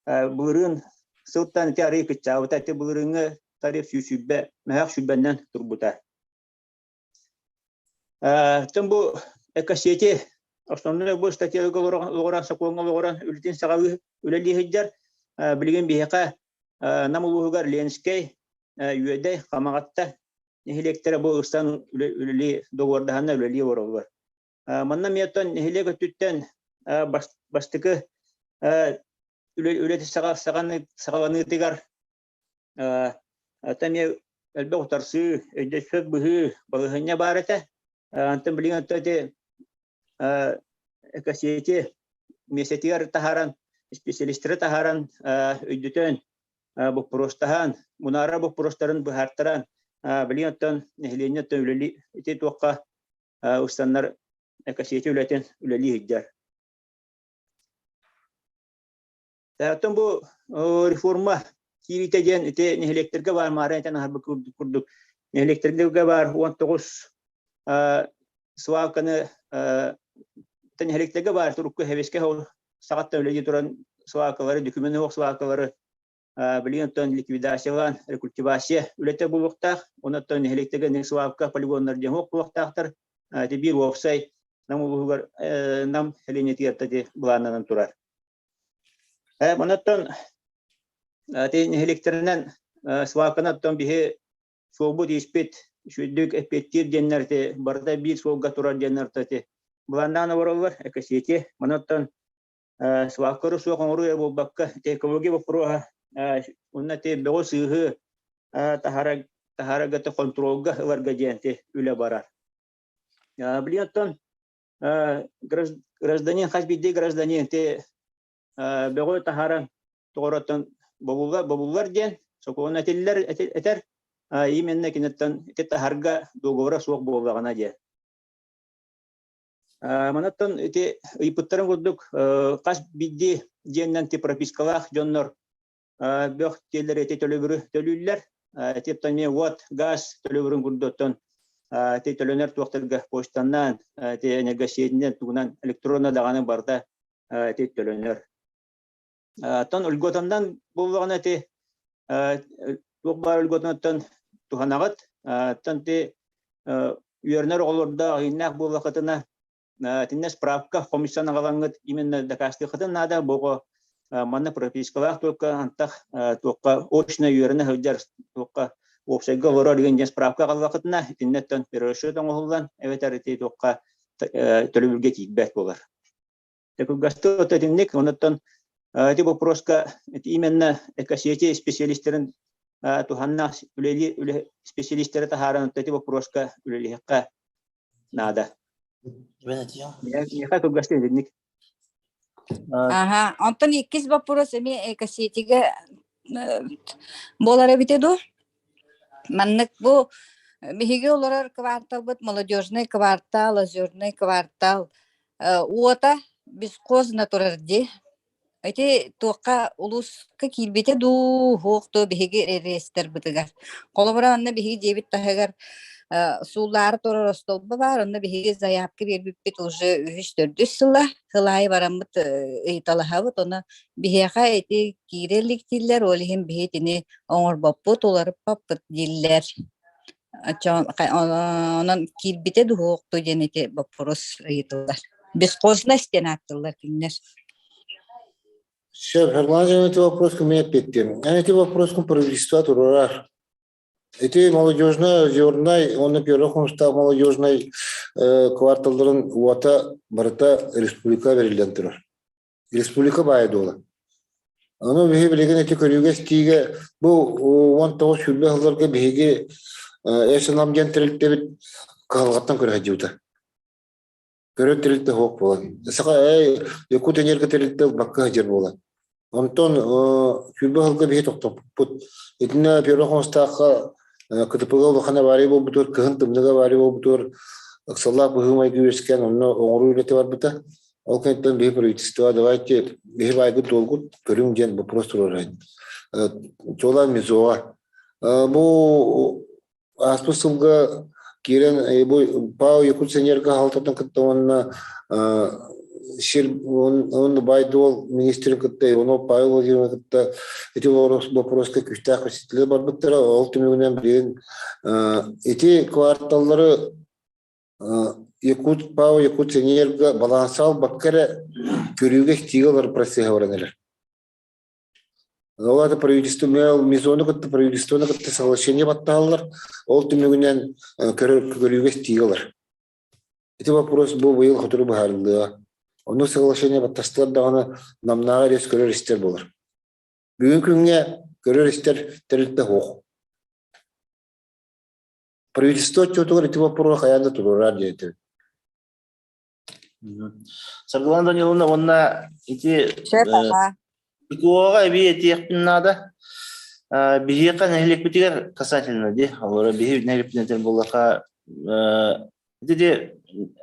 былырыын сылтан ити арыый кыччаабыта. Ити былырыыҥҥы тариф 120 мөһөөх сүүрбэннэн турбута. Тым бу экосети основной бу статьяларга олоҕуран сокуоҥҥа олоҕуран үлэтин саҕалыы үлэлии сылдьар. Билигин биһиэхэ Нам улууһугар Ленскэй, Үөдэй, Хамаҕатта нэһилиэктэрэ бу ыстан үлэлии доҕуордаһанна үлэлии олороллор. Манна эмиэ нэһилиэк өттүттэн бастакы үлэти саҕаланыытыгар Ата эмиэ элбэх утарсыы, өйдөспөт быһыы, балаһыанньа баар этэ. Онтон билигин ото ити экосети миэстэтигэр таһааран, специалистары таһааран өйдөтөн, боппуруостаһан, мунаара боппуруостарын быһаартаран, билигин оттон нэһилиэнньэ оттон үлэлии ити туохха устаннар экосети үлэтин үлэлии сылдьар. Оттон бу реформа киириитэ диэн ити нэһилиэктэргэ баар маара этэн аһарбыт курдук нэһилиэктэргэ баар 19 свалканы нэһилиэктэргэ баар турукку хэбискэ саҕаттан үлэлии туран свалкалары, документы суох свалкалары билигин оттон ликвидациялаан рекультивация үлэтэ буолуохтаах. Онон нэһилиэктэргэ свалка полигоннар диэн суох буолуохтаахтар. Ити биир уопсай Нам улууһугар Нам сэлиэнньэтигэр былааннанан турар. Онон ити нэһилиэктэринэн свалканы оттон биһи суолбут ииспит үчүгэйдик эппиэттиир диэннэр ити барыта биир суолга турар диэннэр ити. былааннаан олороллор экосети. Манаттан свалкары суох оҥоруу эрэ буолбакка, экология боппуруоһа уонна ти бөҕү сыыһы таһара таһарага хонтуруолга ыларга диэн ти үлэ барар. Билигин оттон гражданин хас биирдии гражданин ти бөҕү таһааран тоҕороттон бобуллар бобуллар диэн сокуон этиллэр этэр именно киниттэн ити таһарга договора суох буоллаҕына диэн. Манаттан ити ыйыппыттарын курдук хас биирдии дьиэннэн ти пропискалаах дьоннор бөх тиэллэр ити төлөбүрү төлүүллэр. Ити эмиэ уот, газ төлөбүрүн курдуктан ити төлөнөр туохтарга почтаннан, ити энергосетинэн тугунан электронно даҕаны барыта ити төлөнөр. Оттон льготандан буоллаҕына ити туох баар льготанаттан туһанаҕыт. Оттон ити үөрэнэр оҕолордоох ииннээх буоллаххытына итиннэ справка хомуйсан аҕалаҥҥыт именно дакаастыаххытын наада бу оҕо манна пропискалаах туохха антах туохха очно үөрэнэ сылдьар туохха уопсайга олорор деген диэн справка аҕаллаххытына итиннэттэн перерасчет оҥоһуллан эбэтэр ити туохха төлөбүргэ тиийбэт буолар. Кылгастыы итинник онуттан ити вопроска именно экосети специалистерин туһаннаах үлэли специалистеры таһааран ити вопроска үлэлиэххэ наада. Миэхэ кылгастыы итинник. Аха, онтон иккис вопрос эмиэ экосетигэ буолар эбитэ дуу? Маннык бу биһиги олорор кварталбыт молодежный квартал, озерный квартал уота бесхозно турар дии. Ити туохха улууска киирбитэ дуу, суох дуу биһиги реестрбытыгар. Холобура, онно биһиги дьиэбит таһыгар сууллаары турар остуолба баар, онно биһиги заявка биэрбиппит уже үһүс-төрдүс сыла. Сыл аайы бараммыт ыйыталаһабыт, ону биһиэхэ ити киирэ илик дииллэр, ол иһин биһи итини оҥорбоппут, уларыппаппыт дииллэр. Онон киирбитэ дуһуохту диэн ити боппуруос ыйытыллар. Бесхозность диэн ааттыыллар кинилэр. Все, Ферман эти вопрос ко мне эппиттим. Эти вопрос правительство турар. Ити молодежная озернай, он первых он молодежный кварталларын уота барыта республика берилен турар. Республика баайа дуола. Ону биһи билигин ити көрүүгэ истиигэ бу 19 сүүрбэ сылларга биһиги СНМ диэн тэрилтэбит кыһалҕаттан көрө сылдьыбыта. Көрөр тэрилтэ суох буолан. Саха Якут энерго тэрилтэ ылбакка сылдьар буолан. Онтон сүүрбэ сылга биһи тохтоппуппут. Итиннэ Первый Хомустаахха КТП-га улахан авария буолбутугар, кыһын тымныга авария буолбутугар ыксаллаах быһыы-майгы үөскээн онно оҥоруу үлэтэ барбыта. Ол кэнниттэн биһи правительство давайте биһи баайгыт дуолгут көрүҥ диэн вопрос туруорайын. Чуолаан МИЗО-ҕа. Бу ааспыт сылга киирэн бу ПАО Якутсэнерго хаалтатын кытта уонна сир уонна баай-дуол министрин кытта Иванов Павел Владимирович кытта ити боппуруоска күүстээх кэпсэтиилэр барбыттара. Ол түмүгүнэн билигин ити кварталлары Якут ПАО Якутсэнерго балансал бакка эрэ көрүүгэ-истиигэ олорор процеһа баран эрэр. Ол аата правительство мезону кытта правительствоны кытта соглашение баттаһаллар. Ол түмүгүнэн көрүүгэ истиигэ ылар. Ити вопрос бу быйыл хотуру быһаарыллыаҕа. Онно соглашение баттастылар даҕаны намнааҕы рейс көрөр-истэр буолар. Бүгүн күҥҥэ көрөр-истэр тэрилтэ суох. Правительство отчетугар ити боппуруоһу хайаан да туруорар диэтэ. Саргылана Даниловна уонна ити ТКО-ҕа эбии этиэхпин наада. Биһиэхэ нэһилиэкпитигэр касательно дии. Олору биһи нэһилиэкпитинэн буоллахха ити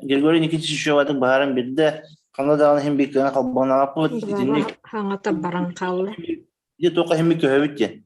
Григорий Никитич Чучеватын баһааран бирдэ ханна даҕаны иһин биир кыана холбонооппут итинник хаҥата баран хаалла. Ити туохха иһин көһөбүт диэн.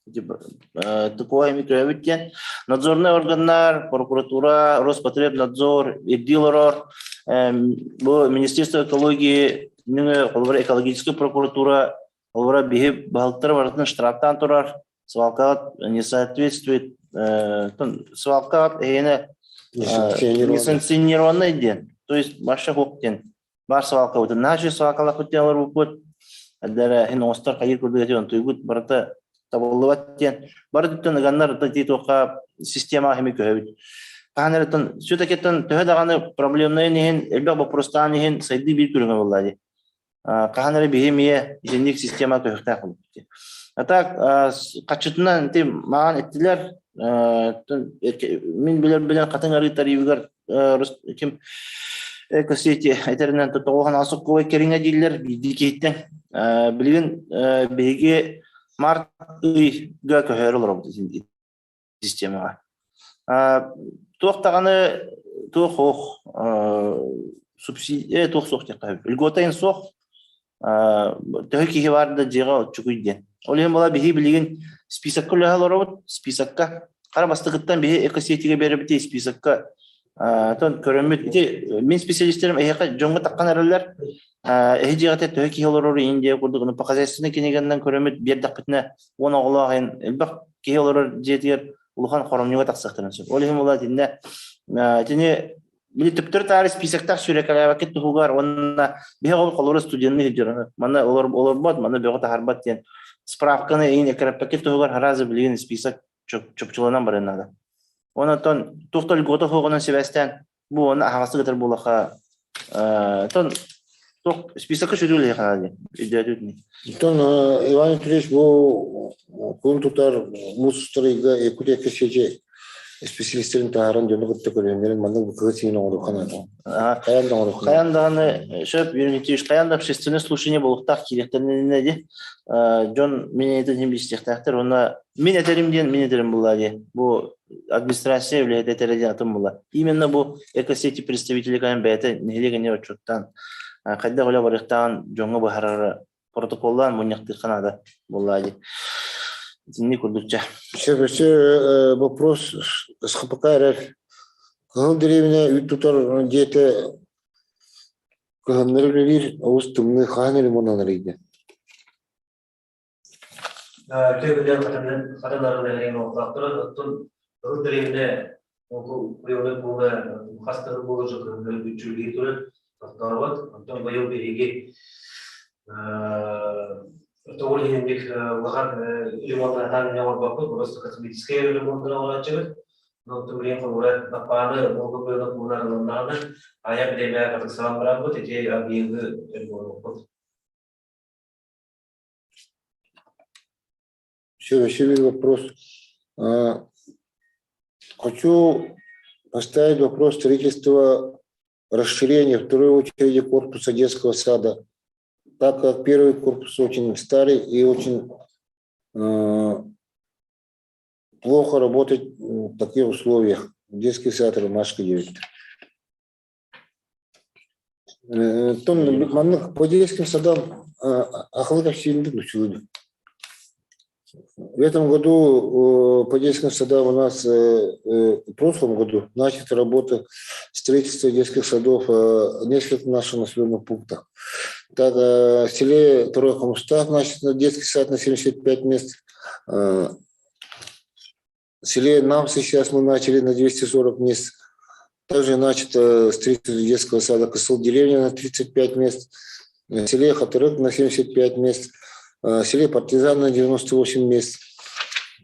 ТКО эми көһөбүт диэн надзорнай органнар, прокуратура, Роспотребнадзор, ирдии олорор, бу Министерство экологии нөҥө холобура экологическая прокуратура холобура биһи баһылыктары барытын штрафтаан турар, свалкаҕа не соответствует, свалкаҕа эһиэнэ несанкционированный диэн, то есть вообще хук диэн Баар свалкабытын наһаа свалкалаахпыт диэн олорбуппут. Эрдэрэ иһин оҥостор хайыр курдук этэ онтуйбут барыта табыллыбат диэн. Бары түптэн ыганнар тии туохха системаҕа хими көһөбүт. Хаһан эрэ все-таки төһө даҕаны проблемнайын иһин, элбэх боппуруостаан иһин сайдыы биир көрүҥэ буолла дии. Хаһан эрэ биһи эмиэ итинник система көһүөхтээх буолбут. А так хаччытынан ити маҕан эттилэр, мин билэр хатыҥ арыы тарифыгар ким Экосети этэринэн тоҕуһан асукковай кэриҥэ дииллэр биирдии киһиттэн. Билигин биһиги март ыйга көһөөрү олоробут системаҕа. Туох даҕаны туох ох субсидия туох суох диэххэ льгота ин суох төһө киһи баар да дьиэҕэ отчугуй диэн. Ол иһин була биһи билигин списокка үлэһэ олоробут, списокка. Хара бастакыттан биһи экосетигэ биэрэбит списокка тон көрөммүт ити мин специалистерим эһиэхэ дьоҥҥо таххан эрэллэр эһи дьиэҕитэ төһө киһи олорор иин диэ курдук по хозяйственной кинигэннэн көрөммүт биэрдэхпитинэ уон оҕолоох иһин элбэх киһи олорор дьиэтигэр улахан хоромньуга тахсыахтарын сөп. Ол иһин була итиннэ итини били төптөрү таары списоктаах сүрэкэлээбэккит туһугар уонна биһи оҕол холобура студенны сылдьар манна олорбот манна бөҕү таһарбат диэн справканы иин эккирэппэккит туһугар харазы билигин список чопчуланан барыан наада. Онон туох да льгота суоҕунан сибээстээн бу уонна аһаҕастык ытар буоллахха тон туох списокка сүрү үлэһи ханаады диэн өйдөөтүт Оттон Иван Петрович бу кун тутар муус устарыйга Якутия кэсиэчи специалистерин таһааран дьону кытта көрүөннэрин маннык быкыгы сиин оҥоруохха наада. Хайан да оҥоруохха Хайан даҕаны сөп Юрий Никитич, хайан да общественное слушание буолуохтаах киириэхтэринэ ди дьон мнениетин иһин билсиэхтээхтэр уонна мин этэрим диэн мин этэрим буолла дии. Бу администрация үлэһитэ этэрэ диэн атын буолла. Именно бу экосети представители кайан бэйэтэ нэһилиэк отчуттаан хайдах үлэ барыахтааҕын дьоҥҥо быһаарара протоколлаан мунньахтыахха наада буолла дии. Итинник курдукча. Все, все вопрос СХПК РФ. Кыһыл дэриэбинэ үүт тутар дьиэтэ кыһыннары үлэлиир олус тымныы хаһан ремонтанар ыйда. Төбүлэр хатыларын нэһилиэгин олохтоохторо оттон Кыһыл дэриэбинэ куйуурун пууна хас да буолар кыһыннары бүччүлүү турар тохтообот. Оттон быйыл биһиги тоҕус иһинник улахан ремонтанатаан оҥорбоппут, просто косметическай ремонтаны оҥорооччубут. Оттон билигин холобура лаппааны уолга куйуурун пуунар ылыннаҕына, айа бириэмэ хатыксаан бараммыт, ити быйылгы ремонтуппут. Еще вопрос. Хочу поставить вопрос строительства расширения второй очереди корпуса детского сада, так как первый корпус очень старый и очень плохо работать в таких условиях. Детский сад Ромашка 9. Том маннык по детским садам ахылык сиинди училы. В этом году по детским садам у нас в прошлом году начата работа строительства детских садов в нескольких наших населенных пунктах. Так, в селе Второй Хомустах начат детский сад на 75 мест. В селе Намсы сейчас мы начали на 240 мест. Также начато строительство детского сада Косыл деревня на 35 мест, в селе Хатырык на 75 мест, в селе Партизан на 98 мест.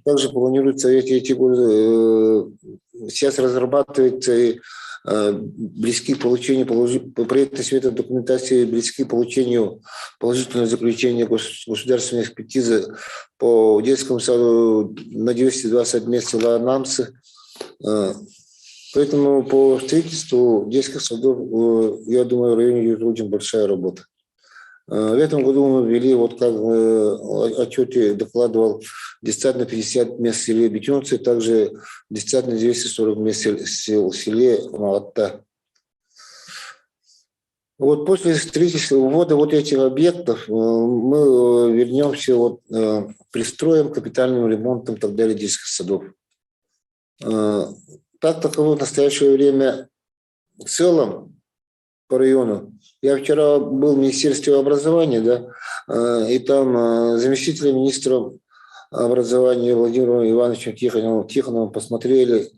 Также планируется эти годы, сейчас разрабатывается и близки к получению проекта света документации близки к получению положительного заключения государственной экспертизы по детскому саду на 220 мест села Намцы. Поэтому по строительству детских садов, я думаю, в районе идет очень большая работа. В этом году мы ввели, вот как в отчете докладывал, детсад на 50 мест в селе Бетюнцы, также детсад на 240 мест в селе Малатта. Вот после строительства ввода вот этих объектов мы вернемся вот пристроим капитальным ремонтом и так далее детских садов. Так таково в настоящее время в целом по району. Я вчера был в Министерстве образования, да, и там заместителем министра образования Владимиром Ивановичем Тихоновым, Тихоновым посмотрели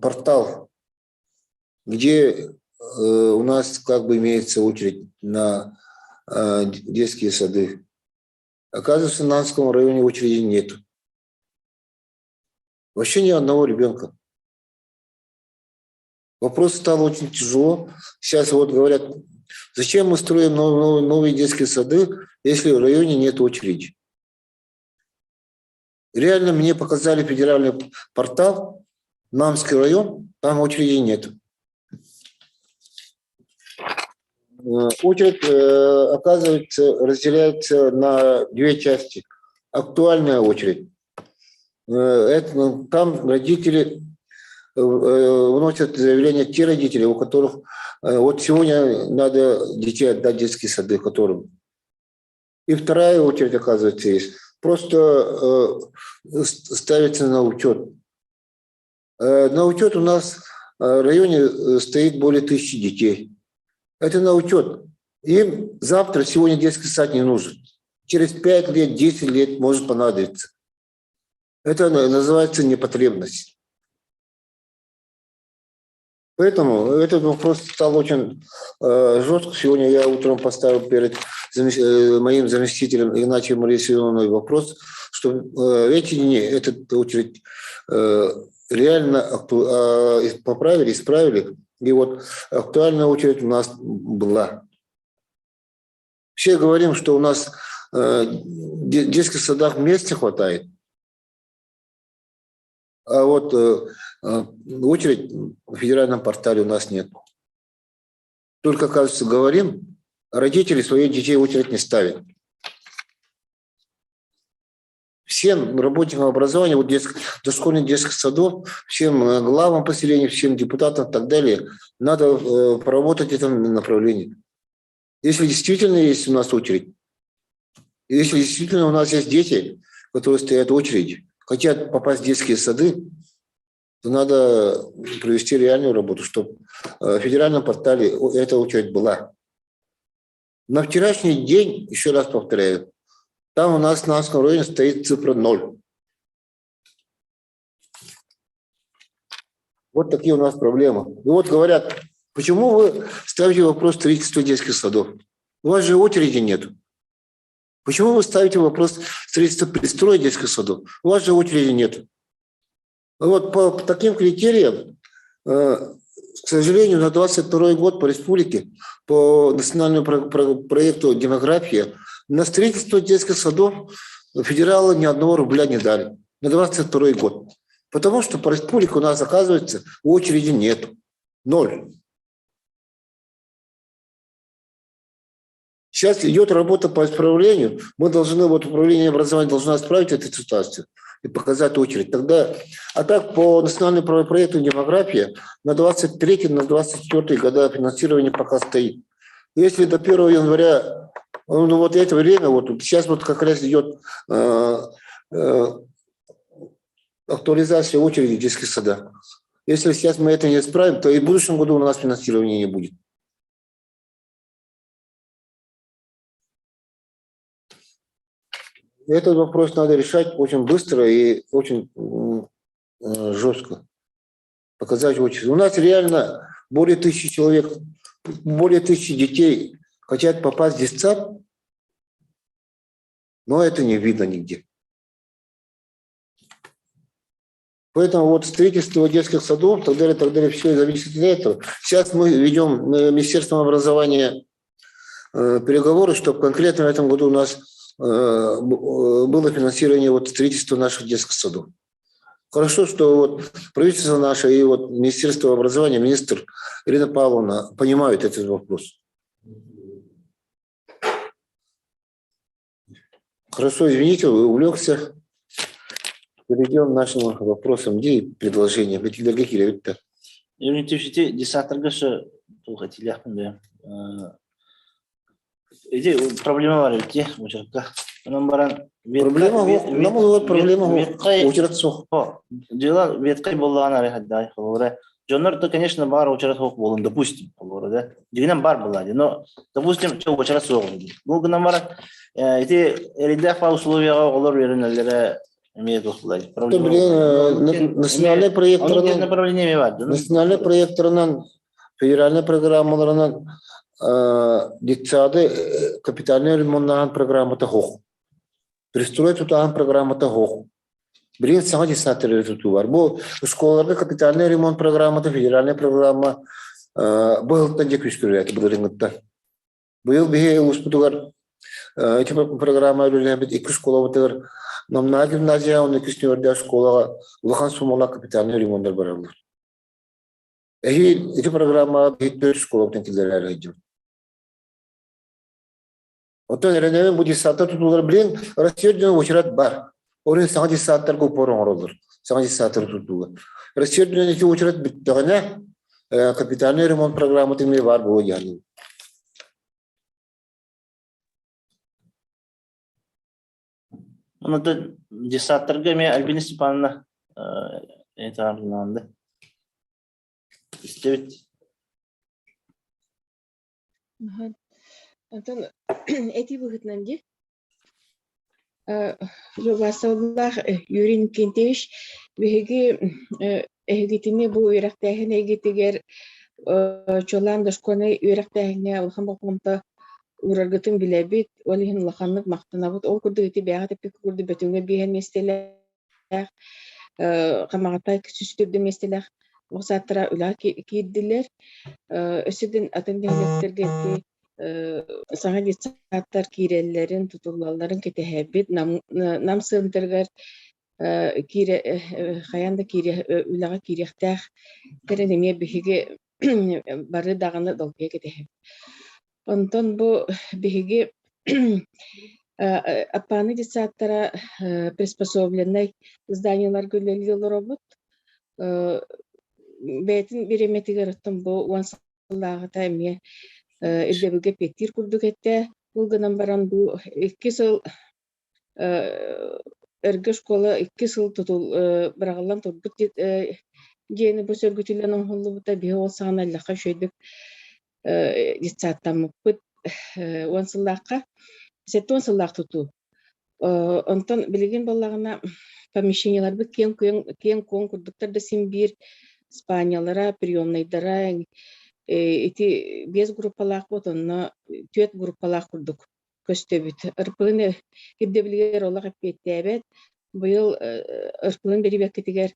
портал, где у нас как бы имеется очередь на детские сады. Оказывается, в Нанском районе очереди нет. Вообще ни одного ребенка. Вопрос стал очень тяжело. Сейчас вот говорят, зачем мы строим новые, новые детские сады, если в районе нет очереди. Реально мне показали федеральный портал, Намский район, там очереди нет. Очередь, оказывается, разделяется на две части. Актуальная очередь. Это, ну, там родители вносят заявление те родители, у которых вот сегодня надо детей отдать в детские сады, которым. И вторая очередь, оказывается, есть. Просто ставится на учет. На учет у нас в районе стоит более 1000 детей. Это на учет. Им завтра, сегодня детский сад не нужен. Через 5 лет, 10 лет может понадобиться. Это называется непотребность. Поэтому этот вопрос стал очень жестко. Сегодня я утром поставил перед моим заместителем Игнатием Марией Семеновной вопрос, что в эти дни этот очередь реально поправили, исправили. И вот актуальная очередь у нас была. Все говорим, что у нас в детских садах места хватает. А вот очередь в федеральном портале у нас нет. Только, кажется, говорим, родители своих детей в очередь не ставят. Всем работникам образования, вот дошкольных детских садов, всем главам поселений, всем депутатам и так далее, надо поработать в этом направлении. Если действительно есть у нас очередь, если действительно у нас есть дети, которые стоят в очереди, хотят попасть в детские сады, то надо провести реальную работу, чтобы в федеральном портале эта очередь была. На вчерашний день, еще раз повторяю, там у нас на Намском районе стоит цифра 0. Вот такие у нас проблемы. И вот говорят, почему вы ставите вопрос строительства детских садов? У вас же очереди нет. Почему вы ставите вопрос строительства пристроя детских садов? У вас же очереди нет. Вот по таким критериям, к сожалению, на 22 год по республике, по национальному проекту «Демография», на строительство детских садов федералы ни одного рубля не дали. На 22 год. Потому что по республике у нас, оказывается, очереди нет. 0. Сейчас идет работа по исправлению. Мы должны, вот управление образования должно исправить эту ситуацию и показать очередь. Тогда, а так по национальному проекту «Демография» на 23-й, на 24-й года финансирование пока стоит. Если до 1 января, ну вот это время, вот сейчас вот как раз идет актуализация очереди в детских садах. Если сейчас мы это не исправим, то и в будущем году у нас финансирования не будет. Этот вопрос надо решать очень быстро и очень жестко. Показать очередь. У нас реально более 1000 человек, более 1000 детей хотят попасть в детсад, но это не видно нигде. Поэтому вот строительство детских садов, так далее, все зависит от этого. Сейчас мы ведем Министерством образования переговоры, чтобы конкретно в этом году у нас было финансирование вот строительства наших детских садов. Хорошо, что вот правительство наше и вот Министерство образования, министр Ирина Павловна понимают этот вопрос. Хорошо, извините, увлекся. Перейдем к нашим вопросам, где предложения. Проблема бар эбит очередка. Онон баран Проблема проблема очерет суох. Дела веткай боллаҕына эрэ хайдай холобура. Дьоннор то, конечно, бар очерет суох буолун, допустим, холобура, да. Дьиҥинэн бар буолла, но, допустим, чо очерет суох. Бу гынан баран, ити эридээх ба условияга оҕолор үөрэнэллэрэ эмиэ туох Блин, национальный проекторынан направление бар. Национальный проекторынан, федеральный программаларынан детсады капитальный ремонтнаан программата суох. Пристрой тутаан программата суох. Билигин саҥа детсадтары тутуу бар. Бу школаларга капитальный ремонт программата, федеральная программа бу сылтан дьэ күүскүрүлээтэ былырыыҥҥыттан. Быйыл биһи улууспутугар ити программа үлэлээбит икки школабытыгар Намнаа гимназия уонна иккис нүөрдээх школаҕа улахан суммалаах капитальный ремоннар бараллар. Эһиил ити программаҕа биһи төрт школабытын киллэрээри сылдьабыт. Оттон эрэнэбин бу детсадтар тутуулар билин Россия үрдүнэн уочарат бар. Ол иһин саҥа детсадтарга упор оҥороллор. Саҥа детсадтары тутууга. Россия үрдүнэн ити уочарат бүттэҕинэ капитальный ремонт программата эмиэ баар буолуо диэн. Онон детсадтарга эмиэ Альбина Степановна этаарылаанды. Истэбит. Онтон этии быһыытынан дии Жобасовлаах Юрий Иннокентьевич биһиги эһигитини бу үөрэхтээһин эйгэтигэр чуолаан дошкуонай үөрэхтээһиҥҥэ улахан болҕомто уураргытын билэбит, ол иһин улаханнык махтанабыт. Ол курдук ити бэйэҕит эппиккит курдук Бөтүҥҥэ биэһэн миэстэлээх, Хамаҕатта 204 миэстэлээх оҕо саадтара үлэҕэ киирдилэр. Өссө да атын нэһилиэктэргэ ити саҥа детсадтар киирэллэрин, тутуллалларын кэтэһэбит. Нам, Нам центрыгар киирэ хайаан да киириэ үлэҕэ киириэхтээх тэрин эмиэ биһиги бары даҕаны долгуйа кэтэһэбит. Онтон бу биһиги Аппааны детсадтара приспособленнай зданиеларга үлэлии олоробут. Бэйэтин бириэмэтигэр оттон бу уон сыллааҕыта эмиэ ирдэбилгэ эппиэттиир курдук этэ. Ол гынан баран бу икки сыл эргэ школа икки сыл тутул быраҕыллан турбут диэни бу сөргүтүллэн оҥоһуллубута биһи ол саҕана иллэххэ үчүгэйдик детсадтаммыппыт уон сыллаахха 70 сыллаах тутуу. Онтон билигин буоллаҕына помещениеларбыт киэҥ киэҥ куоҥ курдуктар да син биир спальнялара, приемнайдара ити биэс группалаах буот онно түөрт группалаах курдук көстөбүт. РПН ирдэбилигэр олох эппиэттээбэт. Быйыл РПН бэрибэккитигэр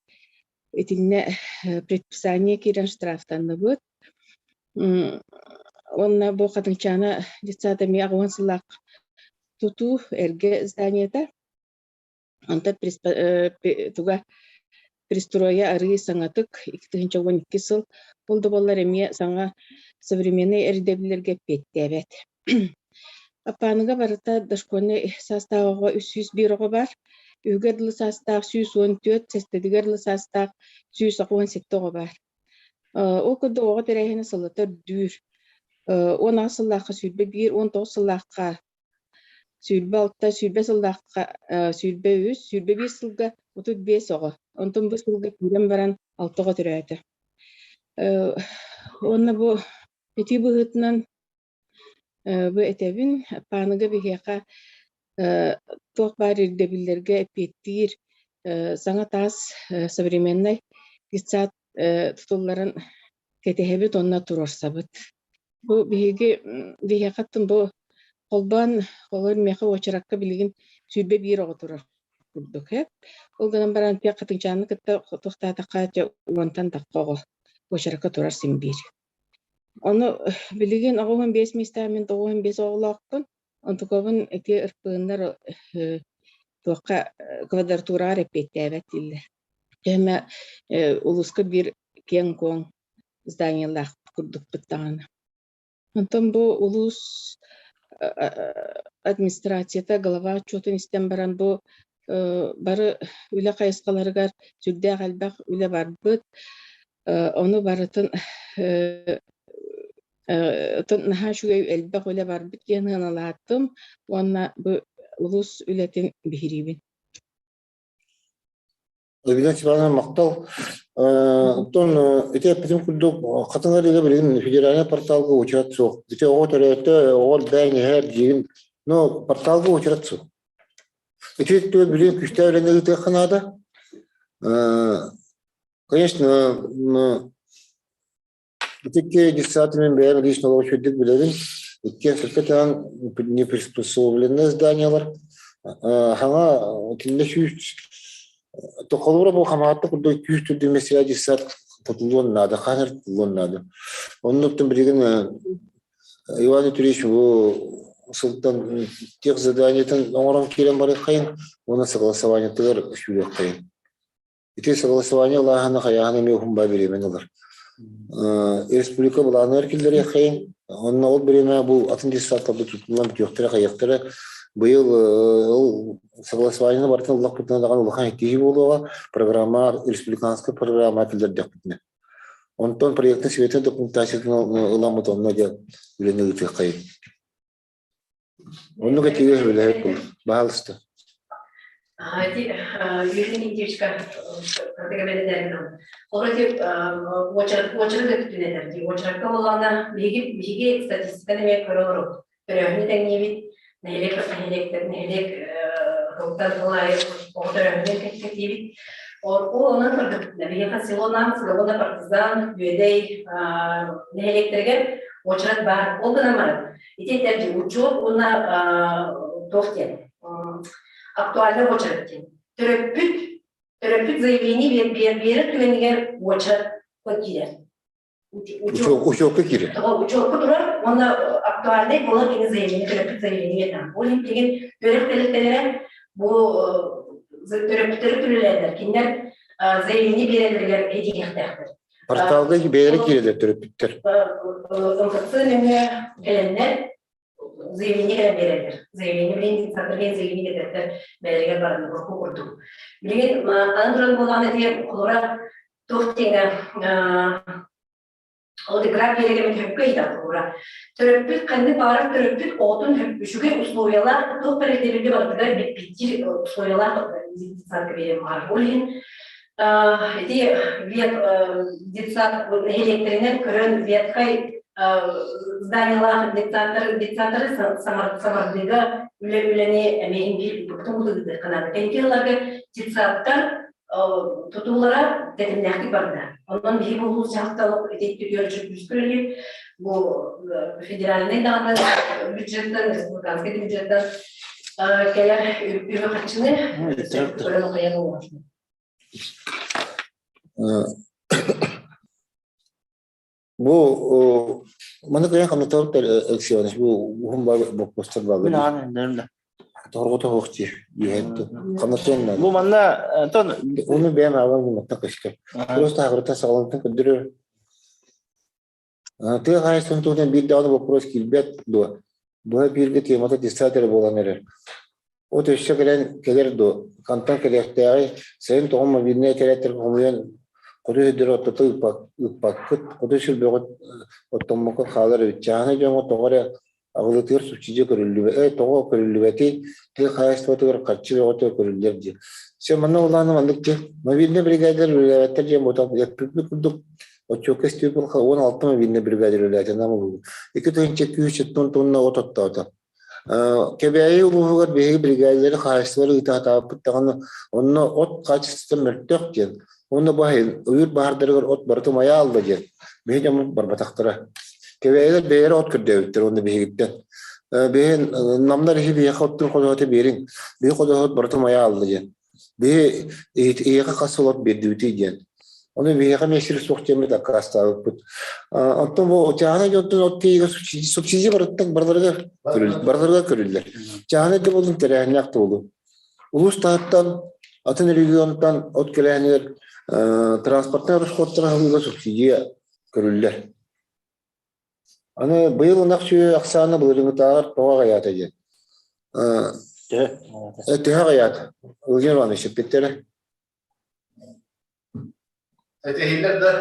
итиннэ предписание киирэн штрафтанныбыт. Уонна бу Хатыҥчаана детсад эмиэ аҕыһын сыллаах тутуу эргэ зданиета. Онтон туга пристройа арыый саҥатык 2012 сыл ол да буоллар эмиэ саҥа современный ирдэбиллэргэ эппиэттээбэт. Аппааныга барыта дошкольнай саастаах оҕо 301 оҕо баар. Үһүгэр дылы саастаах 114, сэттэтигэр дылы саастаах 187 оҕо баар. Ол курдук оҕо тэрээһинэ сыллата үрдүүр. 18 сыллаахха 21, 19 сыллаахха 26, 20 сыллаахха 23, 21 сылга 35 оҕо. Онтон бу сылга киирэн баран 6 оҕо төрөөтө. Уонна бу ити быһыытынан бу этэбин, Пааныга биһиэхэ туох баар ирдэбиллэргэ эппиэттиир саҥа таас современнай детсад тутулларын кэтэһэбит уонна туруорсабыт. Бу биһиги биһиэхэ бу холбоон холор миэхэ уочаракка билигин 21 оҕо турар курдук ээ. Ол гынан баран тиэх хатыҥчааны кытта туохтаатахха дьэ уонтан тахха оҕо уочаракка турар син биир. Ону билигин 95 миэстэҕэ мин 95 оҕолоохпун. Онтукабын ити ырпыыннар туохха квадратураҕар эппиэттээбэт дииллэр. Кэмэ улууска биир киэҥ-куоҥ зданиелаах курдукпут даҕаны. Онтон бу улуус администрацията глава отчуотун истэн баран бу бары үлэ хайысхаларыгар сүрдээх элбэх үлэ барбыт. Ону барытын наһаа үчүгэй элбэх үлэ барбыт диэн сыаналаатым уонна бу улуус үлэтин биһириибин. Альбина Степановна махтал. Оттон ити эппитим курдук Хатыҥ Арыыга билигин федеральнай порталга уочарат суох. Ити оҕо төрөөтө, оҕо элбээн иһэр диигин. Но порталга уочарат суох. Ити өттүгэр билигин күүстээх үлэни ыытыахха наада. Конечно, Ити детсад мен бэйэм лично олох үчүгдүк билэбин. Иккиэн сөпкө таһан неприспособленное зданиелар. Хаҥа кинилэр сүүс Холобура бу Хамаҕатта курдук күүс түрдүү миэстэлээх дьыссаат тутуллуон наада, хаһан эрэ тутуллуон наада. Оннуктан билигин Иван Дмитриевич бу сылтан тех заданиетын оҥорон киирэн барыаххайын уонна согласованиетыгар сүүрүөххэйин. Ити согласование ылааһына хайааһын эмиэ уһун баа бириэмэни ылар. Республика былааныгар киллэриэххэйин, онно ол бириэмэ бу атын десанттарда тутуллан бүтүөхтэрэ хайыахтара. Быйыл ол согласованиены барытын ыллахпытына даҕаны улахан этиһии буолуоҕа, программа республиканскай программа киллэрдэхпитинэ. Онтон проектын светын документациятын ыламмыт онно дьэ үлэни ыытыаххайын. Оннук этиигэ сөбүлэһэр курдук. Баһаалыста. Ити Юрий Никитичка Ол эти уочарат өттүнэн дии. Уочаракка буоллаҕына биһиги биһиги статистиканы эмиэ көрө олоробут. Төрөөһүнү тэҥниибит, нэһилиэк нэһилиэктэр нэһилиэк тылтан тыл аайы оҕо төрөөһүнүн кэпсэтиибит. Ол онон көрдөхпүтүнэ биһиэхэ село Нам, Село Партизан, Үөдэй нэһилиэктэригэр уочарат баар. Ол гынан баран Ити этэр учуот уонна туох диэн актуальный уочарат диэн. Төрөппүт төрөппүт заявление биэрэр түгэнигэр уочарат киирэр. Учуокка киирэр. Учуокка турар уонна актуальный буолар кини заявление төрөппүт заявление там. Ол иһин билигин үөрэх тэрилтэлэрэ бу төрөппүттэри түлэлээллэр. Кинилэр заявление биэрэллэригэр этиэхтээхтэр. Порталга бэйэлэрэ киирэллэр төрөппүттэр. МФЦ нөҥүө кэлэннэр заявление кэлэн биэрэллэр. Заявление билигин сатырген заявление кэтэртэр бэйэлэригэр баран урукку курдук. Билигин аны туран буоллаҕына ити холобура туох диэҥэ ол игра биэрэгэмин хөпкө ыйытар холобура. Төрөппүт ханнык баҕарар төрөппүт оҕотун үчүгэй условиялаах туох бэриллибитэ барытыгар биттир условиялаах детсадка биэрэн баҕар. Ол иһин Ити вет детсад нэһилиэктэринэн көрөн ветхай зданиялаах детсадтары детсадтары саҥардыыга үлэ үлэни эмиэ биир тутулугутыгар канаада. Кэнники сылларга детсадтар тутуулара тэтимнээхтик барда. Онон биһиги бу улуус дьаһалталык ити түгүөр күүскэ үлэлиир. Бу федеральнай даҕаны бюджеттан, республиканскай бюджеттан кэлэр үбү-харчыны көрөн хайан Бу маны кыйан ханнатар Алексей Иванович бу уһун бар боппостор Мин бааллар. аҕан эннерим да. Торгото суох дии үһэттэн. Ханнатыан наада. Бу манна онтон Уну бэйэм аҕам гымматтан көстөр. Просто хаҕырыта саҕалантан көрдөрөр. Тыа хаһаайыстыбатын туһунан биир даҕаны боппуруос киирбэт дуо? Быһа бииргэ темата десант эрэ буолан эрэр. От өссө кэлэн кэлэр дуо? Хантан кэлиэхтээҕий? Сайын тоҕо мобильнай этэрээттэргэ хомуйан хоту сирдэри оттото ыыппаккыт, хоту сир бөҕө оттоммокко хаалар эбит. Чааһынай дьоҥҥо тоҕо эрэ аҕылытыгар субсидия көрүллүбэт, ээ тоҕо көрүллүбэтий? Тыа хаһаайыстыбатыгар харчы бөҕөтө көрүллэр дии. Все манна улаана маннык дии. Мобильнай бригадалар үлэлээбэттэр диэн буотах эппиппит курдук отчуокка истибит 16 мобильнай бригада үлэлээтэ нам улууһу. 2 күүс тонна от оттоото. Кэбээйи улууһугар биһиги бригадалары хаһаайыстыбалары ыыта сатаабыппыт даҕаны онно от хаачыстыбата мөлтөх диэн уонна бу ойуур баһаардарыгар от барыта умайа аалла диэн биһи дьоммут барбатахтара. Кэбээйилэр бэйэлэрэ от көрдөөбүттэр уонна биһигиттэн. Биһи намнар иһи биһиэхэ оттуур ходуһата биэриҥ. Биһи ходуһабыт барыта умайа аалла диэн. Биһи эһиэхэ хас сыл от биэрдибитий диэн. Ону биһиэхэ эмиэ сир суох диэммит аккаастаабыппыт. Оттон бу чааһынай дьонтон от тиийигэ субсидия барыттан барыларыгар барыларыгар көрүллэр. Чааһынай да буоллун тэрээһиннээх да буоллун. Улуус таһыттан атын регионтан от кэлээһинигэр транспортнай расходтары аһылыыга субсидия көрүллэр. Аны быйыл ынах сүөһү ахсаана былырыыҥҥытааҕар тоҕо аҕыйаата диэн. Төһө аҕыйаата? Владимир Иванович эппиттэрэ. Этиһиллэр да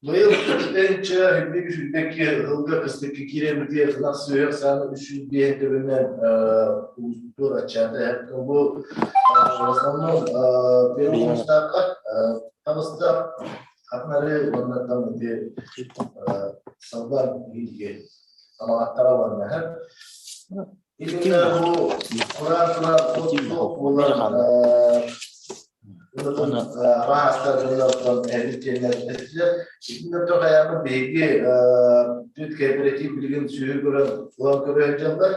Быйыл үстэнчэ үрдүк үсүрдэкки ылга кыстыкка киирэн битиэ ынах сүөһү ахсаана 305 төбөнөн улуспутугар аччаата. Бу в основном первый мустаахха таҕыста хатнары уонна там ити салбар бииргэ хамаҕаттара уонна Итиннэ бу кураан турар буолар араастар дьоннортон эбит диэннэр Итиннэ тоҕайаабыт биһиги түт кооператив билигин сүөһү көрөн улан көрө сылдьаллар.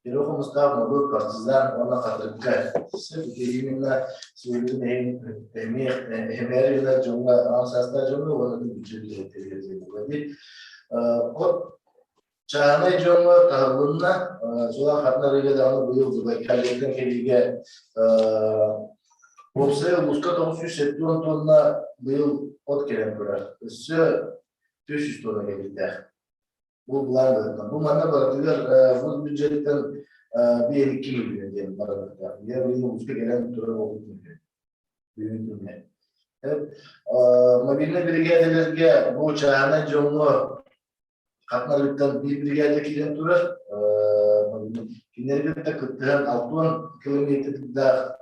Первый хомустаах Модут, Партизан уонна Хатырыкка. Сөп именно сүрүн эмиэ гынар дьоҥҥо аҕам саастаах дьоҥҥо уонна бюджет үлэһиттэригэр. От чааһынай дьоҥҥо таһыллынна, сула хатнар ыйга даҕаны быйыл Забайкальеттан кэлиигэ уопсай улууска 970 тонна быйыл от кэлэн турар. Өссө 400 тонна кэлиэхтээх. Бу былаан быһыытынан. Бу манна барытыгар бу бюджеттан 1-2 миллион диэн барарыктаах. Я быйыл улууска кэлэн турар буолбут Бүгүн күҥҥэ. Мобильнай биригээдэлэргэ бу чааһынай дьоҥҥо хатнарыттан биир биригээдэ киирэн турар. Кинилэргэ кытта кыттыһан 60 километрдаах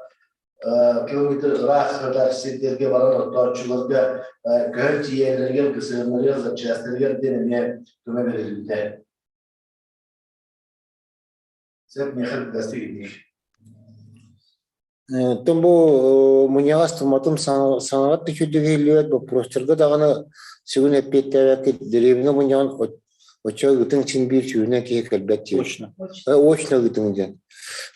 километр ыраах сытар сирдэргэ баран оттооччуларга көһөн тиийэллэригэр, ГСМ-ларыгар, запчастарыгар диэн эмиэ көмө бэриллибитэ. Сөп, миэхэ дастыгынник. Оттон бу мунньаҕас туматым саҥаҕа түчүрдүк иһиллибэт боппуруостарга даҕаны сүгүн эппиэттээбэккэ дэриэбинэ мунньаҕын оччо ыытыҥ син биир сүүнэ киһи кэлбэт диэн. Очно. Очно ыытыҥ диэн.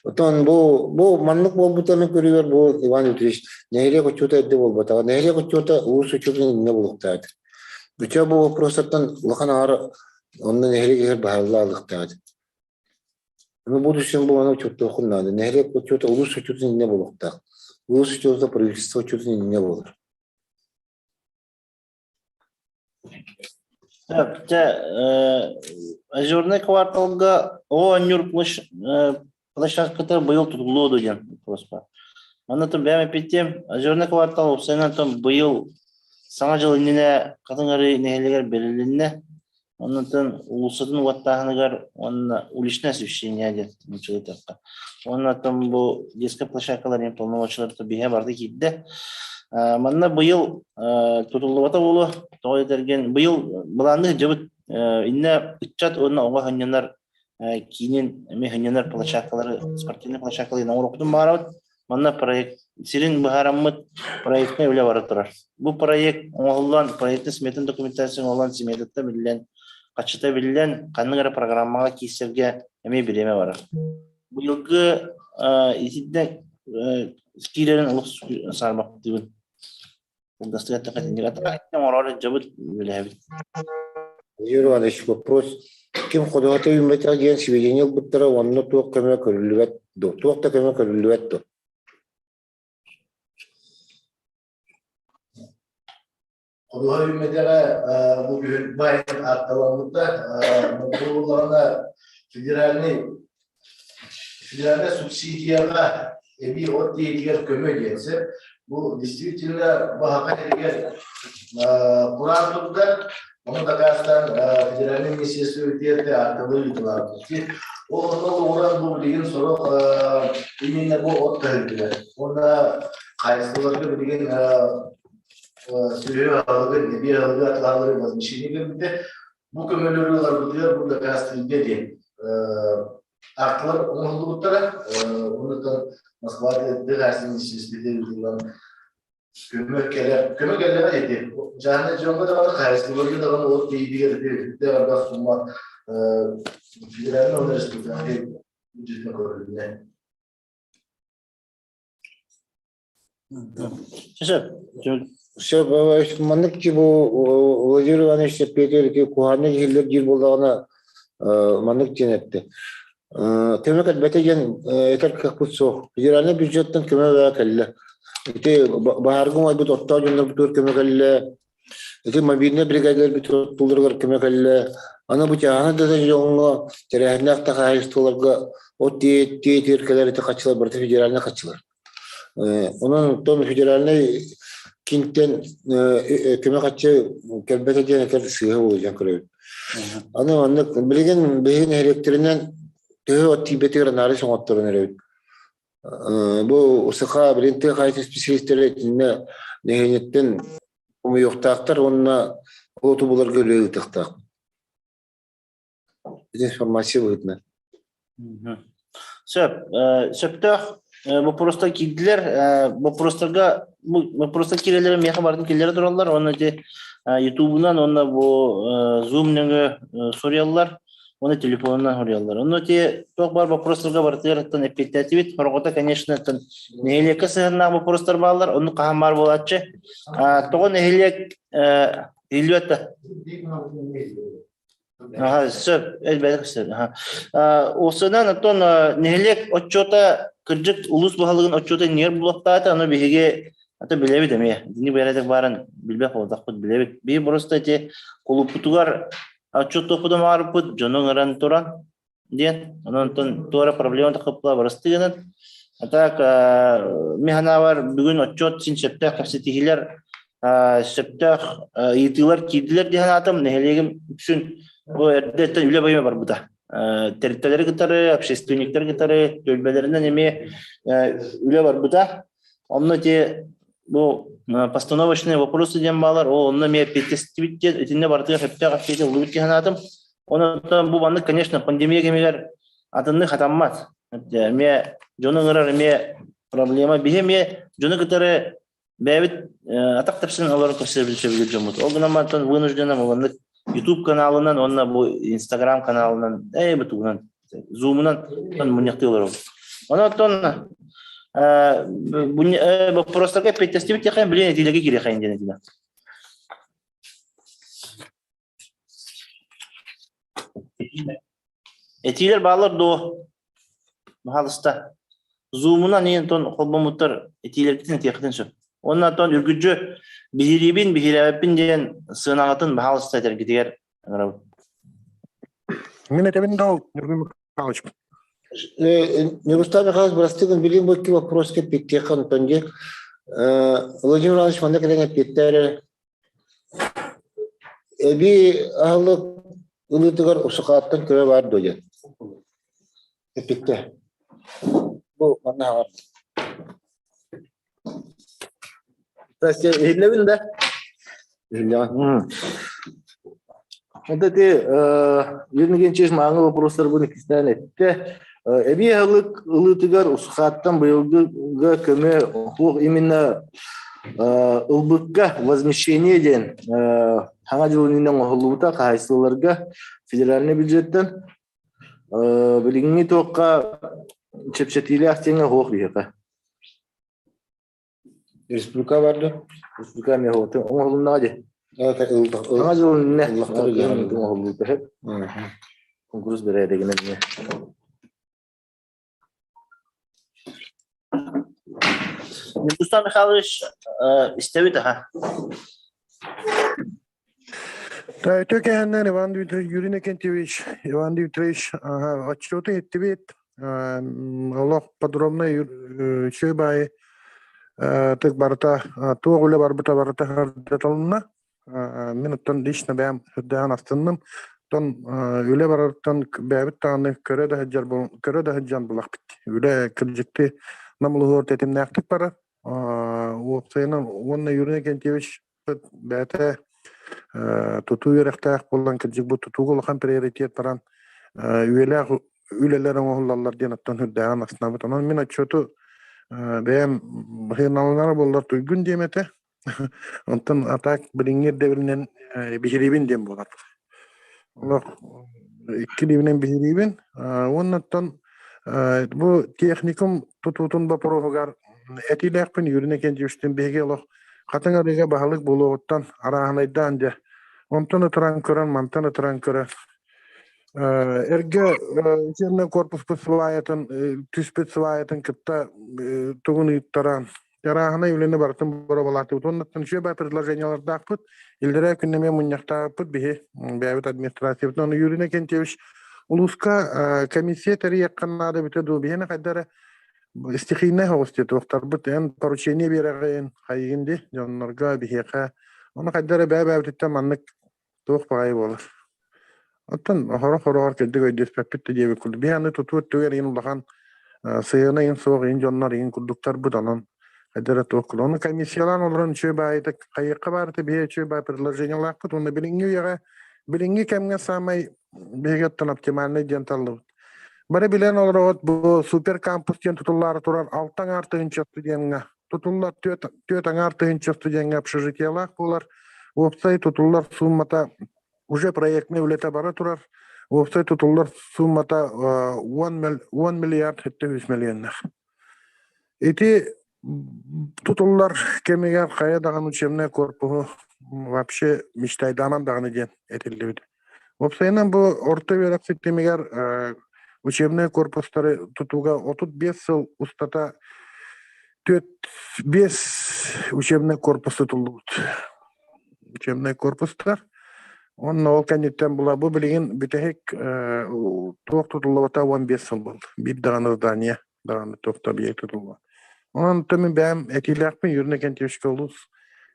Оттон бу бу маннык буолбута мин көрүүбэр бу Иван Дмитриевич нэһилиэк отчуота эрдэ буолбатаҕа. Нэһилиэк отчуота улуус отчуотун иннинэ буолуохтаах этэ. Оччо бу вопростартан улахан аҥара онно нэһилиэк иһэр баһылла алыахтаах этэ. Ну, будущем бу аны учуоттуоххун наада. Нэһилиэк отчуота улуус отчуотун иннинэ буолуохтаах. Улуус отчуота правительство отчуотун иннинэ буолар. Так, дьэ, Озерный кварталга оҕо оонньуур площадката быйыл тутуллуо дуо диэн вопрос баар. Манна тон бэйэм эппиттиэм, Озерный квартал уопсайынан тон быйыл Саҥа дьыл иннинэ Хатыҥ Арыы нэһилиэгэр бэрилиннэ. Оннуттан уулуссатын уоттааһыныгар уонна уличное освещение диэн нууччалыы Уонна оттон бу детскай площадкалар им полномочиялар биһэ барда киирдэ. Манна быйыл тутуллубата буолуо. Тоҕо этэргин быйыл былаанныыр дьыбыт иннэ ыччат уонна оҕо ханньанар киинин эмиэ ханньанар площадкалары спортивный площадкалары оҥоруохпутун баҕарабыт. Манна проект сирин быһаараммыт проектнай үлэ бара турар. Бу проект оҥоһуллан, проектный сметын документация оҥоһуллан сметата биллэн, хаччыта биллэн, ханнык эрэ программаҕа киирсэргэ эмиэ бириэмэ барар. Быйылгы итиннэ киирэрин олох саарбахтыыбын. Кылгастык эттэххэ итинник оҥорор дьабыт үлэһэбит. Юрий Иванович, вопрос. Ким ходуһата үүммэтэх диэн сведения ылбыттара онно туох көмө көрүллүбэт дуо? Туох да көмө көрүллүбэт дуо? Ходуһа үүммэтэҕэ бу күһүн баайын аатталаммыта. Бу буоллаҕына федеральный федеральная субсидияҕа эбии от тиэйиитигэр көмө диэн сөп. Бу действительно баһака сиригэр кураан турда, ону дакаастаан федеральный министерство үтиэтэ артылыы ыытылаабыт. Ол онно олоҕуран бу билигин сорох именно бу от таһыытыгар уонна хаайыстыбаларга билигин сүөһү аһылыгын, эбии аһылыгы атылаалары возмещение көрбүтэ. Бу көмөлөрү ыларбытыгар бу дакаастыырга диэн Артылар оҥоһуллубуттара. Оннуттан Москва дыхасын министерствота ыытыллан көмө кэлэр көмө кэллэҕэ ити. Дьаһанна дьоҥҥо даҕаны хаһаайыстыбаларга даҕаны от тиийдигэр ити үтэ барбах сумма федеральный уонна республиканскай бюджетна көрүлүннэ. Сөп. Сөп, маннык бу Владимир Иванович Петр ити куһаҕаннык иһиллэр диир буоллаҕына маннык диэн эттэ. Көмө кэлбэтэ диэн этэр кыахпыт суох. Федеральнай бюджеттан көмө бөҕө кэллэ. Ити баһаарга умайбыт оттоох дьоннорбутугар көмө кэллэ. Ити мобильнай бригадаларбыт оттууларыгар көмө кэллэ. Аны бу чааһынай да дьоҥҥо тэрээһиннээх да хаһаайыстыбаларга от тиэтиэр кэлэр ити хаччылар барыта федеральнай хаччылар. Онон оттон федеральнай киинтэн көмө хаччы кэлбэтэ диэн этэр сыыһа буолуо диэн көрөбүн. Аны маннык билигин биһиги нэһилиэктэринэн төһө от тиийбэтигэр анализ оҥотторон эрэбит. Бу СХ билин тыа хаһаайыстыба специалистэрэ итиннэ нэһилиэнньэттэн хомуйуохтаахтар уонна ол оту буларга үлэ ыытыахтаах. Ити информация быһыытынан. Сөп. Сөптөөх боппуруостар киирдилэр. Боппуруостарга боппуруостар киирэллэрэ миэхэ барытын киллэрэ тураллар. Уонна ити Ютубунан уонна бу Zoom нөҥүө суруйаллар. Уонна телефонунан хоруйаллар. Онно ти туох баар вопростарга барытыгар эппиэттээтибит. Хорҕото, конечно, нэһилиэккэ сыһыаннаах вопростар бааллар. Онну хаһан баар буолааччы. Тоҕо нэһилиэк иһиллибэт Аха, сөп, элбэх сөп. Аха. Осынан оттон нэһилиэк отчуота кырдьык улуус баһылыгын отчуота иннигэр булуохтаата, ону биһиги ата билэбит эмиэ. Итини бэйэлэрик баарын билбэх буолтахпыт билэбит. Биһи просто эти кулууппутугар отчуоттуохпутун баҕарбыппыт, дьону ыҥыран туран диэн. Онон оттон туора проблема тахыппыла барыстыгынан. А так, мин санаабар бүгүн отчуот син сөптөөх кэпсэтиһилэр, сөптөөх ыйытыылар киирдилэр дии санаатым. Нэһилиэгим үксүн бу эрдэттэн үлэ байыма барбыта. Тэрилтэлэри кытары, общественниктары кытары түөлбэлэринэн эмиэ үлэ барбыта. Онно ити бу постановочные вопросы диэн баалар, ол онно эмиэ эппиэттестибит диэн, итиннэ барытыгар сөптөөх эппиэти ыллыбыт дии санаатым. Онон бу маннык, конечно, пандемия кэмигэр атыннык хатаммат. Эмиэ дьону ыҥырар эмиэ проблема. Биһи эмиэ дьону кытары бэйэбит атах тэпсэн олорон көрсөбүт сөбүлүүр дьоммут. Ол гынан баран вынуждена маннык YouTube каналынан уонна бу Instagram каналынан, бу тугунан Zoom-унан мунньахтыы олоробут. Онон боппуруостарга эппиэттэстибит диэххэ, билин этиилэргэ киириэххэйин диэн этилэр. Этиилэр бааллар дуо? Баһаалыста. Zoom-унан иһин тон холбоммуттар этиилэргитин этиэххитин сөп. Уонна оттон үргүдьү биһириибин, биһирээбэппин диэн сыанаҕытын баһаалыста этэргитигэр ыҥырабын. Мин этэбин да ол, Ньургун Михайлович. Ньургустан Михайлович, бырастыгын билим бу икки вопроска эппиэттиэххэ онтон дии. Владимир Иванович манна кэлэн эппиэттээр эрэ. Эбии аһылык ылыытыгар усукааттан көмө баар дуо диэн. Эппиттэ. Бу манна аҕар. Здрасте, иһиллэбин да? Иһиллэҕин. Вот эти Юрий Евгеньевич мааҥы вопростарбын иккистээн эттэ. Эбии аһылык ылыытыгар усхааттан быйылгыга көмө суох именно ылбыкка возмещение диэн хаҥа дьыл иннинэ оҥоһуллубута хаһаайыстыбаларга федеральный бюджеттан Билиҥҥи туохха чэпчэтиилээх диэҥҥэ суох биһиэхэ. Республика бар дуо? Республика эмиэ суох. Оҥоһулуннаҕа дии. Саҥа дьыл иннинэ оҥоһуллубута сөп. Конкурс бэрээдэгинэн эмиэ. Ньургустан Михайлович, истэбит аха. Өтө кэһэннэр Иван Дмитриевич, Юрий Иннокентьевич, Иван Дмитриевич отчету иттибит. Олох подробно үчүгэй баайы тык барыта туох үлэ барбыта барыта хардатылынна. Мин оттон лично бэйэм сүрдээҕин астынным. Оттон үлэ барарыттан бэйэбит даҕаны көрө да сылдьар көрө да сылдьан булахпыт. Үлэ кырдьыкты нам улуһуор тэтимнээхтик барар. Уопсайынан уонна Юрий Иннокентьевич бэйэтэ тутуу үөрэхтээх буолан кырдьык бу тутууга улахан приоритет баран үйэлээх үлэлэр оҥоһуллаллар диэн оттон сүрдээҕин астынабыт. Онон мин отчуоту бэйэм быһыыналанара буоллар туйгун диэм этэ. Онтон атак билиҥҥи ирдэбилинэн биһириибин диэн буолар. Олох икки илиибинэн биһириибин. Уонна оттон бу техникум тутуутун боппуруоһугар этиилээхпин Юрий Иннокентьевичтин биһиги олох хатыҥ арыыга баһылык буолуоҕуттан арааһынайдаан дьэ онтон ытыран көрөн мантан ытыран көрөн эргэ итиэннэ корпуспут сваятын түспүт сваятын кытта тугун ыыттаран Арааһынай үлэни барытын боруобалаатыбыт. Уоннаттан үчүгэй предложениелардаахпыт. Иллэрээ күн эмиэ мунньахтаабыппыт биһи бэйэбит администрациябытын. Ону Юрий Иннокентьевич улууска комиссия тэрийиэххэ наада эбитэ дуу. Биһиэнэ хайда эрэ стихийнэй соҕус дии туохтарбыт. Эн поручение биэрэҕин хайыгын дии дьоннорго биһиэхэ. Ону хайда эрэ бэйэ-бэйэбититтэн маннык туох баҕайы буолар. Оттон хоро-хороҕор кырдьык өйдөспөппүт да диэбит курдук. Биһи аны тутуу өттүгэр иин улахан сыһыана иин суох иин дьоннор иин курдуктарбыт онон хайда эрэ туох курдук. Ону комиссиялаан олорон үчүгэй баайыта хайыахха баарыта биһи үчүгэй баай предложениелаахпыт уонна билиҥҥи үйэҕэ билиҥҥи кэмҥэ саамай биһиги оттон оптимальный диэн таллыбыт. Бары билэн олороҕут бу супер кампус диэн тутуллаары турар алта аҥаар тыһыынча студеҥҥа тутуллар түөрт аҥаар тыһыынча студеҥҥа общежитиелаах буолар. Уопсай тутуллар сууммата уже проектнай үлэтэ бара турар. Уопсай тутуллар суумата 10 миллиард 700 миллионнах. Ити тутуллар кэмигэр хайа даҕаны учебнай корпуһу вообще мечтайдааман даҕаны диэн этиллибит. Уопсайынан бу орто үөрэх системигэр учебнай корпустары тутууга 35 сыл устата 4-5 учебнай корпус тутуллубут. Учебнай корпустар. Онно ол кэнниттэн була бу билигин бүтэһик туох тутуллубата 15 сыл буолла. Биир даҕаны здание даҕаны туох да объект тутуллубат. Онон мин бэйэм этиилээхпин Юрий Иннокентьевичка улуус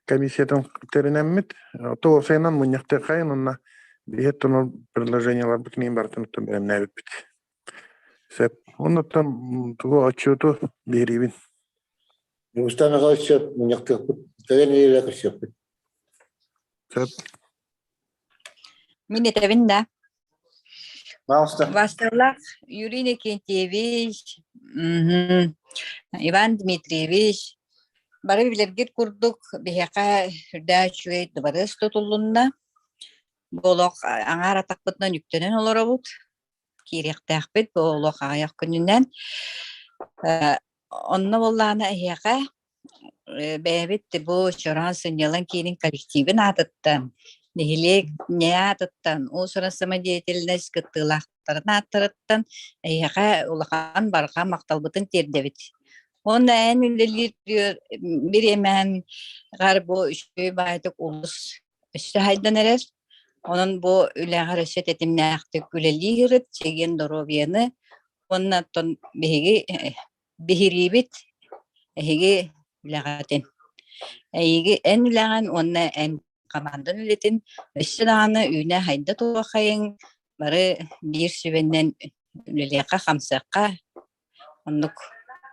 комиссиятын тэринэммит, то уопсайынан мунньахтыаххайын уонна биһиэттэн ол предложениеларбытын иин барытын оттон бэлэмнээбиппит. Сөп. Оннуттан тугу отчуоту биэриибин. Мустан Михайлович сөп мунньахтыахпыт. Кэлэн иһиилэ көрсүөхпүт. Сөп. Мин этэбин да. Пожалуйста. Васталлах Юрий Никентьевич, Иван Дмитриевич, бары билэргит курдук биһиэхэ үрдээх үчүгэй дыбарыас тутуллунна. Бу олох аҥаар атахпытынан үктэнэн олоробут. Киириэхтээхпит бу олох аҕыйах күнүнэн. Онно буоллаҕына эһиэхэ бэйэбит бу Чороон сынньалаҥ киинин коллективын аатыттан, нэһилиэк аатыттан, уус-уран самодеятельность кыттыылаахтарын ааттарыттан эһиэхэ улахан барҕа махталбытын тиэрдэбит. Уонна эн үлэлиир бириэмэҕэр бу үчүгэй баайдык улус өссө хайдан эрэр. Онон бу үлэҕэр өссө тэтимнээхтик үлэлиир, чэгиэн доруобуйаны уонна оттон биһиги биһириибит эһиги үлэҕитин. Эйиги эн үлэҕин уонна эн хамаандан үлэтин өссө даҕаны үүнэ-хайда туохайыҥ бары биир сүбэннэн үлэлиэххэ, хамсыахха оннук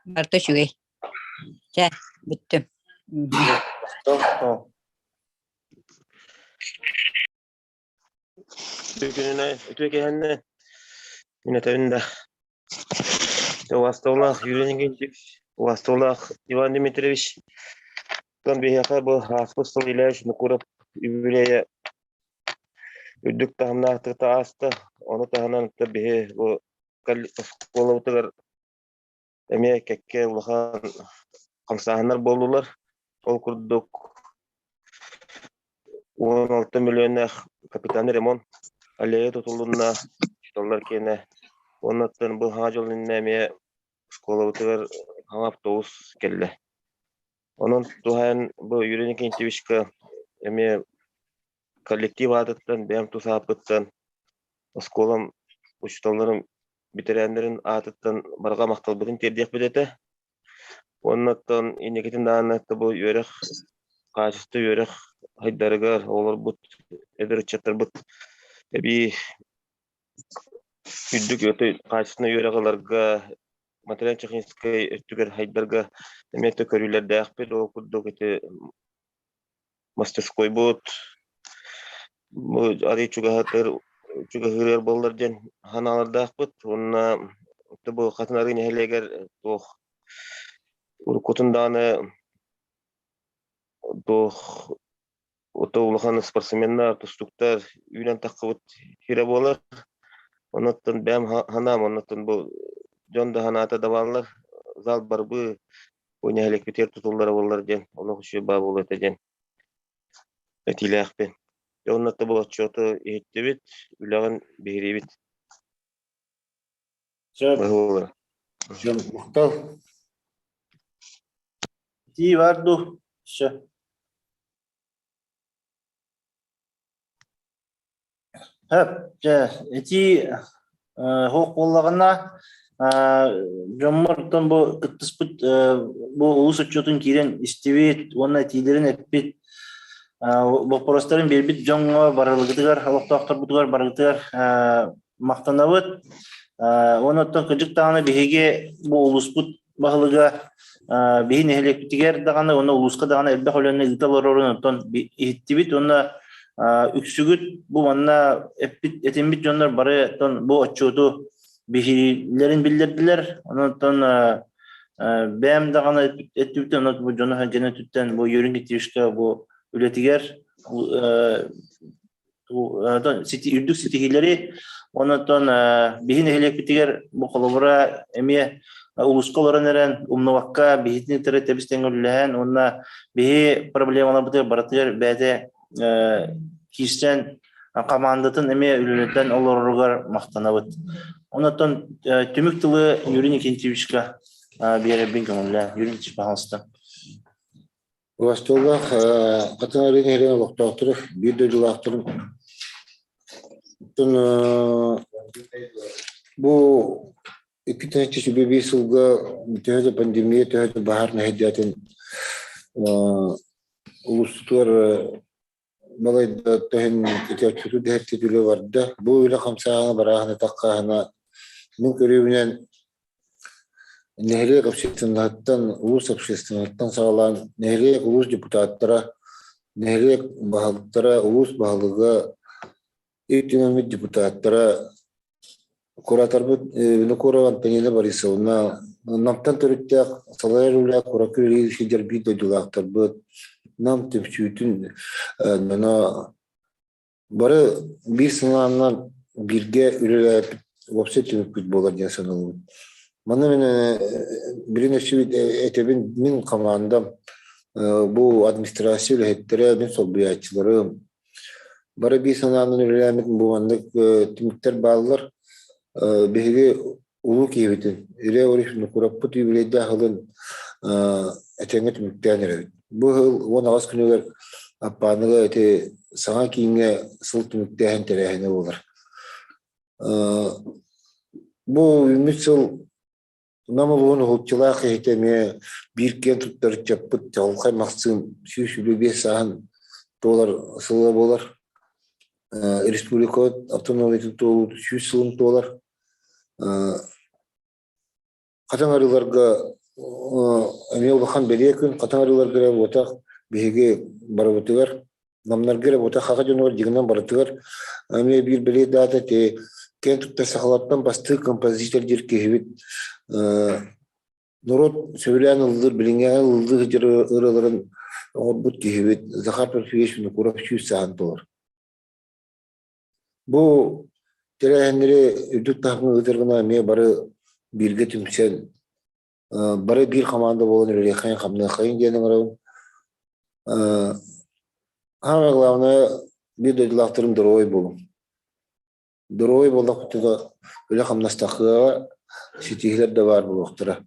барыта үчүгэй. Чэ, бүттүм. Үтүө күнүнэн, үтүө киһиннэ. Мин этэбин да. Убастабылаах Юрий Никитич, убастабылаах Иван Дмитриевич. Тон биһиэхэ бу ааспыт сыл Ильич Нукуров юбилейа үрдүк таһымнаахтык ааста. Ону таһынан биһи бу оскуолабытыгар эмиэ кэккэ улахан хамсааһыннар буоллулар. Ол курдук 16 миллионнаах капитальный ремонт аллея тутулунна, учууталлар киэнэ. Уоннаттан бу хаҥа дьол иннинэ эмиэ школабытыгар хаҥа автобус кэллэ. Онон туһаайан бу Юрий Никитичка эмиэ коллектив аатыттан, бэйэм тус ааппыттан, оскуолам учууталларым бэтэрээннэрин аатыттан барҕа махталбытын тиэрдиэхпит этэ. Уонна оттон инникитин даҕаны бу үөрэх, хаачыстыба үөрэх хайдарыгар оҕолорбут, эдэр ыччаттарбыт эбии үрдүк хаачыстыбанай үөрэх ыларга, материально-техническэй өттүгэр хайдарга эмиэ көрүүлэрдээхпит. Ол курдук ити мастерскойбут бу арыый чугаһатыр чугаһыырыар буоллар диэн санаалардаахпыт уонна бу Хатын Арыы нэһилиэгэр туох уруккутун даҕаны туох ото улахан спортсменнар, тустууктар үүнэн таххыбыт сирэ буолар. Оннуттан бэйэм санаам, оннуттан бу дьон да санаата да бааллар. Зал барбыы бу нэһилиэкпитигэр тутуллара буоллар диэн олох үчүгэй баа буолуо этэ диэн этиилээхпин. Дьэ уонна бу отчуоту иһиттибит, үлэҕин биһириибит. Сөп. Быһыылара. Сөп, махтал. Этии бар дуу? Все. Сөп, дьэ, ити суох буоллаҕына, дьоммортон бу кыттыспыт бу улуус отчуотун киирэн истибит уонна этиилэрин эппит боппуруостарын биэрбит дьоҥҥо барылыгытыгар, олохтоохторбутугар барыгытыгар махтанабыт. Уонна оттон кырдьык даҕаны биһиги бу улууспут баһылыга биһи нэһилиэкпитигэр даҕаны уонна улууска даҕаны элбэх үлэни ыыта олорорун оттон иһиттибит уонна үксүгүт бу манна эппит этиммит дьоннор бары оттон бу отчуоту биһиилэрин биллэрдилэр. Онон бэйэм даҕаны эттибит онон бу дьону сэргэни өттүттэн бу Юрий Никитичка бу үлэтигэр Үрдүк ситиһиилэри, онон биһи нэһилиэкпитигэр бу холобура эмиэ улууска олорон эрэн умнубакка биһитини тары тэбис тэҥ үлэлэһэн уонна биһи проблемаларбытыгар барытыгар бэйэтэ киирсэн командатын эмиэ үлэлэтэн олороругар махтанабыт. Онон түмүк тылы Юрий Никитичка биэрэрбин көҥүллээн. Юрий Никитич, пожалуйста. Убастыылаах Хатыҥ Арыы нэһилиэгин олохтоохторо, биир дойдулаахтарын бу 2021 сылга төһө да пандемия, төһө да баһаар мэһэйдээтин улуустутугар балайда төһөн ити отчуту дэһэрти үлэ барда. Бу үлэ хамсааһына барааһына таххааһына мин көрүүбүнэн Нэһилиэк общественноһыттан, улуус общественноһыттан саҕалаан нэһилиэк улуус депутаттара, нэһилиэк баһылыктара, улуус баһылыга, Ил Түмэммит депутаттара, кураторбыт Винокурова Антонина Борисовна, Намтан төрүттээх салайар үлэ куракы үлэлиир сылдьар биир дойдулаахтарбыт, Нам түмсүүтүн дьоно Бары биир санаанан бииргэ үлэлээбит уопсай түмүкпүт буолар диэн саныыбын. Манна мин билин өссө этэбин мин хамаандам бу администрация үлэһиттэрэ, мин солбуйааччыларым бары биир санаанан үлэлээммит бу маннык түмүктэр бааллар. Биһиги улуу киһибитин Илья Борисович Нукураппыт юбилейдаах ылын этэҥҥэ түмүктээн эрэбит. Бу сыл 18 күнүгэр Аппааныга ити саҥа кииҥҥэ сыл түмүктээһин тэрээһинэ буолар. Бу үүммүт сыл Нам улууһун уһулуччулаах киһитэ эмиэ биир киэн туттар ыччаппыт Чаҕылхай Махсыым 125 сааһын туолар сыла буолар. Республика автономиятын туолуутун 100 сылын туолар. Хатыҥ арыыларга эмиэ улахан бэлиэ күн. Хатыҥ арыыларга эрэ буотах биһиги барыбытыгар, намнарга эрэ буотах хаха дьонугар дьиҥинэн барытыгар эмиэ биир бэлиэ даата ити киэн туттар сахалартан бастыыр композитор диир киһибит норуот сөбүлээн ыллыыр, билиҥҥи ыллыы сылдьар ырыаларын оҥорбут киһибит Захар Порфирьевич Винокуров 100 сааһын туолар. Бу тэрээһиннэри үрдүк таһымҥа ыытаргына эмиэ бары бииргэ түмсэн, бары биир хамаанда буолан үлэлиэххэйин-хамныаххайын диэн ыҥырабын. Самое главное, биир дойдулаахтарым доруобай буолуҥ. Доруобай буоллахпытына үлэ-хамнас тахсыаҕа, ситиһиилэр да баар буолуохтара.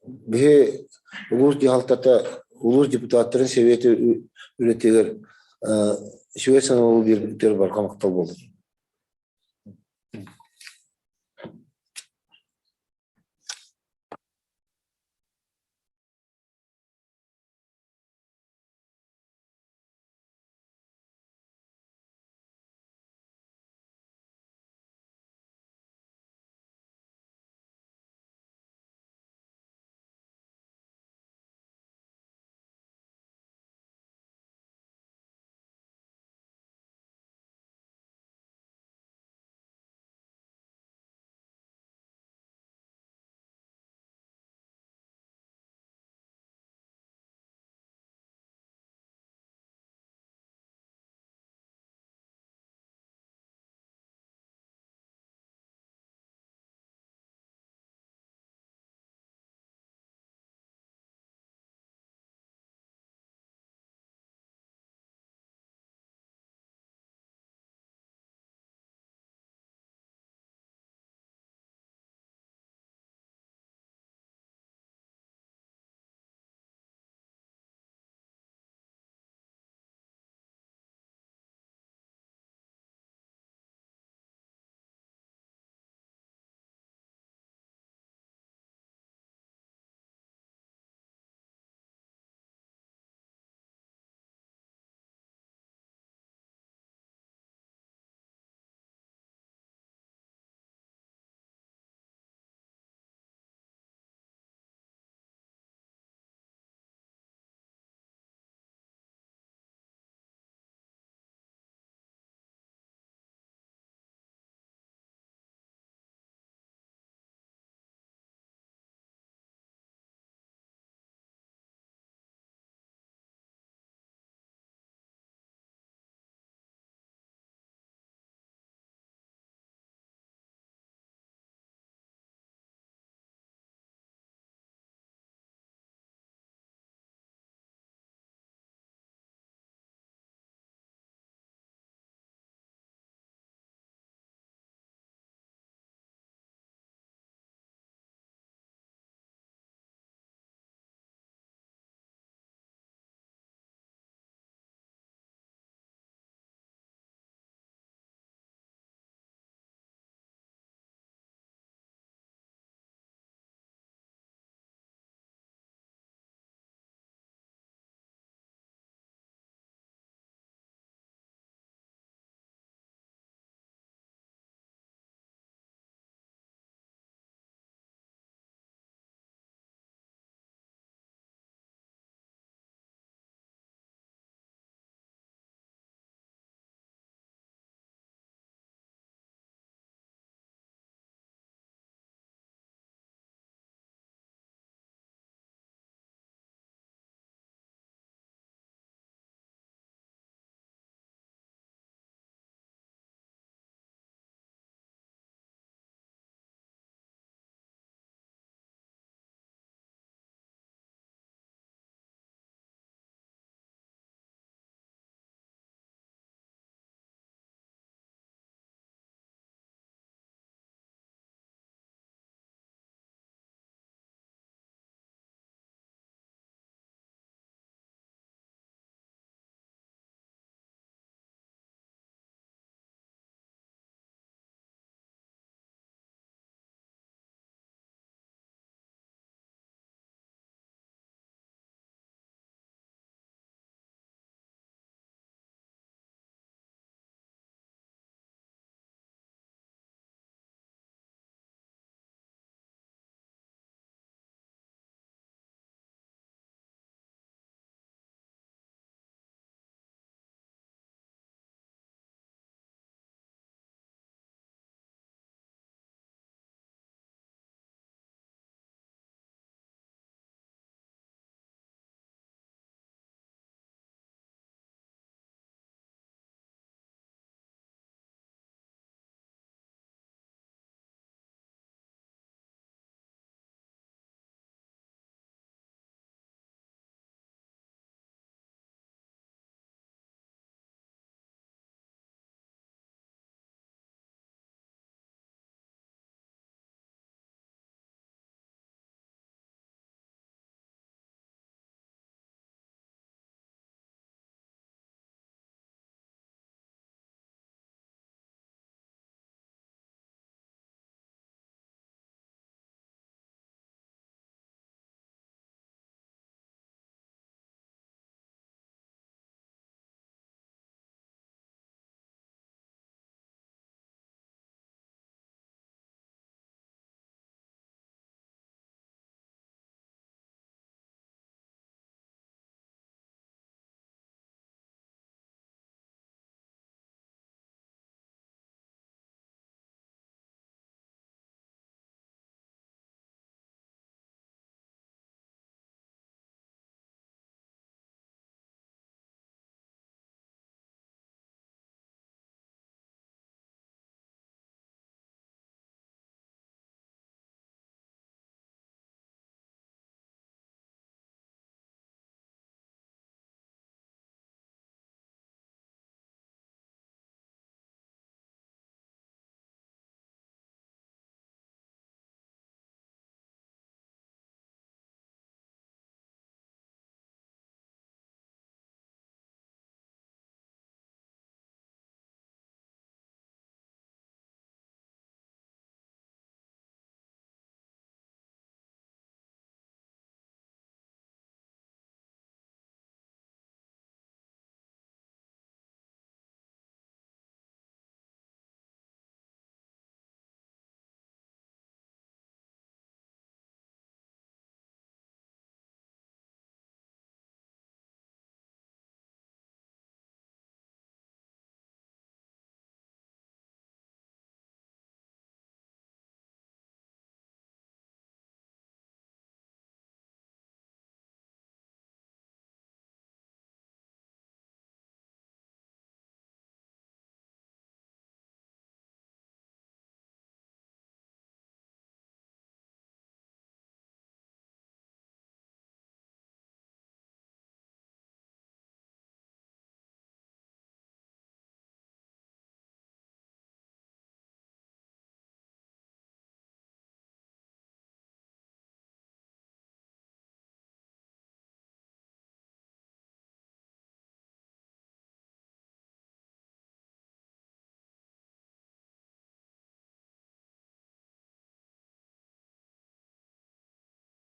Биһи улуус дьаһалтата, улуус депутаттарын сэбиэтэ үлэтигэр үчүгэй санаалыы биэрбитигэр барҕа махтал буоллун.